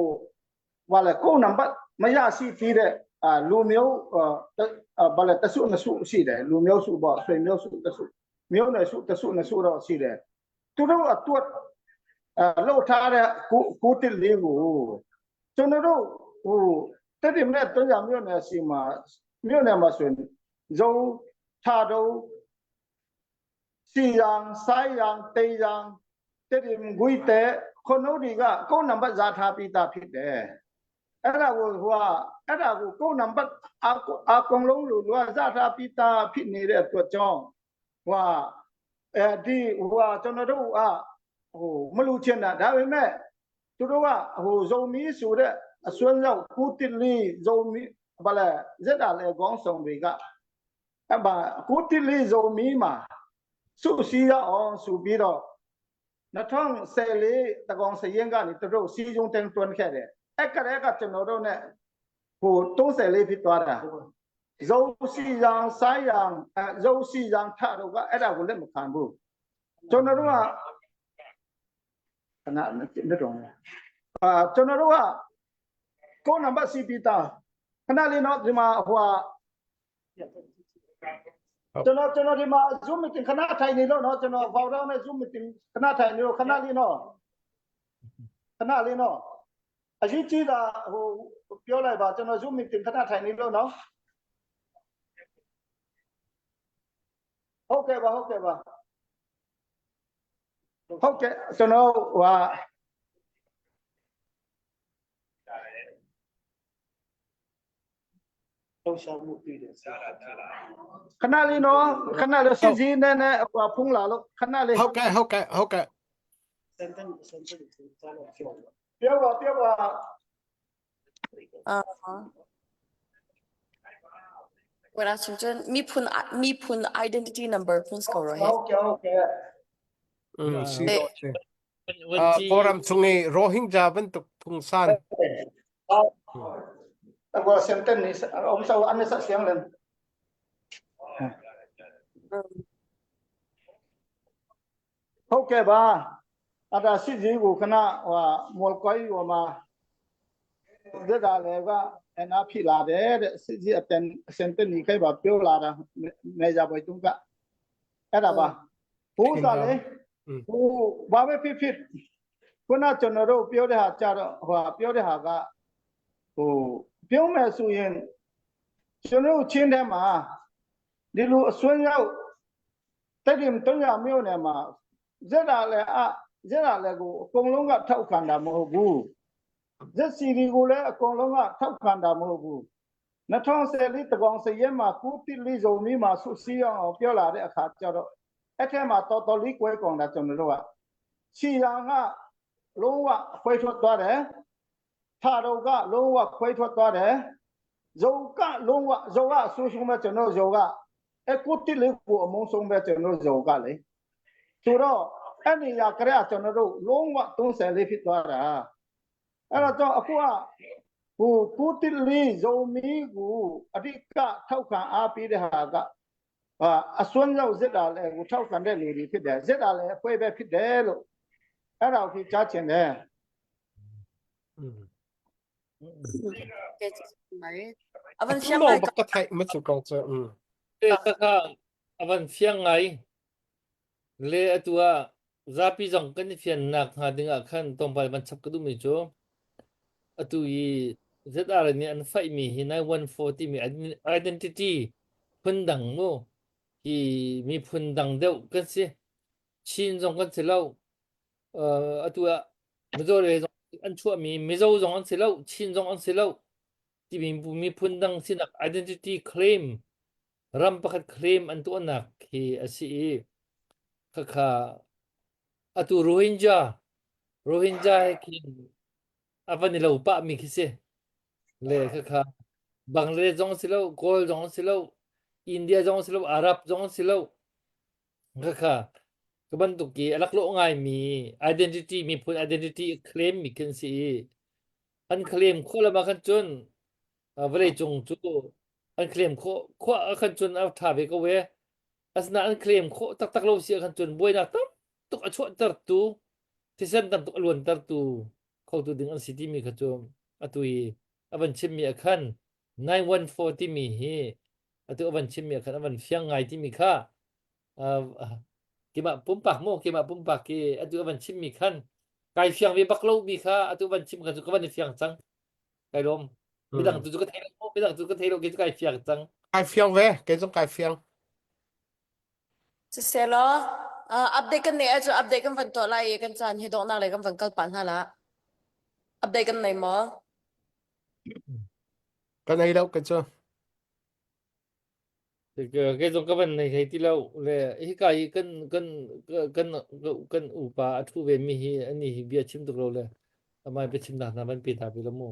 ဘာလဲကိုနံပါတ်မရရှိသေးတဲ့အာလူမျိုးအာဘာလဲတဆုနဆုရှိတယ်လူမျိုးစုပေါ့ဆွေမျိုးစုတဆုမျိုးနယ်စုတဆုနဆုတော့ရှိတယ်သူတို့အတွက်အဲလှုပ်ထားတဲ့ကိုကိုတစ်လေးကိုကျွန်တော်တို့ဟိုတက်တယ်မဲ့တုံးရမျိုးနယ်စီမှာမျိုးနယ်မှာဆိုရင်ဇုံထာတုံစီယံဆိုင်ယံတေယံတက်တယ်ဂွိတဲ့ခနုတ်တွေကကိုနံပါတ်ဇာထားပြီးသားဖြစ်တယ်အဲ့ဒါကိုဟိုကအဲ့ဒါကိုကိုနံပါတ်အအကောင်လုံးလို့လွာဇာထားပြီးသားဖြစ်နေတဲ့အတွက်ကြောင့်ဟိုကအဲဒီဟိုကကျွန်တော်တို့ကဟိုမလူချင်တာဒါပေမဲ့သူတို့ကဟိုဇုံမီဆိုတဲ့အစွန်းရောက်ကုတိလီဇုံမီဘာလဲဇက်တာလေကောင်းဆောင်တွေကအဘာကုတိလီဇုံမီမှာစုစည်းရအောင်ဆိုပြီးတော့2014တကောင်စရင်ကနေသူတို့စီယုံတင်တွန်းခဲ့တယ်အဲ့ကလေးကကျွန်တော်တို့ ਨੇ ဟို34ဖြစ်သွားတာဇုံစီရန်ဆိုင်ရန်အဲဇုံစီရန်ထတော့ကအဲ့ဒါကိုလက်မခံဘူးကျွန်တော်တို့ကခဏနှစ်တော်အာကျွန်တော်တို့ကကိုနံပါတ်စီပီတာခဏလေးနော်ဒီမှာဟိုဟာကျွန်တော်ကျွန်တော်ဒီမှာ Zoom meeting ခဏထိုင်နေလို့နော်ကျွန်တော်ဘောက်တော့နဲ့ Zoom meeting ခဏထိုင်နေလို့ခဏလေးနော်ခဏလေးနော်အရေးကြီးတာဟိုပြောလိုက်ပါကျွန်တော် Zoom meeting ခဏထိုင်နေလို့နော်ဟုတ်ကဲ့ပါဟုတ်ကဲ့ပါဟုတ်ကဲ့ကျွန်တော်ဟိုဟာခဏလေးနော်ခဏလေးစစ်စင်းနေနေဟိုဖုန်းလာလို့ခဏလေး ဟုတ်ကဲ့ဟုတ်ကဲ့ဟုတ်ကဲ့ ပြောပါပြောပါ အာဝရချင်းချင်းမိဖုန်မိဖုန် identity number ဖုန်စကောရဟဲ ဟုတ်ကဲ့ဟုတ်ကဲ့ อืมစီတော့ချင်း วัน အာ จี forum chung i Rohingya bantuk phungsan အခုစင်တန်နေအောင်ဆောအန်ဆက်ဆီယံလန်ဟုတ်ကဲ့ပါအဲ့ဒါစစ်ကြီးကိုခဏဟိုမော်ကွိုင်းဟိုမှာဇက်တာလည်းကအနာဖြစ်လာတယ်တဲ့စစ်ကြီးအတန်စင်တန်နေခဲ့ပါပြောလာတာမေဂျာဘွိုင်တုံးကအဲ့ဒါပါဘိုးစားလေဟိုဘာပဲဖြစ်ဖြစ်ခုနကျွန်တော်တို့ပြောတဲ့ဟာကြတော့ဟိုပြောတဲ့ဟာကဟိုပြောမယ်ဆိုရင်ကျွန်တော်ချင်းထဲမှာဒီလိုအစွန်းရောက်တက်တယ်တုံးရမြို့နယ်မှာဇက်တာလည်းအဇက်တာလည်းကိုအကုန်လုံးကထောက်ခံတာမဟုတ်ဘူးဇက်စီဒီကိုလည်းအကုန်လုံးကထောက်ခံတာမဟုတ်ဘူး2014တကောင်စရဲမှာကုတိလီဇုံမီမှာဆုစီအောင်ပြောလာတဲ့အခါကျတော့အဲ့ထက်မှာတော်တော်လေးကွဲကောင်တာကျွန်တော်တို့ကချီရန်ကလုံးဝခွဲထွက်သွားတယ်ထာတော်ကလုံးဝခွဲထွက်သွားတယ်ဇုံကလုံးဝဇုံကဆူဆူမဲ့ကျွန်တော်ဇုံကအကုတိလေးကိုအမုန်းဆုံးပဲကျွန်တော်ဇုံကလေဆိုတော့အဲ့ဒီရကြရကျွန်တော်တို့လုံးဝ34ဖြစ်သွားတာအဲ့တော့အခုကဟိုကုတိလေးဇုံမီကိုအဓိကထောက်ခံအားပေးတဲ့ဟာကအာအစွန်းရောက်စစ်တာလဲကိုထောက်ခံတဲ့လူတွေဖြစ်တယ်စစ်တာလဲအဖွဲပဲဖြစ်တယ်လို့အဲ့ဒါကိုကြားချင်တယ် อืม ကဲအဝန် အ tu ရှမ်လိုက် lo bak ka thai ma chu kong chuอืม เออคาอวันเฟียงไงเลอตัวซาปีจงกันเฟียนนักหาดิงอะคันตรงไปมันชับกระดุมจูอตุย ZR นี่อันไฟมีฮี914มี identity พุ่นดังโมฮีมีพุ่นดังเดียวกันสิชินจงกันสิเล่าเอ่ออตัวมิโซเลยอันชั่วมีมิโซจงอันสิเล่าชินจงอันสิเล่าที่มีมีพุ่นดังสินัก identity claim ram pakhat claim an tuahnak hi a si i khakha atu Rohingya Rohingya he khin a van i lo pah mi khi si le khakha. Bangladesh zong si lo, Kawl zong si lo, India zong si lo, Arab zong si lo. Khakha ka bantuk i a laklawh ngaimi identity miphun identity claim mi kan si i an claim khawh lam ah khan cun vawleicung cu an claim khawh khawh ah khan cun a ṭha ve ko ve. Asinain an claim khawh taktak lo si ah khan cun buainak tam tuk a chuahtertu thisen tam tuk a luantertu khotu ding an si timi kha cu atu i a van chimmi ah khan 914 timi hi atu a van chimmi ah khan a van fiang ngai timi kha uh, keimah pumpak mu keimah pumpak ki atu a van chimmi khan kai fiang ve bak lo mi kha atu van chim kha cu ka van i fiang cang kai lawm midang tu cu ka thei lo midang tu ka thei lo ke cu kai fiang cang Kai fiang ve kei zong kai fiang Siselaw, uh, update kan nei ahcun update kan van tuah lai i kan caan hi donghnak lei kan van kal pah hna la. Update kan nei maw? Ka nei lo ka cu. Kei zong ka van nei thei ti lo le hika hi kan kan kan kan upa a thu ve mi hi ani hi bia chim tuk lo le amai biachim nak hna van pe hna ve lo mu.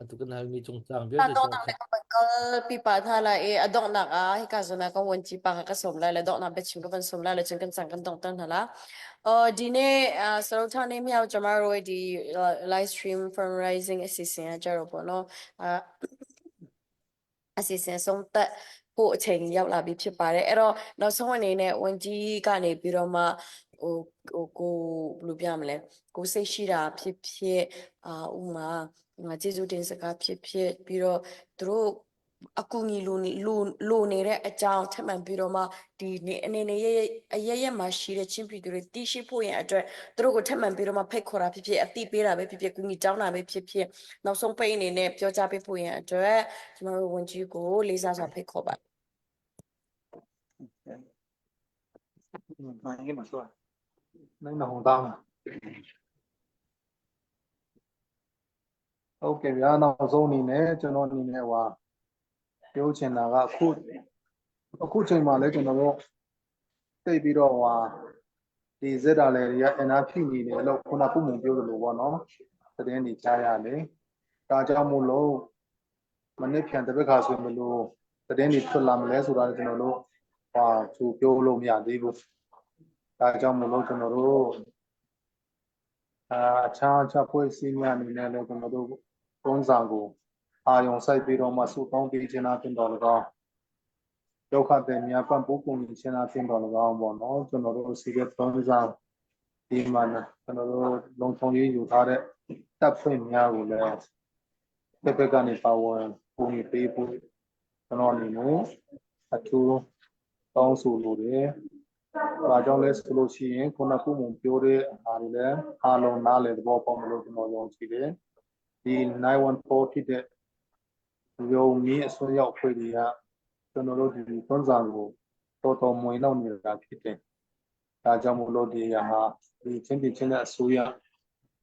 Atu kan halmi cungcang vialte zong Donghnak le kan van kal pipa hna lai i a donghnak ah hika zawn ah kan vuanci pa kha ka sawm lai le donghnak biachim ka van sawm lai le cun kan cang kan donghter hna la. Uh, ဒီနေ့အာစရုပ်ထာနေမြောက်ကျမတို့ဒီ live stream fundraising အစီအစဉ်ကကြတော့ပေါ့နော်အာအစီအစဉ်ဆုံးသက်ဖို့အချိန်ရောက်လာပြီဖြစ်ပါတယ်အဲ့တော့နောက်ဆုံးအနေနဲ့ဝန်ကြီးကနေပြီးတော့မှဟိုဟိုကိုဘယ်လိုပြမလဲကိုစိတ်ရှိတာဖြစ်ဖြစ်အာဥမာငါကျေးဇူးတင်စကားဖြစ်ဖြစ်ပြီးတော့သူတို့အကူအညီလိုလိုလိုနေတဲ့အကြောင်းထပ်မံပြီးတော့မှဒီနေအနေနဲ့ရရအရရက်မှာရှိတဲ့ချင်းပြည်သူတွေတီးရှိဖို့ရန်အတွက်သူတို့ကိုထပ်မံပြီးတော့မှဖိတ်ခေါ်တာဖြစ်ဖြစ်အတိပေးတာပဲဖြစ်ဖြစ်ကူညီတောင်းတာပဲဖြစ်ဖြစ်နောက်ဆုံးပိတ်အနေနဲ့ပြောကြားပေးဖို့ရန်အတွက်ကျမတို့ဝန်ကြီးကိုလေးစားစွာဖိတ်ခေါ်ပါတယ် နိုင်မှာဆိုနိုင်မှာဟောသားမှာဟုတ်ကဲ့ဗျာနောက်ဆုံးအနေနဲ့ကျွန်တော်အနေနဲ့ဟွာပြောချင်တာကအခုအခုချိန်မှာလည်းကျွန်တော်တို့တိတ်ပြီးတော့ဟွာဒီဇက်တာလေတွေက NR ဖြစ်နေတယ်လို့ခုနပုံမှန်ပြောသလိုပေါ့နော်သတင်းတွေကြားရတယ်ဒါကြောင့်မို့လို့မနစ်ဖြန်တပတ်ခါဆိုမလို့သတင်းတွေထွက်လာမလဲဆိုတာကျွန်တော်တို့ဟာသူပြောလို့မရသေးဘူးဒါကြောင့်မို့လို့ကျွန်တော်တို့အာအခြားအခြားဖွဲ့စည်းများအနေနဲ့လည်းကျွန်တော်တို့ပုံစံကိုအာယုံစိုက်ပြီးတော့မှစုပေါင်းပေးခြင်းအပြင်တော်၎င်းဒုက္ခတွေများပံ့ပိုးကူညီခြင်းအပြင်တော်၎င်းပေါ့နော်ကျွန်တော်တို့စီကပုံစံဒီမှာကျွန်တော်တို့လုံခြုံရေးယူထားတဲ့တပ်ဖွဲ့များကိုလည်းတစ်ဖက်ကနေပါဝင်ကူညီပေးဖို့ကျွန်တော်အနေနဲ့အထူးတောင်းဆိုလိုတယ်။ဒါကြောင့်လဲဆိုလို့ရှိရင်ခုနကမုံပြောတဲ့အားတွေလည်းအားလုံးနားလည်သဘောပေါက်မလို့ကျွန်တော်ယုံကြည်တယ်။ဒီ914ဖြစ်တဲ့ယုံမီအစွန်းရောက်ဖွဲ့တွေကကျွန်တော်တို့ဒီသွန်စာကိုတော်တော်မွေနောက်နေတာဖြစ်တယ်။ဒါကြောင့်မို့လို့ဒီဟာဒီချင်းပြည်ချင်းတဲ့အစိုးရ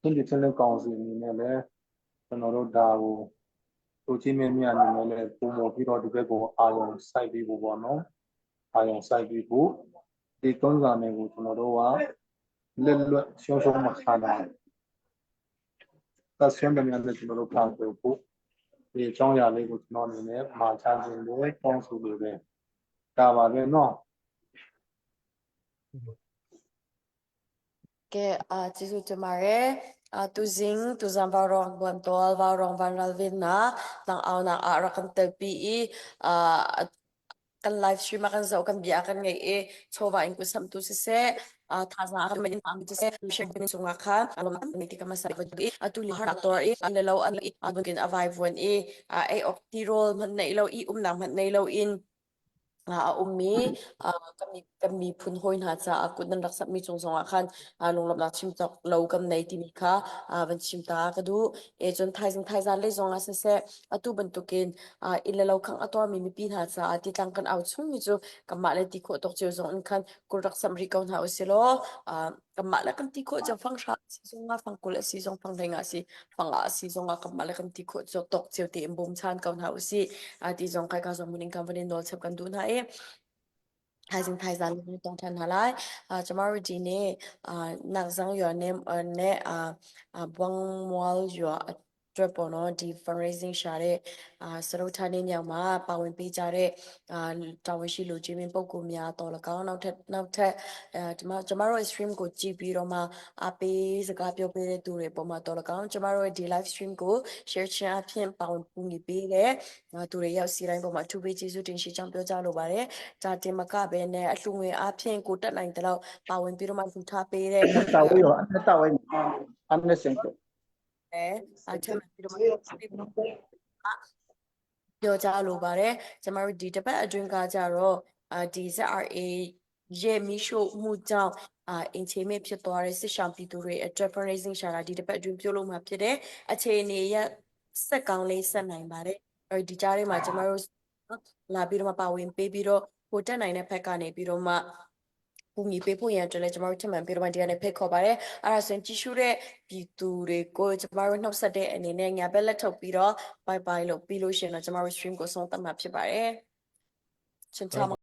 ချင်းပြည်ချင်းတဲ့ကောင်စီအနေနဲ့လည်းကျွန်တော်တို့ဒါကိုတို့ချင်းမြတ်မြတ်အနေနဲ့လည်းပုံပေါ်ပြီးတော့ဒီဘက်ကိုအာရုံစိုက်ပြီးဖို့ပေါ့နော်အာရုံစိုက်ပြီးဖို့ဒီသွန်စာတွေကိုကျွန်တော်တို့ကလက်လွတ်ရှုံးရှုံးမခံနိုင်သက်ဆွမ်းမြတ်နဲ့ကျွန်တော်တို့ပါဖို့ဒီအကြောင်းအရာလေးကိုကျွန်တော်အနေနဲ့မှာချခြင်းလို့တောင်းဆိုလိုတယ်ဒါပါပဲနော် ကဲအာကျေးဇူးတင်ပါတယ်အာသူဇင်းသူဇန်ဘာရောင်ဘွန်တော်ဘာရောင်ဗန်ရလဗင်နာတန်အောင်နာအာရကန်တပီအာkan live stream kan zoh kan bia kan ngei i chawva in kusam tu siseh thazaang a kan in am siseh share kan chungah khan alom ni ti kama sa i atu li har tor i an le lo an i abungin avai vuan i ei ok ti rol man nei lo i umnak man nei lo in a ummi kan kan miphun hawi hna caah kut nan rak samhmi cung zongah khan lunglawmhnak chim cawk lo kan nei timi kha van chim ta ka duh. E cun thaizing thaizan lei zongah siseh atu bantukin inn le lo khang a tuarmi mipi hna caah titlang kan au chungmi cu kanmah le ti khawh tawk cio zong in khan kut rak samh rih ko hna usih law kanmah le kan ti khawh cio fang hra a si zongah fang 20 a si zong fang hlei nga a si fang a si zongah kanmah le kan ti khawh cio tawk cio tein bawmchan ko hna usih ti zong kai ka zong mun in kan van in nawl chap kan duh hna i thaizing thaizan lung tong ṭhan hna lai. Chamariti nih nakzang yua ne ne buangmual yua a. အတွက်ပေါ့နော်ဒီ fundraising ရှာတဲ့အာစရုပ်ထားနေညောင်မှာပါဝင်ပေးကြတဲ့အာတာဝန်ရှိလူကြီးမင်းပုံကူများတော်၎င်းနောက်ထပ်နောက်ထပ်အဲဒီမှာကျမတို့ stream ကိုကြည့်ပြီးတော့မှအပေးစကားပြောပေးတဲ့သူတွေပုံမှာတော်၎င်းကျမတို့ရဲ့ဒီ live stream ကို share ခြင်းအဖြစ်ပါဝင်ပူညီပေးတဲ့သူတွေရောက်စီတိုင်းပုံမှာအထူးပေးကျေးဇူးတင်ရှိကြောင်းပြောကြားလိုပါတယ်။ဒါတင်မကပဲနဲ့အလှူငွေအဖြစ်ကိုတက်နိုင်တဲ့လောက်ပါဝင်ပြီးတော့မှလှူထားပေးတဲ့ တာဝေးရောအတာဝေးအနက်စင် အဲအချက်ပြီးတော့ပြောကြားလိုပါတယ်ကျမတို့ဒီတစ်ပတ်အတွင်းကကြတော့အာဒီ ZRA ရဲ့မီးရှို့မှုကြောင့်အာအင်ချေမဲ့ဖြစ်သွားတဲ့စစ်ရှောင်ပြည်သူတွေအတွက် fundraising ရှာတာဒီတစ်ပတ်အတွင်းပြုလုပ်မှာဖြစ်တဲ့အခြေအနေရစက်ကောင်းလေးဆက်နိုင်ပါတယ်အဲဒီကြားထဲမှာကျမတို့လာပြီးတော့မှပါဝင်ပေးပြီးတော့ဟိုတက်နိုင်တဲ့ဘက်ကနေပြီးတော့မှကူညီပေးဖို့ရန်အတွက်လည်းကျမတို့ထပ်မံပြီးတော့မှဒီကနေဖိတ်ခေါ်ပါတယ်အဲ့ဒါဆိုရင်ကြည့်ရှုတဲ့ပြည်သူတွေကိုကျမတို့နှုတ်ဆက်တဲ့အနေနဲ့ညာဘက်လက်ထုတ်ပြီးတော့ bye bye လို့ပြီးလို့ရှိရင်တော့ကျမတို့ stream ကိုဆုံးသတ်မှာဖြစ်ပါတယ်ချင်ချာမ။